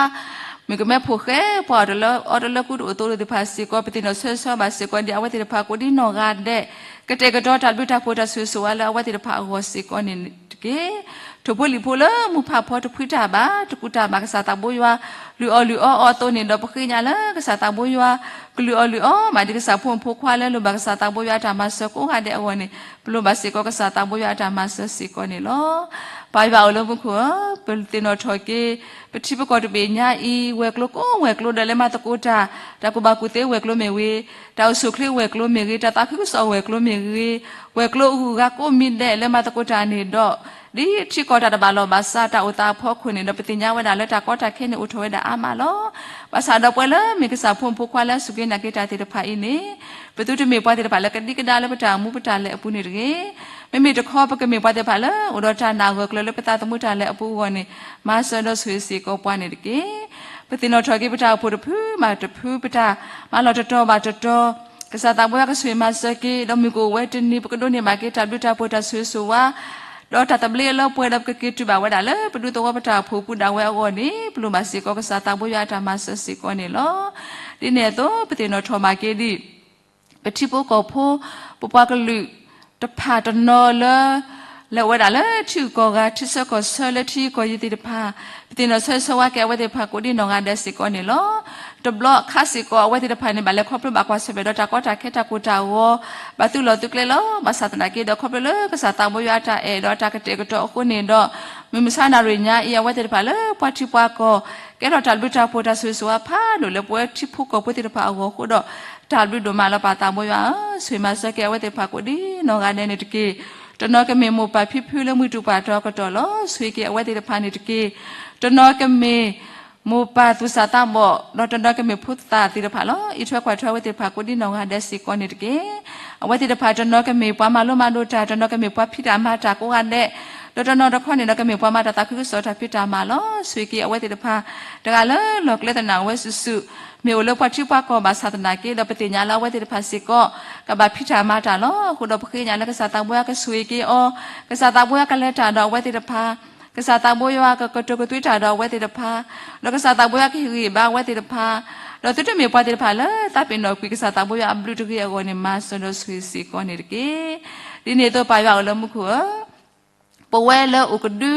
မုၣ်ကမဲဖိၣ်ဃဲ ပှၤအီၣ်တလၢအီတလၢကူတအိၣ်သိးလိာ်သ့ၣ်တဖၣ်စ့ၢ်ကီး ပသ့ၣ်နီၣ်ဆၢဂ့ၤဆၢဝါဘၣ်စ့ၢ်ကီးဒ်အဝဲသ့ၣ်တဖၣ်ကိးဒံနီၢ်ဂၤဒဲး ကတဲာ်ကတီၤတၢ်ဘျုးတၢ်ဖှိၣ်တၢ်ဆိၣ်ဂ့ၤဆိၣ်ဝါလၢအဝဲသ့ၣ်တဖၣ်အဂီၢ်စ့ၢ်ကီးန့ၣ်တက့ၢ်. ထိၣ်ဖိလံၣ်ဖိလၢမူဖးဖီတဖှံတၢ်ဘၣ်, တကူးတၢ်ဘၣ်ကစၢ်သးဘိယွၤ လုၢ်အီၣ်လုၢ်အီအီၤအသိးန့ၣ်ဒီး ပဃ့ကညးလၢကစၢ်သးဘိယွၤ ကလုၢ်အီၣ်လုၢ်အီမး ဒ်ကစၢ်ဖိမုၣ်ဖိခွါလၢလိၣ်ဘၣ်ကစၢ်သးဘိယွၤအတၢ်မၤစၢၤကိးဂၤဒဲးအဂီၢ်န့ၣ် ပလိၣ်ဘၣ်စ့ၢ်ကီးကစၢ်သးဘိယွၤအတၢ်မၤစၢၤစ့ၢ်ကီးန့ၣ်လီၤ. ပၢ်ယွၤအိၣ်လၢမူခိၣ်ဧၢ, ပသ့ၣ်နီၣ်ထီၣ်က့ၤ ပထံပကီၢ်တဘ့ၣ်ညါအံၤ ဝဲၤကျိၤကိးဝဲၤကျိၤဒီး လၢမၤသကိးတၢ်, တၢ်ကူၣ်ဘၣ်ကူၣ်သ့ဝဲၤကျိၤမ့ၢ်ဂ့ၤ, တၢ်အိၣ်ဆူၣ်အိၣ်ချ့ဝဲၤကျိၤမ့ၢ်ဂ့ၤ, တၢ်သးခုကစီၣ်ဝဲၤကျိၤမ့ၢ်ဂ့ၤ, ဝဲၤကျိၤအဂုၤအဂၤကိးမံၤဒဲးလၢမၤသကိးတၢ်န့ၣ်ဒီး ဒ်ထံကီၢ်တၢ်တဘၣ်လီၢ်ဘၣ်စး တၢ်အိၣ်သးအဖီခိၣ်န့ၣ်ဒီး ပသ့ၣ်ညါဝဲဒၣ်လၢတၢ်ကီတၢ်ခဲန့ၣ်အိၣ်ထီၣ်ဝဲဒၣ်အါမးလီၤ. ဘၣ်ဆၣ်ဒီးပဝဲလၢမ့ၢ်ကစၢ်ဖိမုၣ်ဖိခွါလၢအစူၢ်က့ၤနာ်က့ၤတၢ်သ့ၣ်တဖၣ်အံၤန့ၣ် ပသုတမ့ၢ်ပှၤသ့ၣ်တဖၣ်လၢကဒံကဒါလၢပတၢ်အိၣ်မူပတၢ်လဲၤအပူၤန့ၣ်တဂ့ၤ. မ့မ့ၢ်တခီ ပကမ့ၢ်ပှၤသ့ၣ်တဖၣ်လၢအိၣ်ဒီးတၢ်နာ်အဂၢၢ်ကျၢၤလၢပသးသမူတၢ်လဲၤအပူၤအဂီၢ်န့ၣ် မၤစၢၤဒီးဆိၣ်ဂ့ၤစ့ၢ်ကီးပှၤန့ၣ်တက့ၢ်. ပသ့ၣ်နီၣ်ထီၣ်က့ၤပတၢ်အိၣ်ဖှိၣ်တဖုဘၣ်တဖု ပတၢ်မၤလီၢ်တတီၤဘၣ်တတီၤ ကစၢ်သးဘိယွၤကဆိၣ်ဂ့ၤမၤစၢၤက့ၤ ဒီးမုၢ်ကအိၣ်ဝဲတနံၤ ပကဒိးန့ၢ်ဘၣ်က့ၤတၢ်ဘျုးတၢ်ဖှိၣ်တၢ်ဆိၣ်ဂ့ၤဆိၣ်ဝါ ဒီးတၢ်သဘျ့အလီၤပှီၢ်ဒီး ပကက့ၤတုၤဘၣ်ဝဲဒၣ်လၢပဒူသဝီပတၢ်အိၣ်ဖှိၣ်ပူၤဒၣ်ဝဲအဂီၢ်န့ၣ် ပလိၣ်ဘၣ်စ့ၢ်ကီးကစၢ်သးဘိယွၤအတၢ်မၤစၢၤစ့ၢ်ကီးန့ၣ်လီၤ. ဒ်န့ၣ်အသိး ပသ့ၣ်နီၣ်ထီၣ်မၤက့ၤဒံး ပထံဖိကီၢ်ဖိ ပပှၤကလုာ်တဖၣ်တနီၤလၢ လဲၤဝဲဒၣ်လၢထံဂုၤကီၢ်ဂၤ ထံဆၢကီၢ်ဆၢလၢထံကီၢ်ယံၤသ့ၣ်တဖၣ် ပသ့ၣ်နီၣ်ဆိၣ်ဂ့ၤဆိၣ်ဝါက့ၤအဝဲသ့ၣ်တဖၣ်ကိးဒံနီၢ်ဂၤဒဲးစ့ၢ်ကီးန့ၣ်လီၤ. တဘျီခါစ့ၢ်ကီး အဝဲသ့ၣ်တဖၣ်န့ၣ် ဘၣ်လဲၤခီဖျိဘၣ်ကွၢ်ဆၢၣ်မဲာ်ဒီးတၢ်ကီတၢ်ခဲတၢ်ကိၢ်တၢ်ဂီၤ ဘၣ်သုးလီၤသုးကျဲလီၤ. ဘၣ်ဆၣ်သနာ်က့ဒီးခီဖျိလၢကစၢ်သးဘိယွၤအတၢ်အဲၣ်ဒီးအတၢ်ကတဲာ်ကတီၤအဃိန့ၣ်ဒီး မုၢ်မဆါနၣ်ရံၣ်ညါအံၤ အဝဲသ့ၣ်တဖၣ်လၢပှၤထံပှၤကီၢ် ကဲထီၣ်တၢ်ဘျုးတၢ်ဖှိၣ်တၢ်ဆိၣ်ဂ့ၤဆိၣ်ဝါဖးဒိၣ်လၢပဝဲထံဖိကီၢ်ဖိသ့ၣ်တဖၣ်အဂီၢ်အဃိဒီး တၢ်ဘျုးဒိၣ်မးလီၤ. ပၢ်သးဘိယွၤဧၢ, ဆိၣ်ဂ့ၤမၤစၢၤက့ၤအဝဲသ့ၣ်တဖၣ်ကိးဒံနီၢ်ဂၤဒဲးန့ၣ်တက့ၢ်. တနီၤကမ့ၢ်မိၢ်ပၢ်ဖံဖုလၢမုၢ်တူၢ်ပှၢ်တီၤအကတီၢ်လီၤ. ဆိၣ်ဂ့ၤက့ၤအဝဲသ့ၣ်တဖၣ်န့ၣ်တက့ၢ်. တနီၤကမ့ၢ် မိၢ်ပၢ်သူၣ်စၢ်သးဘီၣ် ဒီးတနီၤကမ့ၢ်ဖိသၣ်သ့ၣ်တဖၣ်လီၤ. အံးထွဲကွၢ်ထွဲအဝဲသ့ၣ်တဖၣ်ကိးဒံနီၢ်ဂၤဒဲးစ့ၢ်ကီးန့ၣ်တက့ၢ်. အဝဲသ့ၣ်တဖၣ်တနီၤကမ့ၢ်ပှၤမၤလိမၤဒိးတၢ်, တနီၤကမ့ၢ်ပှၤဖံးတၢ်မၤတၢ်ကိးဂၤဒဲး, ဒီးတနီၤတခီန့ၣ်ဒီးကမ့ၢ်ပှၤမၤတၢ်သးခုကစီၣ်တၢ်ဖံးတၢ်မၤလီၤ. ဆိၣ်ဂ့ၤက့ၤအဝဲသ့ၣ်တဖၣ် တဂၤလၢလီၢ်ကျဲသနာ်ဝဲစုာ်စုာ် မ့ၢ်အိၣ်လၢပှၤထံပှၤကီၢ်ဘၣ်ဆၣ်သနာ်က့ဒီး ပသ့ၣ်ညါလၢအဝဲသ့ၣ်တဖၣ်စ့ၢ်ကီး ကဘၣ်ဖံးတၢ်မၤတၢ်လီၤ. အဃိဒီးပဃ့ကညးလၢကစၢ်သးဘိယွၤကဆိၣ်ဂ့ၤက့ၤအီၤ, ကစၢ်သးဘိယွၤကလဲၤတၢ်ဒီးအဝဲသ့ၣ်တဖၣ် ကစၢ်သးဘိယွၤကကတိၤကသွံတၢ်ဒီးအဝဲသ့ၣ်တဖၣ်, ဒီးကစၢ်သးဘိယွၤကဟ့ၣ်ဂံၢ်ဘါအဝဲသ့ၣ်တဖၣ်, ဒီးသုတမ့ၢ်ပှၤသ့ၣ်တဖၣ်လၢသးပ့ၤနီၣ်ကွံာ်ကစၢ်သးဘိယွၤအဘျုးတဂ့ၤအဂီၢ်န့ၣ် မၤစၢၤဒီးဆိၣ်ဂ့ၤစ့ၢ်ကီးန့ၣ်တက့ၢ်. ဒ်န့ၣ်အသိးပၢ်ယွၤအိၣ်လၢမူခိၣ်ဧၢ, ပဝဲလၢအိၣ်ကဒု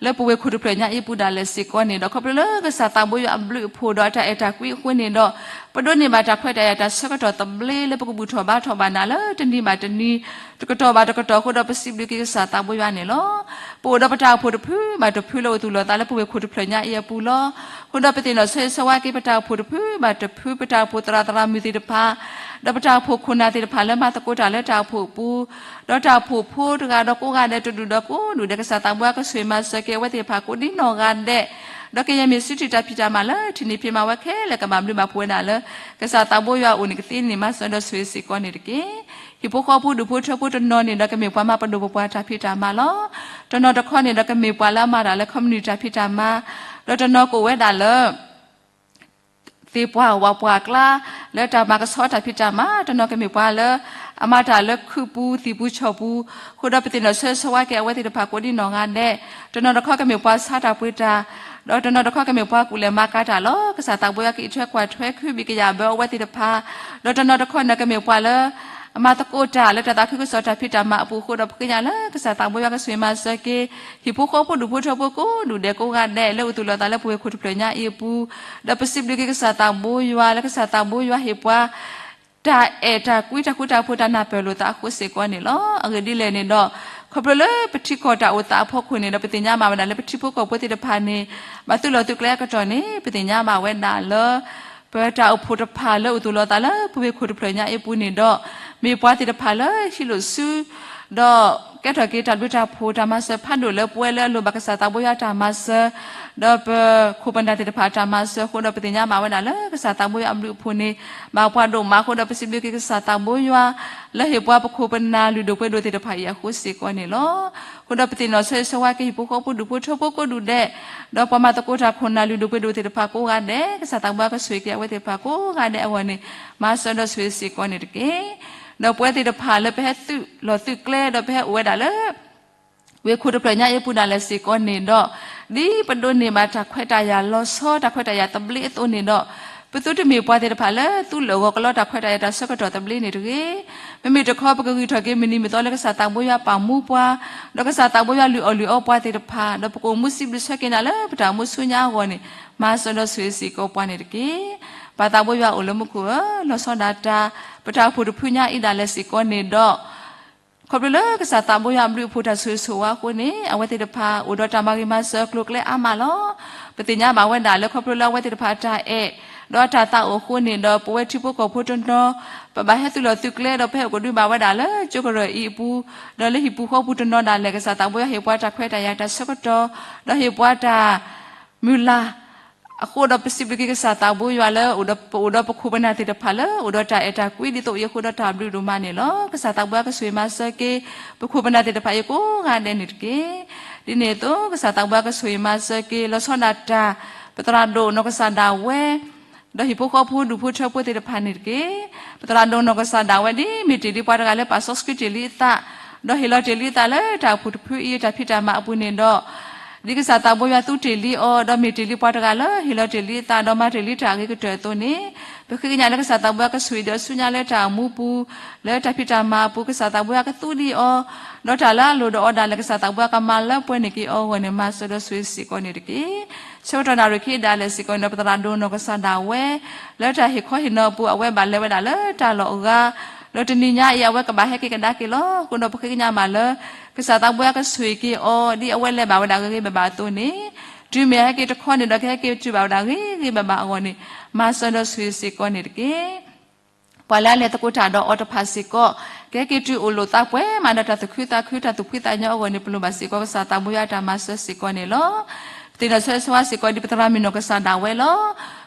လၢပဝ့ၢ်ခိၣ်တဖျၢၣ်ညါအံၤပူၤဒၣ်လဲာ်စ့ၢ်ကီးန့ၣ်ဒီး ခီဖျိလၢကစၢ်သးဘိယွၤအဘျုးအဖှိၣ်ဒီးအတၢ်အဲၣ်တၢ်ကွံအဃိန့ၣ်ဒီး ပဒိးန့ၢ်ဘၣ်တၢ်ခွဲးတၢ်ယာ်တၢ်ဆၢကတီၢ်သဘျ့လၢပကဘူၣ်ထီၣ်ဘါထီၣ်ဘၣ်နၤ လၢတနံၤဘၣ်တနံၤ တကတီၢ်ဘၣ်တကတီၢ်အဃိဒီး ပစံးဘျုးက့ၤကစၢ်သးဘိယွၤန့ၣ်လီၤ. ပအိၣ်ဒီးပတၢ်အိၣ်ဖှိၣ်တဖုဘၣ်တဖုလၢအိၣ်သူၣ်လီၤသးလၢပဝ့ၢ်ခိၣ်တဖျၢၣ်ညါအံၤအပူၤလီၤ. အဃိဒီးပသ့ၣ်နီၣ်ဆိၣ်ဂ့ၤဆိၣ်ဝါက့ၤ ပတၢ်အိၣ်ဖှိၣ်တဖုဘၣ်တဖု, ပတၢ်အိၣ်ဖှိၣ်သရၣ်သရၣ်မုၣ်သ့ၣ်တဖၣ် ဒီးပတၢ်အိၣ်ဖှိၣ်ခိၣ်နၢ်သ့ၣ်တဖၣ်လၢမၤသကိးတၢ်လၢတၢ်အိၣ်ဖှိၣ်အပူၤ, ဒီးတၢ်အိၣ်ဖှိၣ်ဖိတဂၤဒီးကိးဂၤဒဲးတဒူၣ်ဒီးကိးဒူၣ်ဒဲး ကစၢ်သးဘိယွၤကဆိၣ်ဂ့ၤမၤစၢၤက့ၤအဝဲသ့ၣ်တဖၣ်ကိးဒံနီၢ်ဂၤဒဲး, ဒီးကယဲၢ်မ့ၢ်စုထံၣ်တၢ်ဖံးတၢ်မၤလၢထံၣ်န့ၢ်ဖံးမၤဝဲခဲလၢာ် ကဘၣ်ဘျုးဘၣ်ဖှိၣ်ဝဲဒၣ်လၢ ကစၢ်သးဘိယွၤအအိၣ်န့ၣ်ကသ့န့ၣ် မၤစၢၤဒီးဆိၣ်ဂ့ၤစ့ၢ်ကီးန့ၣ်တက့ၢ်. ဟံၣ်ဖိဃီဖိဒူၣ်ဖိထၢဖိတနီၤန့ၣ်ဒီးကမ့ၢ်ပှၤမၤပဒိၣ်ပပှၢ်တၢ်ဖံးတၢ်မၤလီၤ. တနီၤတခီန့ၣ်ဒီးကမ့ၢ်ပှၤလၢအမၤတၢ်လၢခီပနံၣ်တၢ်ဖံးတၢ်မၤ, ဒီးတနီၤကအိၣ်ဝဲဒၣ်လၢ သ့ၣ်ပှၢ်ဝၣ်ပှၢ်အကျါ လၢတၢ်မၤကဆှီတၢ်ဖံးတၢ်မၤ, တနီၤကမ့ၢ်ပှၤလၢ အမၤတၢ်လၢခုးပူၤသံၣ်ပူၤဆီၣ်ပူၤ, အဃိဒီးပသ့ၣ်နီၣ်ဆိၣ်ဂ့ၤဆိၣ်ဝါက့ၤအဝဲသ့ၣ်တဖၣ်ကိးဒံနီၢ်ဂၤဒဲး, တနီၤတခီကမ့ၢ်ပှၤဆါတၢ်ပှ့ၤတၢ်, ဒီးတနီၤတခီကမ့ၢ်ပှၤကူၣ်လဲၤမၤကၤတၢ်လီၤ. ကစၢ်သးဘိယွၤကအံးထွဲကွၢ်ထွဲခုဘံၣ်ကယာ်ဘၢအဝဲသ့ၣ်တဖၣ်, ဒီးတနီၤတခီန့ၣ်ကမ့ၢ်ပှၤလၢ အမၤသကိးတၢ်လၢတၢ်သးခုကစီၣ်တၢ်ဖံးတၢ်မၤအပူၤအဃိဒီး ပဃ့ကညးလၢကစၢ်သးဘိယွၤကဆိၣ်ဂ့ၤမၤစၢၤက့ၤ ဟံၣ်ဖိဃီဖိဒူၣ်ဖိထၢဖိကိးဒူၣ်ဒဲးကိးဂၤဒဲး လၢအိၣ်သူၣ်လီၤသးလၢပဝ့ၢ်ခိၣ်တဖျၢၣ်ညါအံၤအပူၤ, ဒီးပစံးဘျုးက့ၤကစၢ်သးဘိယွၤ လၢကစၢ်သးဘိယွၤဟ့ၣ်ပှၤ တၢ်အဲၣ်တၢ်ကွံတၢ်ဃူတၢ်ဖိးတၢ်နၢ်ပၢၢ်လိာ်သးအဃိစ့ၢ်ကီးန့ၣ်လီၤ. အဂ့ၢ်ဒ်လဲၣ်န့ၣ်ဒီး ခီဖျိလၢပထံကီၢ်တၢ်အိၣ်သးအဖီခိၣ်န့ၣ်ဒီး ပသ့ၣ်ညါဘၣ်ဝဲဒၣ်လၢပထံဖိကီၢ်ဖိသ့ၣ်တဖၣ်န့ၣ် ဘၣ်သုးလီၤသုးကျဲအကတီၢ်န့ၣ် ပသ့ၣ်ညါဘၣ်ဝဲဒၣ်လၢ ပတၢ်အိၣ်ဖှိၣ်တဖၣ်လၢအိၣ်သူၣ်လီၤသးလၢပဝ့ၢ်ခိၣ်တဖျၢၣ်ညါအံၤအပူၤန့ၣ်ဒီး မ့ၢ်ပှၤသ့ၣ်တဖၣ်လၢဟံးလိာ်စု ဒီးကဲထီၣ်က့ၤတၢ်ဘျုးတၢ်ဖှိၣ်တၢ်မၤစၢၤဖးဒိၣ်လၢပဝဲလၢအလိၣ်ဘၣ်ကစၢ်သးဘိယွၤတၢ်မၤစၢၤ, ဒီးပခိၣ်ပနၢ်သ့ၣ်တဖၣ်တၢ်မၤစၢၤအဃိဒီး ပသ့ၣ်ညါဘၣ်ဝဲဒၣ်လၢကစၢ်သးဘိယွၤအဘျုးအဖှိၣ်န့ၣ် ဘၣ်ပှၤဒိၣ်မးအဃိဒီး ပစံးဘျုးက့ၤကစၢ်သးဘိယွၤ လၢဟ့ၣ်ပှၤပခိၣ်ပနၢ်လုၢ်ဒိၣ်ပှ့ၤဒိၣ်သ့ၣ်တဖၣ်အံၤအဃိစ့ၢ်ကီးန့ၣ်လီၤ. အဃိဒီးပသ့ၣ်နီၣ်ဆိၣ်ဂ့ၤဆိၣ်ဝါက့ၤ ဟံၣ်ဖိဃီဖိဒူၣ်ဖိထၢဖိကိးဒူၣ်ဒဲး, ဒီးပှၤမၤသကိးတၢ်ခိၣ်နၢ်လုၢ်ဒိၣ်ပှ့ၤဒိၣ်သ့ၣ်တဖၣ်ကိးဂၤဒဲး, ကစၢ်သးဘိယွၤကဆိၣ်ဂ့ၤက့ၤအဝဲသ့ၣ်တဖၣ်ကိးဂၤဒဲးအဂီၢ်န့ၣ် မၤစၢၤဒီးဆိၣ်ဂ့ၤစ့ၢ်ကီးန့ၣ်တက့ၢ်. ဒီးပဝဲသ့ၣ်တဖၣ်လၢပဟဲသုးလီၤသုးကျဲ ဒီးပဟဲအိၣ်ဝဲဒၣ်လၢ ဝ့ၢ်ခိၣ်တဖျၢၣ်ညါအံၤပူၤဒၣ်လဲာ်စ့ၢ်ကီးန့ၣ်ဒီး, ဒ်ပဒိးန့ၢ်ဘၣ်တၢ်ခွဲးတၢ်ယာ်လီၤဆီ တၢ်ခွဲးတၢ်ယာ်သဘျ့အသိးန့ၣ်ဒီး, ပသုတမ့ၢ်ပှၤသ့ၣ်တဖၣ်လၢသူလၢာ်ဂီၤကလီတၢ်ခွဲးတၢ်ယာ်တၢ်ဆၢကတီၢ်သဘျ့န့ၣ်တဂ့ၤ. မ့မ့ၢ်တခီ ပကဂံၢ်ထီၣ်က့ၤမုၢ်နံၤမုၢ်သီလၢကစၢ်သးဘိယွၤပာ်မူပှၤ, ဒီးကစၢ်သးဘိယွၤလုၢ်အီၣ်လုၢ်အီပှၤသ့ၣ်တဖၣ်, ဒီးပကအိၣ်မူစံးဘျုးဆၢက့ၤနၤလၢပတၢ်အိၣ်မူဆူညါအဂီၢ်န့ၣ် မၤစၢၤဒီးဆိၣ်ဂ့ၤစ့ၢ်ကီးပှၤန့ၣ်တက့ၢ်. ပၢ်သးဘိယွၤအိၣ်လၢမူခိၣ်ဧၢ, လီၤဆီဒၣ်တၢ် ပတၢ်အိၣ်ဖှိၣ်တဖုညါအံၤဒၣ်လဲာ်စ့ၢ်ကီးန့ၣ်ဒီး ခီဖျိလၢကစၢ်သးဘိယွၤအဘျုးအဖှိၣ်တၢ်ဆိၣ်ဂ့ၤဆိၣ်ဝါအဃိန့ၣ် အဝဲသ့ၣ်တဖၣ်အိၣ်ဒီးတၢ်မၤဂ့ၤမၤစၢၤကျိၤကျဲအါမးလီၤ. ပသ့ၣ်ညါဘၣ်ဝဲဒၣ်လၢခီဖျိလၢအဝဲသ့ၣ်တဖၣ်အတၢ်အဲၣ် ဒီးအတၢ်သးအိၣ်အဃိန့ၣ်ဒီး ပဝဲထံဖိကီၢ်ဖိတနီၤ ပဘၣ်ဟဲသုးလီၢ်သုးကျဲ ဒီးပဟဲအိၣ်ကဒုဘၣ်ဝဲဒၣ်လၢကၠိကရၢၢ်အံၤအပူၤ, ဒီးလၢဟံၣ်ပူၤဃီပူၤတနီၤဒၣ်လဲာ် ကစၢ်သးဘိယွၤဟ့ၣ်ပှၤတၢ်ခွဲးတၢ်ယာ်တၢ်ဆၢကတီၢ်, ဒီးဟ့ၣ်ပှၤတၢ် မုၢ်လၢ်အဃိဒီး ပစံးဘျုးက့ၤကစၢ်သးဘိယွၤလၢ ပအိၣ်ဒီးပခိၣ်ပနၢ်သ့ၣ်တဖၣ်လၢ အိၣ်ဒီးတၢ်အဲၣ်တၢ်ကွံဒ်သိးအံၤအဃိဒီးတၢ်ဘျုးဒိၣ်မးန့ၣ်လီၤ. ကစၢ်သးဘိယွၤကဆိၣ်ဂ့ၤမၤစၢၤက့ၤ ပခိၣ်ပနၢ်သ့ၣ်တဖၣ်အံၤကိးဂၤဒဲးန့ၣ်တက့ၢ်. ဒ်န့ၣ်အသိး ကစၢ်သးဘိယွၤကဆိၣ်ဂ့ၤမၤစၢၤက့ၤ လီၤဆီဒၣ်တၢ် ပသရၣ်ဒိၣ်နီၢ်ကစၢ်ဒၣ်ဝဲ ဒီးဟံၣ်ဖိဃီဖိဒူၣ်ဖိထၢဖိသ့ၣ်တဖၣ်န့ၣ်တက့ၢ်. ပသရၣ်ဒိၣ်နီၢ်ကစၢ်ဒၣ်ဝဲ ဒ်မ့ၢ်တ့ၢ်လံပှၤတဂၤလၢပာ်စီဆှံတ့ၢ်လံအသး, ဒီးဟ့ၣ်လီၤတ့ၢ်လံအသးလၢတၢ်အိၣ်ဖှိၣ်တဖုအံၤ တၢ်ဖံးတၢ်မၤအပူၤန့ၣ်ဒီး ဒ်ကစၢ်သးဘိယွၤသူတ့ၢ်လံအီၤ ဒီးမ့ၢ်တ့ၢ်လံပှၤတဂၤလၢဟ့ၣ်လီၤတ့ၢ်လံအသး ဒီးမၤတ့ၢ်လံတၢ်အဂ့ၤကတၢၢ်အသိးန့ၣ်, ပဃ့ကညးလၢကစၢ်သးဘိယွၤကဆိၣ်ဂ့ၤဒီးဆူညါလၢတၢ်အိၣ်မူပူၤ, လၢတၢ်ဖံးတၢ်မၤအပူၤ ကစၢ်သးဘိယွၤကသူဒံးအီၤ, ဒီးတၢ်လၢအလိၣ်ဒီးအီၤဒၣ်လဲာ် ကစၢ်သးဘိယွၤကမၤလၢပှဲၤန့ၢ်က့ၤအီၤအဂီၢ်န့ၣ် မၤစၢၤဒီးဆိၣ်ဂ့ၤစ့ၢ်ကီးန့ၣ်တက့ၢ်. ဆၢကတီၢ်နၣ်ရံၣ်ခံဒၣ်လဲာ်စ့ၢ်ကီးန့ၣ်ဒီး ပသရၣ်ဒိၣ်နီၢ်ကစၢ်ဒၣ်ဝဲ လၢတၢ်ဟ့ၣ်ခီဟ့ၣ်နီၤအပူၤ အဝဲဘၣ်လဲၤဝဲဒၣ်လၢတၢ်လီၢ်အဂၤ, ဒီးတနံၤညါအံၤ အဝဲကဘၣ်ဟဲက့ၤကဒါက့ၤလီၤ. အဃိဒီးပဃ့ကညးမးလၢ ကစၢ်သးဘိယွၤကဆိၣ်ဂ့ၤက့ၤအီၤ ဒ်အဝဲလဲၤဘၣ်ဝဲဒၣ်ဂ့ၤဂ့ၤဘၣ်ဘၣ်အသိးန့ၣ်, တုၤမ့ၢ်အဟဲက့ၤတခီန့ၣ်ဒီး ကဟဲက့ၤတုၤဘၣ်ဝဲဒၣ်ဂ့ၤဂ့ၤဘၣ်ဘၣ်အဂီၢ်န့ၣ် မၤစၢၤဒီးဆိၣ်ဂ့ၤစ့ၢ်ကီးန့ၣ်တက့ၢ်. ပှၤလၢအလဲၤသကိးတၢ်ဒီးအီၤတဖၣ်စ့ၢ်ကီး ကဟဲက့ၤတုၤအိၣ်လိာ်သးပှဲၤမးဒီးတၢ်သူၣ်ခုသးခု တၢ်သူၣ်ဖှံသးညီအဂီၢ်န့ၣ် ပလိၣ်ဘၣ်စ့ၢ်ကီး ကစၢ်သးဘိယွၤအတၢ်မၤစၢၤစ့ၢ်ကီးန့ၣ်လီၤ. ပသ့ၣ်နီၣ်ဆၢဂ့ၤဆၢဝါစ့ၢ်ကီးဒ်ပသရၣ်မုၣ်နီၢ်ကစၢ်ဒၣ်ဝဲလီၤ.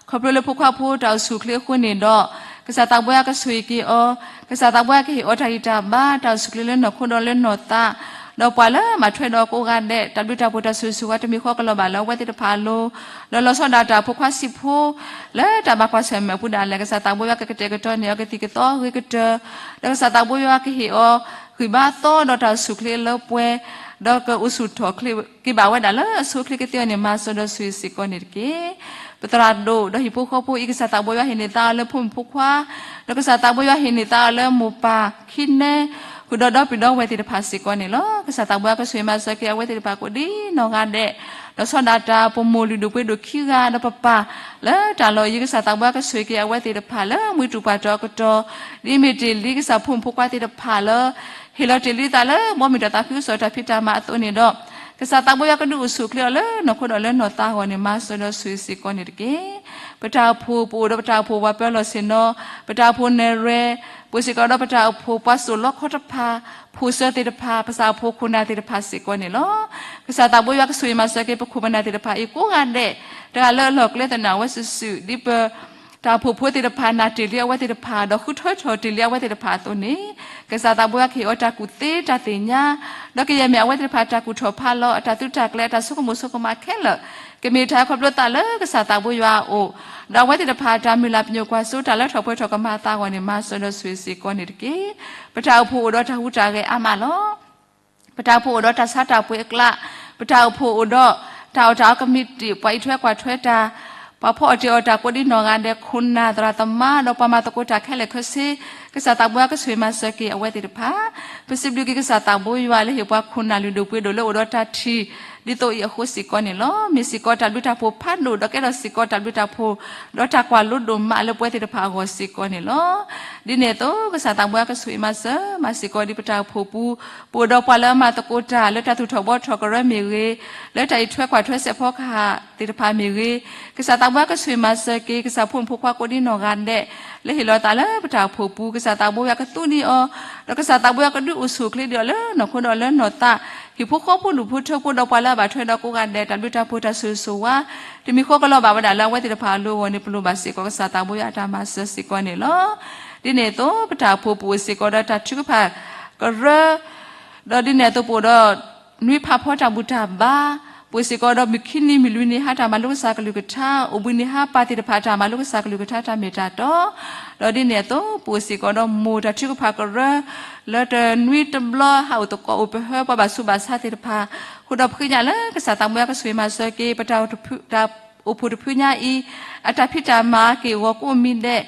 ခီဖျိလၢဖိခွါဖိတၢ်အိၣ်ဆူၣ်အိၣ်ချ့အဃိန့ၣ်ဒီး ကစၢ်သးဘိယွၤကဆိၣ်ဂ့ၤက့ၤအီၤ, ကစၢ်သးဘိယွၤကဟ့ၣ်အီၤတၢ်ဂံၢ်တၢ်ဘါ တၢ်အိၣ်ဆူၣ်အိၣ်ချ့လၢနီၢ်ခိဒီးလၢနီၢ်သး, ဒီးပှၤလၢမၤထွဲဒီးကိးဂၤဒဲး တၢ်ဘျုးတၢ်ဖှိၣ်တၢ်ဆိၣ်ဂ့ၤဆိၣ်ဝါတမံၤဃီကလီၤဘၣ်လၢအဝဲသ့ၣ်တဖၣ်အလိၤ, ဒီးလီၤဆီဒၣ်တၢ်ဖိခွါဆံးဖိ လၢတၢ်ဘၣ်ကွၢ်ဆၢၣ်မဲာ်အပူၤဒၣ်လဲာ် ကစၢ်သးဘိယွၤကကတဲာ်ကတီၤန့ၢ်အီၤကသံၣ်ကသီအဂ့ၤကတၢၢ်, ဒီးကစၢ်သးဘိယွၤကဟ့ၣ်အီၤ ဂံၢ်ဘါသီဒီးတၢ်အိၣ်ဆူၣ်အိၣ်ချ့လၢပှဲၤ, ဒီးကအိၣ်ဆူၣ်ထီၣ်က့ၤဘၣ်ဝဲဒၣ်လၢအဆိအချ့ကသ့အီၤန့ၣ် မၤစၢၤဒီးဆိၣ်ဂ့ၤစ့ၢ်ကီးန့ၣ်တက့ၢ်. ပသရၣ်ဒိၣ်ဒီးဟံၣ်ဖိဃီဖိအံၤ ကစၢ်သးဘိယွၤဟ့ၣ်န့ၢ်သါအီၤလၢဖိမုၣ်ဖိခွါ, ဒီးကစၢ်သးဘိယွၤဟ့ၣ်န့ၢ်သါအီၤလၢမိၢ်ပၢ်ခံနဲ ဃုာ်ဒီးဒီပုၢ်ဒီဝဲၢ်သ့ၣ်တဖၣ်စ့ၢ်ကီးန့ၣ်လီၤ. ကစၢ်သးဘိယွၤကဆိၣ်ဂ့ၤမၤစၢၤက့ၤအဝဲသ့ၣ်တဖၣ်ကိးဒ်နီၢ်ဂၤဒဲး, ဒီးဆီဒၣ်တၢ် ပမိၢ်လုၢ်ဒိၣ်ပှ့ၤဒိၣ်ခံဂၤ ဒီးပပၢ် လၢတၢ်လီၢ်အံၤ ကစၢ်သးဘိယွၤကဆိၣ်ဂ့ၤက့ၤအဝဲသ့ၣ်တဖၣ်လၢမှံတူၢ်ပှၢ်တီၤအကတီၢ်, ဒ်မ့ၢ်တ့ၢ်လံကစၢ်ဖိမုၣ်ဖိခွါသ့ၣ်တဖၣ်လၢ ဟ့ၣ်လီၤတ့ၢ်လံသးလၢ ဘီမုၢ်တၢ်သးခုကစီၣ်တၢ်ဖံးတၢ်မၤအသိးန့ၣ်ဒီး ကစၢ်သးဘိယွၤကဒုးအိၣ်ဆူၣ်အိၣ်ချ့အီၤလၢနီၢ်ခိဒီးလၢနီၢ်သးအဂီၢ်န့ၣ် မၤစၢၤဒီးဆိၣ်ဂ့ၤစ့ၢ်ကီးန့ၣ်တက့ၢ်. ပတၢ်အိၣ်ဖှိၣ် ပအိၣ်ဒီးပတၢ်အိၣ်ဖှိၣ်ပှၤပၢၤလီၢ်ဆ့ၣ်နီၤ, ပတၢ်အိၣ်ဖှိၣ်နဲၣ်ရွဲၣ်, ပအိၣ်စ့ၢ်ကီးဒီးပတၢ်အိၣ်ဖှိၣ်ပှၤစိာ်လီခီတဖၣ်, ဖိၣ်စၢၤသ့ၣ်တဖၣ်, ပစၢ်အိၣ်ဖှိၣ်ခိၣ်နၢ်သ့ၣ်တဖၣ်စ့ၢ်ကီးန့ၣ်လီၤ. ကစၢ်သးဘိယွၤကဆိၣ်ဂ့ၤမၤစၢၤက့ၤ ပခိၣ်ပနၢ်သ့ၣ်တဖၣ်အံၤကိးဂၤဒဲး, တဂၤလၢအလီၢ်ကျဲသနၢၣ်ဝဲစုာ်စုာ် ဒ်ပ တၢ်အိၣ်ဖှိၣ်ဖိသ့ၣ်တဖၣ် နာ်တ့ၢ်လံအဝဲသ့ၣ်တဖၣ် ဒီးဃုထၢထီၣ်တ့ၢ်လံအဝဲသ့ၣ်တဖၣ်အသိးန့ၣ်, ကစၢ်သးဘိယွၤကဟ့ၣ်အီၤတၢ်ကူၣ်သ့တၢ်သ့ၣ်ညါ, ဒီးကယဲၢ်မ့ၢ်အဝဲသ့ၣ်တဖၣ်တၢ်ကူၣ်ထီၣ်ဖးလီၤ အတၢ်သုးတၢ်ကျဲၤ အတၢ်ဆိကမိၣ်ဆိကမးခဲလၢာ်, ကမ့ၢ်တၢ်ခီဖျိသးလၢကစၢ်သးဘိယွၤအအိၣ်, ဒီးအဝဲသ့ၣ်တဖၣ်တၢ်မုၢ်လၢ်ပညိၣ်ကွၢ်စိ တၢ်လၢထီၣ်ပှဲၤထီၣ်ကမၤအသးအဂီၢ်န့ၣ် မၤစၢၤဒီးဆိၣ်ဂ့ၤစ့ၢ်ကီးန့ၣ်တက့ၢ်. ပတၢ်အိၣ်ဖှိၣ်အိၣ်ဒီးတၢ်ဟူးတၢ်ဂဲၤအါမးလီၤ. ပတၢ်အိၣ်ဖှိၣ်အိၣ်ဒီးတၢ်ဆါတၢ်ပှ့ၤအကျး, ပတၢ်အိၣ်ဖှိၣ်အိၣ်ဒီး တၢ်အီၣ်တၢ်အီကမံးတံာ်, ပှၤအံးထွဲကွၢ်ထွဲတၢ်, ပှၤဖီအီၣ်တ့ၢ်အီၣ်တၢ်ကိးဒ်နီၢ်ဂၤဒဲး, ခိၣ်နၢ်သရၣ်သမါ ဒီးပှၤမၤသကိးတၢ်ခဲလၢာ်ခဲဆ့, ကစၢ်သးဘိယွၤကဆိၣ်ဂ့ၤမၤစၢၤက့ၤအဝဲသ့ၣ်တဖၣ်, ပစံးဘျုးက့ၤကစၢ်သးဘိယွၤလၢဟ့ၣ်ပှၤခိၣ်နၢ်လုၢ်ဒိၣ်ပှ့ၤဒိၣ်လၢအိၣ်ဒီးတၢ်ထံၣ် ဒ်သိးအံၤအဃိစ့ၢ်ကီးန့ၣ်လီၤ. မ့ၢ်စ့ၢ်ကီးတၢ်ဘျုးတၢ်ဖှိၣ်ဖးဒိၣ် ဒီးကဲထီၣ်စ့ၢ်ကီးတၢ်ဘျုးတၢ်ဖှိၣ် ဒီးတၢ်ကွၢ်လိဒိၣ်မးလၢပဝဲသ့ၣ်တဖၣ်အဂီၢ်စ့ၢ်ကီးန့ၣ်လီၤ. ဒ်န့ၣ်အသိး ကစၢ်သးဘိယွၤကဆိၣ်ဂ့ၤမၤစၢၤမးစ့ၢ်ကီးဒ်ပတၢ်အိၣ်ဖှိၣ်ပူၤ, ပအိၣ်ဒီးပှၤလၢအမၤသကိးတၢ်လၢတၢ်သူၣ်ထီၣ်ဘှီထီၣ်ကရၢမ့ၢ်ဂ့ၤ, လၢတၢ်အံးထွဲကွၢ်ထွဲစဲးဖီကဟၣ်သ့ၣ်တဖၣ်မ့ၢ်ဂ့ၤ, ကစၢ်သးဘိယွၤကဆိၣ်ဂ့ၤမၤစၢၤက့ၤ ကစၢ်ဖိမုၣ်ဖိခွါကိးဒ်နီၢ်ဂၤဒဲး လၢဟ့ၣ်လီၤသးလၢပတၢ်အိၣ်ဖှိၣ်ပူၤ, ကစၢ်သးဘိယွၤကသူဒံးအီၤ, ဒီးကစၢ်သးဘိယွၤကဒုးအိၣ်ဆူၣ်အိၣ်ချ့ဒံးအီၤလၢနီၢ်ခိဒီးလၢနီၢ်သး, ဟံၣ်ဖိဃီဖိဒူၣ်ဖိထၢဖိဒီးပှၤလၢအဘၣ်ထွဲဒီးကိးဂၤဒဲး တၢ်ဘျုးတၢ်ဖှိၣ်တၢ်ဆိၣ်ဂ့ၤဆိၣ်ဝါ တမံၤဃီကလီၤဘၣ်ဝဲဒၣ်လၢအဝဲသ့ၣ်တဖၣ်အလိၤအဂီၢ်န့ၣ် ပလိၣ်ဘၣ်စ့ၢ်ကီးကစၢ်သးဘိယွၤအတၢ်မၤစၢၤစ့ၢ်ကီးန့ၣ်လီၤ. ဒ်န့ၣ်အသိး ပတၢ်အိၣ်ဖှိၣ်ပအိၣ်စ့ၢ်ကီးဒီးတၢ်ထုကဖၣ်ကရၢ ဒီးဒ်န့ၣ်အသိးပအိၣ်ဒီး နွံဖးဖီတၢ်ဘူၣ်တၢ်ဘါ, ပအိၣ်စ့ၢ်ကီးဒီးမုၢ်ခံနံၤမုၢ်လွံၢ်နံၤဟါတၢ်မၤလိကစၢ်ကလုၢ်ကထါ, အိၣ်ဘှံးနံၤဟါပၢ်သ့ၣ်တဖၣ်တၢ်မၤလိကစၢ်ကလုၢ်ကထါတၢ်မ့ၢ်တၢ်တီ, ဒီးဒ်န့ၣ်အသိး ပအိၣ်စ့ၢ်ကီးဒီးမိၢ်တၢ်ထုကဖၣ်ကရၢ လၢတနွံတဘျီဟးအိၣ်သကိးအိၣ်ပဟၢပှၤဘၣ်ဆူးဘၣ်ဆါသ့ၣ်တဖၣ်, ဃုာ်ဒီးပဃ့ကညးလၢကစၢ်သးဘိယွၤကဆိၣ်ဂ့ၤမၤစၢၤက့ၤ ပတၢ်အိၣ်ဖှိၣ်တၢ် အိၣ်ဖှိၣ်တဖုညါအံၤ အတၢ်ဖံးတၢ်မၤက့ၢ်ဂီၤကိးမံၤဒဲး,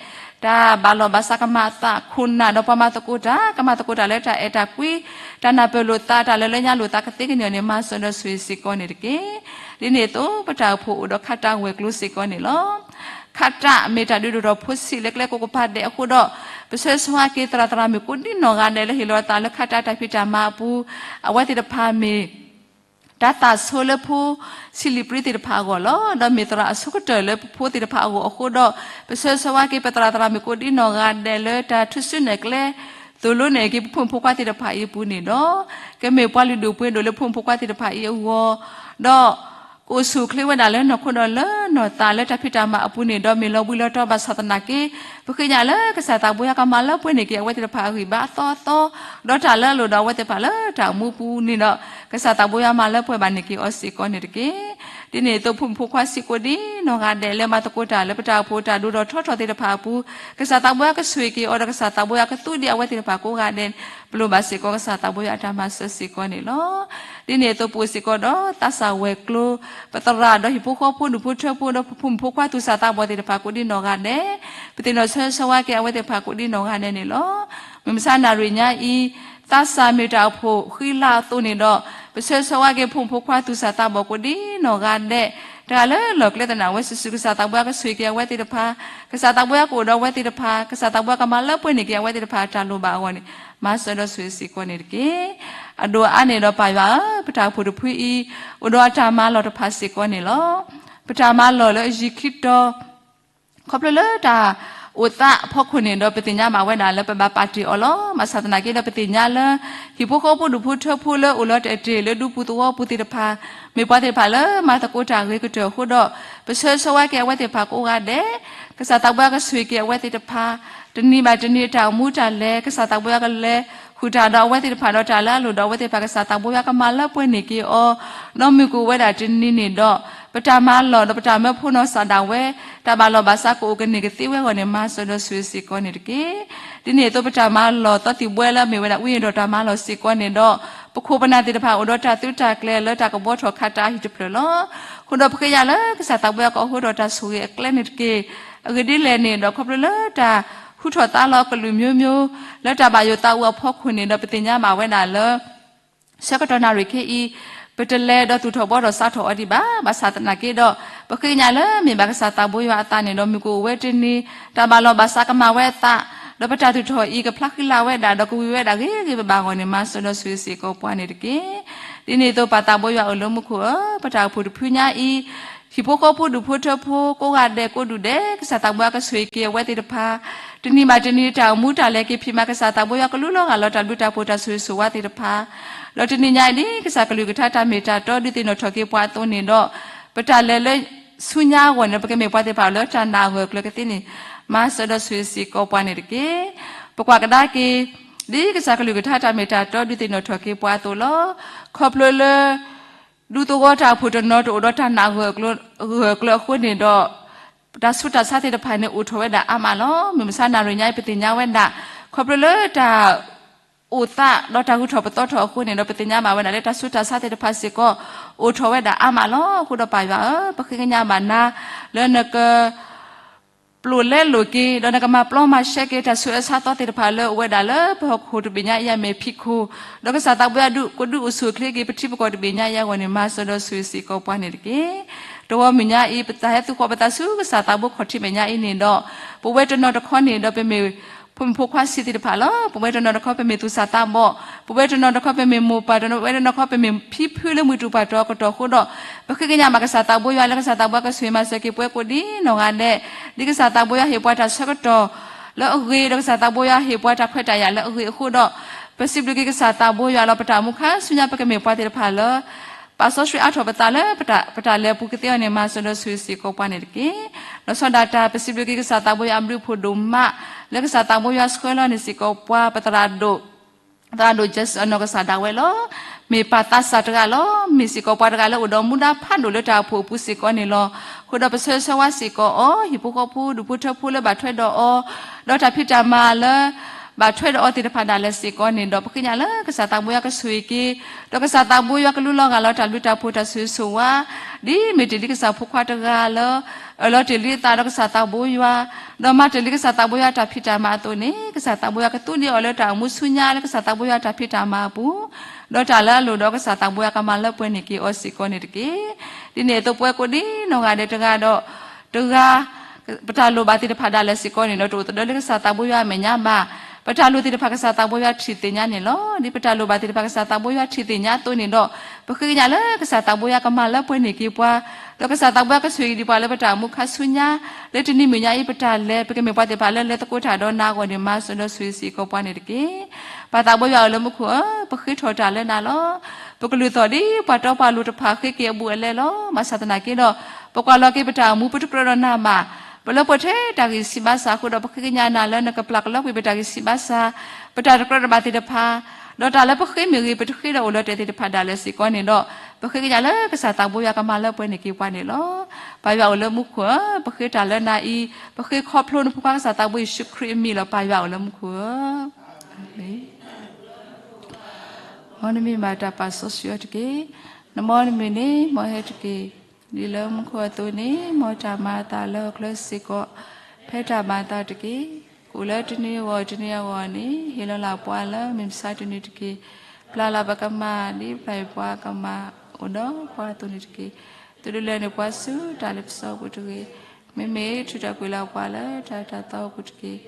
တၢ်ဘၣ်လီၢ်ဘၣ်စးကမၤအသး ခိၣ်နၢ်ဒီးပှၤမၤသကိးတၢ် ကမၤသကိးတၢ်လၢတၢ်အဲၣ်တၢ်ကွံ, တၢ်နၢ်ပၢၢ်လိာ်သး တၢ်လၢလၢညါလိာ်သးကသ့ကန့ၢ်အီၤန့ၣ် မၤစၢၤဒီးဆိၣ်ဂ့ၤစ့ၢ်ကီးန့ၣ်တက့ၢ်. ဒ်န့ၣ်အသိး ပတၢ်အိၣ်ဖှိၣ်အိၣ်ဒီးခးတၢ်ဝဲၤကျိၤစ့ၢ်ကီးန့ၣ်လီၤ. ခးတၢ်မ့ၢ်တၢ်ဒုးဒိၣ်ထီၣ်ဖိဆံး လၢကျဲကိးကပၤဒဲးအဃိဒီး ပဆၢဂ့ၤဆၢဝါက့ၤသရၣ်သရၣ်မုၣ်ကိးဒံနီၢ်ဂၤဒဲးလၢဟ့ၣ်လီၤအသးလၢခးတၢ်တၢ်ဖံးတၢ်မၤအပူၤ, အဝဲသ့ၣ်တဖၣ်မ့ၢ် တၢ်သၣ်ဆိလၢဖိဆံးလံာ်ပြံသ့ၣ်တဖၣ်အဂီၢ်လီၤ. ဒီးမ့ၢ်သရၣ်အဆိကတၢၢ်လၢပဖိသ့ၣ်တဖၣ်အဂီၢ်အဃိဒီး ပဆၢဂ့ၤဆၢဝါက့ၤပသရၣ်သရၣ်မုၣ်ကိးဒံနီၢ်ဂၤဒဲးလၢတၢ်ထုးစုနဲၣ်ကျဲ သိၣ်လိနဲၣ်က့ၤပဖိမုၣ်ဖိခွါသ့ၣ်တဖၣ်အံၤအပူၤန့ၣ်ဒီး ကမ့ၢ်ပှၤလုၢ်ဒိၣ်ပှ့ၤဒိၣ်လၢဖိမုၣ်ဖိခွါသ့ၣ်တဖၣ်အံၤအဂီၢ်, ဒီး ကအိၣ်ဆူၣ်အိၣ်ချ့ဝဲဒၣ်လၢနီၢ်ခိဒီးလၢနီၢ်သးလၢတၢ်ဖံးတၢ်မၤအပူၤန့ၣ်ဒီး မ့ၢ်လီၤဘှံးလီၤတီၤဘၣ်ဆၣ်သနာ်က့ ပဃ့ကညးလၢကစၢ်သးဘိယွၤကမၤလၢပှဲၤန့ၢ်က့ၤအဝဲသ့ၣ်တဖၣ်အဂံၢ်ဘါအသီအသီ, ဒီးတၢ်လၢအလိၣ်ဒီးအဝဲသ့ၣ်တဖၣ်လၢတၢ်အိၣ်မူအပူၤန့ၣ်ဒီး ကစၢ်သးဘိယွၤမၤလၢပှဲၤဘၣ်န့ၢ်က့ၤအီၤစ့ၢ်ကီးန့ၣ်တက့ၢ်. ဒ်န့ၣ်အသိး ဖိမုၣ်ဖိခွါဆံးကိးဒံနီၢ်ဂၤဒဲးလၢမၤသကိးတၢ်လၢပတၢ်အိၣ်ဖှိၣ်တၢ်ဒိၣ်ထီၣ်ထီထီၣ်သ့ၣ်တဖၣ်အပူၤ, ကစၢ်သးဘိယွၤကဆိၣ်ဂ့ၤက့ၤအီၤဒီးကစၢ်သးဘိယွၤကသူဒံးအဝဲသ့ၣ်တဖၣ်ကိးဂၤဒဲး, ပလိၣ်ဘၣ်စ့ၢ်ကီးကစၢ်သးဘိယွၤအတၢ်မၤစၢၤစ့ၢ်ကီးန့ၣ်လီၤ. ဒ်န့ၣ်အသိးပအိၣ်စ့ၢ်ကီးဒီးသးစၢ်ဝဲၤကျိၤ, ပသရၣ်ဒီးဟံၣ်ဖိဃီဖိဒူၣ်ဖိထၢဖိဒီးပဖိမုၣ်ဖိခွါသူၣ်စၢ်သးဘီၣ်သ့ၣ်တဖၣ်ကိးဒံနီၢ်ဂၤဒဲး, ပသ့ၣ်နီၣ်ဆၢဂ့ၤဆၢဝါက့ၤအဝဲသ့ၣ်တဖၣ်ကိးဒံနီၢ်ဂၤဒဲးန့ၣ်လီၤ. မုၢ်မဆါနၣ်ရံၣ်ညါအံၤ သးစၢ်မ့ၢ်တၢ်အိၣ်ဖှိၣ်ဃံလၤအသိးန့ၣ်ဒီး ပဆၢဂ့ၤဆၢဝါက့ၤဖိမုၣ်ဖိခွါသူၣ်စၢ်သးဘီၣ်ကိးဒံနီၢ်ဂၤဒဲး, တဂၤလၢလီၢ်ကျဲသနာ်ဝဲစုာ်စုာ် ကစၢ်သးဘိယွၤကဆိၣ်ဂ့ၤက့ၤအဝဲသ့ၣ်တဖၣ်, ကစၢ်သးဘိယွၤကအိၣ်ဒီးအဝဲသ့ၣ်တဖၣ်, ကစၢ်သးဘိယွၤကမၤလၢပှဲၤန့ၢ်က့ၤအဝဲသ့ၣ်တဖၣ်အတၢ်လိၣ်ဘၣ်အဂီၢ်န့ၣ် မၤစၢၤဒီးဆိၣ်ဂ့ၤစ့ၢ်ကီးန့ၣ်တက့ၢ်. အဒိၣ်အါန့ၣ်ဒီးပၢ်ယွၤဧၢ, ပတၢ်အိၣ်ဖှိၣ်တဖုအံၤ အိၣ်ဒီးအတၢ်မၤလီၢ်တဖၣ်စ့ၢ်ကီးန့ၣ်လီၤ. ပတၢ်မၤလီၢ်လၢအယံၤခံတီၤ ခီဖျိလၢတၢ်အိၣ်သးအဖီခိၣ်န့ၣ်ဒီး ပသ့ၣ်ညါဘၣ်ဝဲဒၣ်လၢပဘၣ်ပာ်တ့ၢ်အီၤလီၤ. ဘၣ်ဆၣ်သနာ်က့ဒီး ပသ့ၣ်ညါလၢ ဟံၣ်ဖိဃီဖိဒူၣ်ဖိထၢဖိလၢအိၣ်လီၤတဲာ်တ့ၢ်လၢဒူပူၤသဝီပူၤသ့ၣ်တဖၣ် မ့ၢ်ပှၤသ့ၣ်တဖၣ်လၢမၤသကိးတၢ်ဂ့ၤကတၢၢ်အဃိဒီး ပဆၢဂ့ၤဆၢဝါက့ၤအဝဲသ့ၣ်တဖၣ်ကိးဂၤဒဲး, ကစၢ်သးဘိယွၤကဆိၣ်ဂ့ၤက့ၤအဝဲသ့ၣ်တဖၣ်, တနံၤဘၣ်တနံၤအတၢ်အိၣ်မူတၢ်လဲၤ ကစၢ်သးဘိယွၤကလဲၤဃုာ်တၢ်ဒီးအဝဲသ့ၣ်တဖၣ်ဒီးတၢ်လၢအလိၣ်ဒီးအဝဲသ့ၣ်တဖၣ် ကစၢ်သးဘိယွၤကမၤလၢပှဲၤန့ၢ်က့ၤအီၤ, ဒီးမုၢ်ကအိၣ်ဝဲဒၣ်တနံၤန့ၣ်ဒီး ပတၢ်မၤလီၢ်ဒီးပတၢ်မၢဖိနီၢ်စၢ်ဒၣ်ဝဲ တၢ်ဘၣ်လီၢ်ဘၣ်စးကအိၣ်ကန့ၢ်ကသ့ဝဲအဂီၢ်န့ၣ် မၤစၢၤဒီးဆိၣ်ဂ့ၤစ့ၢ်ကီးန့ၣ်တက့ၢ်. ဒ်န့ၣ်အသိး ပတၢ်မၤလီၢ်သီသံၣ်ဘှဲလၢအမ့ၢ်ဝဲဒၣ် ဝိညာဉ်တော် တၢ်မၤလီၢ်စ့ၢ်ကီးန့ၣ်ဒီး ပခိၣ်ပနၢ်သ့ၣ်တဖၣ်အိၣ်ဒီးတၢ်သုးတၢ်ကျဲၤလၢတၢ်ကဘှီထီၣ်ခးတၢ်အဟံၣ်တဖျၢၣ်လီၤ. အဃိဒီးပဃ့ကညးလၢကစၢ်သးဘိယွၤကအိးထီၣ်တၢ်ဆိၣ်ဂ့ၤအကျဲန့ၣ်တက့ၢ်. အဂ့ၢ်ဒ်လဲၣ်န့ၣ်ဒီး ခီဖျိလၢတၢ်ဟူထီၣ်သါလီၤအကလုာ်မျိုးမျိုး လၢတၢ်ဘၣ်ယိၣ်သးအုးအဖီခိၣ်န့ၣ်ဒီး ပသ့ၣ်ညါဘၣ်ဝဲဒၣ်လၢ ဆၢကတီၢ်နၣ်ရံၣ်ခဲအံၤ ပတလဲၤဒီးသူၣ်ထီၣ်ဘှီထီၣ်စးထီၣ်အီၤဒံးဘၣ်. ဘၣ်ဆၣ်သနာ်က့ဒီး ပဃ့ကညးလၢမ့ၢ်ဘၣ်ကစၢ်သးဘိယွၤအသးန့ၣ်ဒီး မုၢ်ကအိၣ်ဝဲတနံၤ တၢ်ဘၣ်လီၢ်ဘၣ်စးကမၤဝဲအသး, ဒီးပတၢ်သူၣ်ထီၣ်အံၤ ကဖျါဃံလၤဝဲဒၣ် ဒီးကဝံၤဝဲဒၣ်ဂ့ၤဂ့ၤဘၣ်ဘၣ်အဂီၢ်န့ၣ် မၤစၢၤဒီးဆိၣ်ဂ့ၤစ့ၢ်ကီးပှၤန့ၣ်တက့ၢ်. ဒ်န့ၣ်အသိး ပၢ်သးဘိယွၤအိၣ်လၢမူခိၣ်ဧၢ, ပတၢ်အိၣ်ဖှိၣ်တဖုညါအံၤ ဟံၣ်ဖိဃီဖိဒူၣ်ဖိထၢဖိကိးဂၤဒဲးကိးဒူၣ်ဒဲး ကစၢ်သးဘိယွၤကဆိၣ်ဂ့ၤက့ၤအဝဲသ့ၣ်တဖၣ်, တနံၤဘၣ်တနံၤတၢ်အိၣ်မူတၢ်လဲၤက့ၤဖံးမၤ ကစၢ်သးဘိယွၤကလူလီၤဂာ်လီၤတၢ်ဘျုးတၢ်ဖှိၣ်တၢ်ဆိၣ်ဂ့ၤဆိၣ်ဝါသ့ၣ်တဖၣ်, ဒီးတနံၤညါအံၤဒ်ကစၢ်ကလုၢ်ကထါတၢ်မ့ၢ်တၢ်တီဒုးသ့ၣ်နီၣ်ထီၣ်က့ၤပှၤအသိးန့ၣ်ဒီး ပတၢ်လဲၤလၢဆူညါအဂီၢ်န့ၣ်ဒီး ပကမ့ၢ်ပှၤသ့ၣ်တဖၣ်လၢတၢ်နာ်အဂၢၢ်အကျၢၤကသ့န့ၣ် မၤစၢၤဒီးဆိၣ်ဂ့ၤစ့ၢ်ကီးပှၤန့ၣ်တက့ၢ်. ပကွၢ်ကဒါက့ၤ ဒ်ကစၢ်ကလုၢ်ကထါတၢ်မ့ၢ်တၢ်တီဒုးသ့ၣ်နီၣ်ထီၣ်က့ၤပှၤအသိးလီၤ. ခီဖျိလၢ ဒူသဝီတၢ်အိၣ်ဖှိၣ်တနီၤတအိၣ်ဒီးတၢ်နာ်အဂၢၢ်အကျၢၤ အဂၢၢ်အကျၢၤအဃိန့ၣ်ဒီး တၢ်ဆူးတၢ်ဆါသ့ၣ်တဖၣ်န့ၣ် အိၣ်ထီၣ်ဝဲဒၣ်အါမးလီၤ. မုၢ်မဆါနၣ်ရံၣ်ညါအံၤ ပသ့ၣ်ညါဝဲဒၣ် ခီဖျိလၢတၢ်အိၣ်သးဒီးတၢ်ဂုၤထီၣ်ပသီထီၣ်အဃိန့ၣ်ဒီး ပသ့ၣ်ညါဘၣ်ဝဲဒၣ်လၢတၢ်ဆူးတၢ်ဆါသ့ၣ်တဖၣ်စ့ၢ်ကီး အိၣ်ထီၣ်ဝဲဒၣ်အါမးလီၤ. အဃိဒီးပၢ်ယွၤဧၢ, ပဃ့ကညးဘၣ်နၤ လၢနက ပျိာ်လဲလိာ်က့ၤ ဒီးနကမၤပျီမၤရှဲက့ၤ တၢ်ဆူးတၢ်ဆါသီသ့ၣ်တဖၣ်လၢအိၣ်ဝဲဒၣ်လၢပဟီၣ်ခိၣ်တဘ့ၣ်ညါအံၤ အမ့ၢ်ဖံးခိၣ်, ဒီးကစၢ်သးဘိယွၤဒုးကဒုးအိၣ်ဆူၣ်အိၣ်ချ့က့ၤ ပထံပကီၢ်တဘ့ၣ်ညါအံၤအဂီၢ်န့ၣ် မၤစၢၤဒီးဆိၣ်ဂ့ၤစ့ၢ်ကီးပှၤန့ၣ်တက့ၢ်. တဝီမုၢ်ညါအံၤ ပသးဟဲသူၣ်ဃီၣ်ပသးဆူကစၢ်သးဘိခီၣ်ထံးမဲာ်ညါအံၤန့ၣ်ဒီး ပဝဲတနီၤတခီန့ၣ်ဒီး ပမ့ၢ် ဖိမုၣ်ဖိခွါဆံးသ့ၣ်တဖၣ်လီၤ. ပဝဲတနီၤတခီပမ့ၢ်သူၣ်စၢ်သးဘီၣ်, ပဝဲတနီၤတခီပမ့ၢ်မိၢ်ပၢ်, ပဝဲတနီၤတခီပမ့ၢ်ဖံဖုလၢမုၢ်တူၢ်ပှၢ်တီၤအကတီၢ်အဃိဒီး ပဃ့ကညးဘၣ်ကစၢ်သးဘိယွၤလၢကစၢ်သးဘိယွၤကဆိၣ်ဂ့ၤမၤစၢၤက့ၤပှၤကိးဒံနီၢ်ဂၤဒဲး, ဒ်ကစၢ်သးဘိယွၤဟ့ၣ်ပှၤတၢ်ဆၢကတီၢ်လၢအဂ့ၤ, ဒီးကစၢ်သးဘိယွၤဟ့ၣ်ပှၤတၢ်ခွဲးတၢ်ယာ်လၢအဂ့ၤအဃိဒီး ပစံးဘျုးက့ၤကစၢ်သးဘိယွၤလီၤ. ပတၢ်အိၣ်မူခါဆူညါ ပကမ့ၢ်ပှၤသ့ၣ်တဖၣ်လၢ ပာ်စီဆှံအါထီၣ်ပသးလၢ ပတၢ်လဲၤအပူၤကသ့အီၤန့ၣ် မၤစၢၤဒီးဆိၣ်ဂ့ၤစ့ၢ်ကီးပှၤန့ၣ်တက့ၢ်. လီၤဆီဒၣ်တၢ် ပစံးဘျုးက့ၤကစၢ်သးဘိယွၤအဘျုးအဖှိၣ်ဒိၣ်မး လၢကစၢ်သးဘိယွၤဆှၢလီၤန့ၣ်စ့ၢ်ကီးပှၤ ပသရၣ်ဒိၣ် သရၣ်ဒိၣ် Jackson အနီၢ်ကစၢ်ဒၣ်ဝဲလီၤ. မ့ၢ်ပၢ်သးစၢ်တဂၤလီၤ. မ့ၢ်စ့ၢ်ကီးပှၤတဂၤလၢအိၣ်ဒီးမူဒါဖးဒိၣ်လၢတၢ်အိၣ်ဖှိၣ်အပူၤစ့ၢ်ကီးန့ၣ်လီၤ. အဃိဒီးပဆၢဂ့ၤဆၢဝါစ့ၢ်ကီးအီၤ, ဟံၣ်ဖိဃီဖိဒူၣ်ဖိထၢဖိလၢဘၣ်ထွဲဒီးအီၤ, ဒီးတၢ်ဖံးတၢ်မၤလၢ ဘၣ်ထွဲဒီးအီၤသ့ၣ်တဖၣ်ဒၣ်လဲာ်စ့ၢ်ကီးန့ၣ်ဒီး ပဃ့ကညးလၢကစၢ်သးဘိယွၤကဆိၣ်ဂ့ၤက့ၤ, ဒီးကစၢ်သးဘိယွၤကလူလီၤဂာ်လီၤတၢ်ဘျုးတၢ်ဖှိၣ်တၢ်ဆိၣ်ဂ့ၤဆိၣ်ဝါ, ဒ်မ့ၢ်တ့ၢ်လံကစၢ်ဖိခွါတဂၤလၢ အၢၣ်လီၤတ့ၢ်လံအသးဒီးကစၢ်သးဘိယွၤ, ဒီးမၤတ့ၢ်လံကစၢ်သးဘိယွၤတၢ်ဖံးတၢ်မၤအသိးန့ၣ်, ကစၢ်သးဘိယွၤကသူဒံးအီၤလၢတၢ်အိၣ်မူဆူညါလၢကစၢ်သးဘိယွၤတၢ်ဖံးတၢ်မၤအပူၤ, ဒီးတၢ်လၢအလိၣ်ဒီးကစၢ်သးဘိယွၤကမၤလၢပှဲၤန့ၢ်က့ၤအီၤစ့ၢ်ကီးန့ၣ်တက့ၢ်. ဒ်န့ၣ်အသိးပဝဲကိးဒံနီၢ်ဂၤဒဲးတဂၤဒီး တဂၤ ပတၢ်လိၣ်ဘၣ်သ့ၣ်တဖၣ်ဒၣ်လဲာ်စ့ၢ်ကီးန့ၣ်ဒီး တအိၣ်သဒၢလၢကစၢ်သးဘိယွၤအမဲာ်ညါဘၣ်. ပတၢ်လိၣ်သ့ၣ်တဖၣ်ကစၢ်သးဘိယွၤထံၣ်သ့ၣ်ညါန့ၣ်လီၤ. ဒ်ပတၢ်လိၣ်ဘၣ်သ့ၣ်တဖၣ်ကစၢ်သးဘိယွၤထံၣ်သ့ၣ်ညါအသိးန့ၣ်ဒီး ပဃ့ကညးလၢကစၢ်သးဘိယွၤကမၤလၢပှဲၤန့ၢ်က့ၤပှၤ, ဒီးကစၢ်သးဘိယွၤကဆိၣ်ဂ့ၤဒံးပှၤလၢပတၢ်အိၣ်မူခါဆူညါ, လၢတနံၤမုၢ်ညါအံၤပတၢ်လဲၤ ပကမ့ၢ်ပှၤသ့ၣ်တဖၣ်လၢလဲၤသကိးတၢ်ဒီးနၤအဂီၢ်န့ၣ် မၤစၢၤဒီးဆိၣ်ဂ့ၤစ့ၢ်ကီးပှၤန့ၣ်တက့ၢ်. ပၢ်သးဘိယွၤအိၣ်လၢမူခိၣ်ဧၢ, ပဃ့ထီၣ်တၢ်လၢနၤလီၤ. ပကလုၢ်သီၣ်ဒ်ပှၤတီပှၤလိၤတဖၣ်ဃ့က့ၤအဘူးအလဲလီၤ. ဘၣ်ဆၣ်သနာ်က့ဒီး ပကွၢ်လီၤက့ၤပတၢ်အိၣ်မူ ပတကြၢးဒီးနၤဘၣ်. ပလၢပှဲၤထဲတၢ်ဂံၢ်ဆံးဘါစၢ်အဃိဒီး ပဃ့ကညးနၤလၢနကပျၢ်ကလီကွံာ်ပတၢ်ဂံၢ်ဆံးဘါစၢ်, ပတၢ်တကြၢးတဘၣ်သ့ၣ်တဖၣ်, ဒီးတၢ်လၢပဃ့မ့ၢ်ဂ့ၤ ပတဃ့ဒီးအိၣ်လၢတဲာ်သ့ၣ်တဖၣ်ဒၣ်လဲာ်စ့ၢ်ကီးန့ၣ်ဒီး ပဃ့ကညးလၢကစၢ်သးဘိယွၤကမၤလၢပှဲၤန့ၢ်က့ၤပှၤန့ၣ်လီၤ. ပၢ်ယွၤအိၣ်လၢမူခိၣ်ဧၢ, ပဃ့တၢ်လၢနၤအံၤ, ပဃ့ခီဖျိနဖိခွါကစၢ်သးဘိယ့ၣ်ၡူးခရံာ်အမံၤလီၤ. ပၢ်ယွၤအိၣ်လၢမူခိၣ်ဧၢ. မ်နမံၤဘၣ်တၢ်ပာ်စီဆှံအီၤတက့ၢ်. နမ်နမံၤန့ၣ် မ်ဟဲတက့ၢ်. ဒ်လၢမူခိၣ်အသိးန့ၣ် မ်တၢ်မၤအသးလၢဟီၣ်ခိၣ်ချၢစ့ၢ်ကီး ဖဲတၢ်မၤအသးတက့ၢ်. အိၣ်လၢတနံၤအဂီၢ်တနံၤအဂီၢ်န့ၣ် ဟ့ၣ်လီၤလၢပှၤလၢမုၢ်မဆါတနံၤတက့ၢ်. ပျၢ်လၢပကမၢ် ဒ်ပျၢ်ပှၤကမၢ်အိၣ်ဒီးပှၤအသိးန့ၣ်တက့ၢ်. သုတလဲၤနုာ်ပှၤဆူတၢ်လ့ပစီအပူၤတဂ့ၤ. မ့မ့ၢ်ထုးထီၣ်ကွံာ်လၢပှၤလၢတၢ်တၢ်သီအပူၤတက့ၢ်.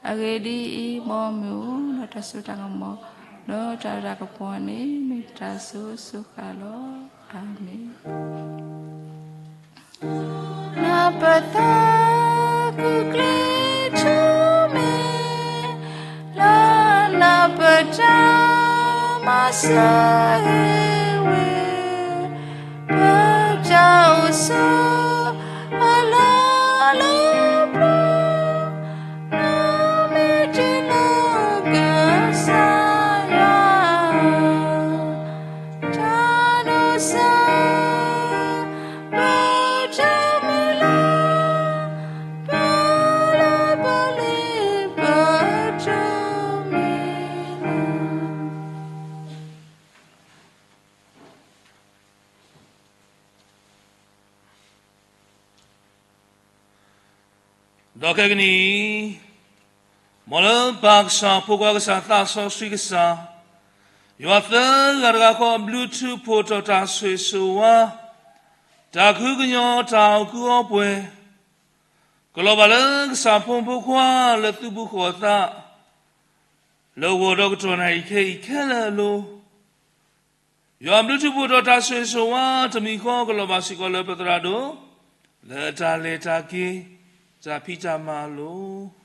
အဂ့ၢ်ဒ်အံၤ, မ်မ့ၣ်အူဒီးတၢ်စိတၢ်ကမီၤ ဒီးတၢ်လၤတၢ်ကပီၤန့ၣ် မ့ၢ်တၢ်စိၤစိၤဃၣ်လီၤ. အၤမ့ၣ်. နၢ်ပၢၢ်သးခုကျ့ထူမ့ၢ် လၢနၢ်ပၢၢ်တၢ်မၤစၢၤဂ့ၤဝဲ ပတၢ်အိၣ်ဆိးအလီၢ်လၢပျၢၤ မ့ၢ်တ့ၢ်လၢကစၢ်ယွၤ တၢ်ဒိးစၢ် ပတၢ်မုၢ်လၢ် ပလၢပလ့ပတၢ်မ့ၢ်လၢ ဒီးခဲကနံၣ်အံၤ, မ်လၢပၢ်ကစၢ် ဖိခွါကစၢ် သးစီဆှံကစၢ်, ယွၤသၢဂၤတဂၤဃီ ဘျုးထူးဖှိၣ်ထီၣ်တၢ်ဆိၣ်ဂ့ၤဆိၣ်ဝါ, တၢ်ကဟုကညီၤ တၢ်အိၣ်ကူအိၣ်ပှဲၤ, ကလီၤဘၣ်လၢကစၢ်ဖိမုၣ်ဖိခွါ လၢသူၣ်ဖှံသး လၢဂီၤဒီးကတီၢ်နၣ်ရံၣ်ခဲအံၤခဲလၢာ်အလိၤ, ယွၤဘျုးထူးဖှိၣ်ထီၣ်တၢ်ဆိၣ်ဂ့ၤဆိၣ်ဝါတမံၤဃီ ကလီၤဘၣ်စ့ၢ်ကီးလၢပသရၣ်ဒိၣ် လၢတၢ်လဲၤတၢ်က့ၤ တၢ်ဖံးတၢ်မၤအလိၤ,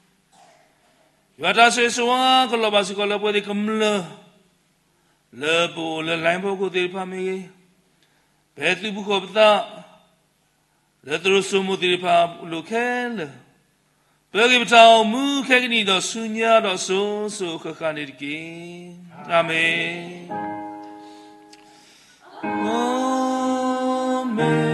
ယွၤတၢ်ဆိၣ်ဂ့ၤဆိၣ်ဝါ ကလီၤဘၣ်စ့ၢ်ကီးလၢပဝဲသ့ၣ်ကမျၢၢ် လၢပအိၣ်လၢ လိုင်း ဖီခိၣ်သ့ၣ်တဖၣ်မ့ၢ်ဂ့ၤ, ပဟဲသူၣ်ဖှံသး လၢသရိာ်စိမိၤသ့ၣ်တဖၣ်အလိၤခဲလၢာ်, ပၢဂ့ၤပတၢ်အိၣ်မူခဲကနံၣ်ဒီး ဆူညါဒီးစိၤစိၤဃၣ်ဃၣ်န့ၣ်တက့ၢ်. အၤမ့ၣ်. အၤမ့ၣ်.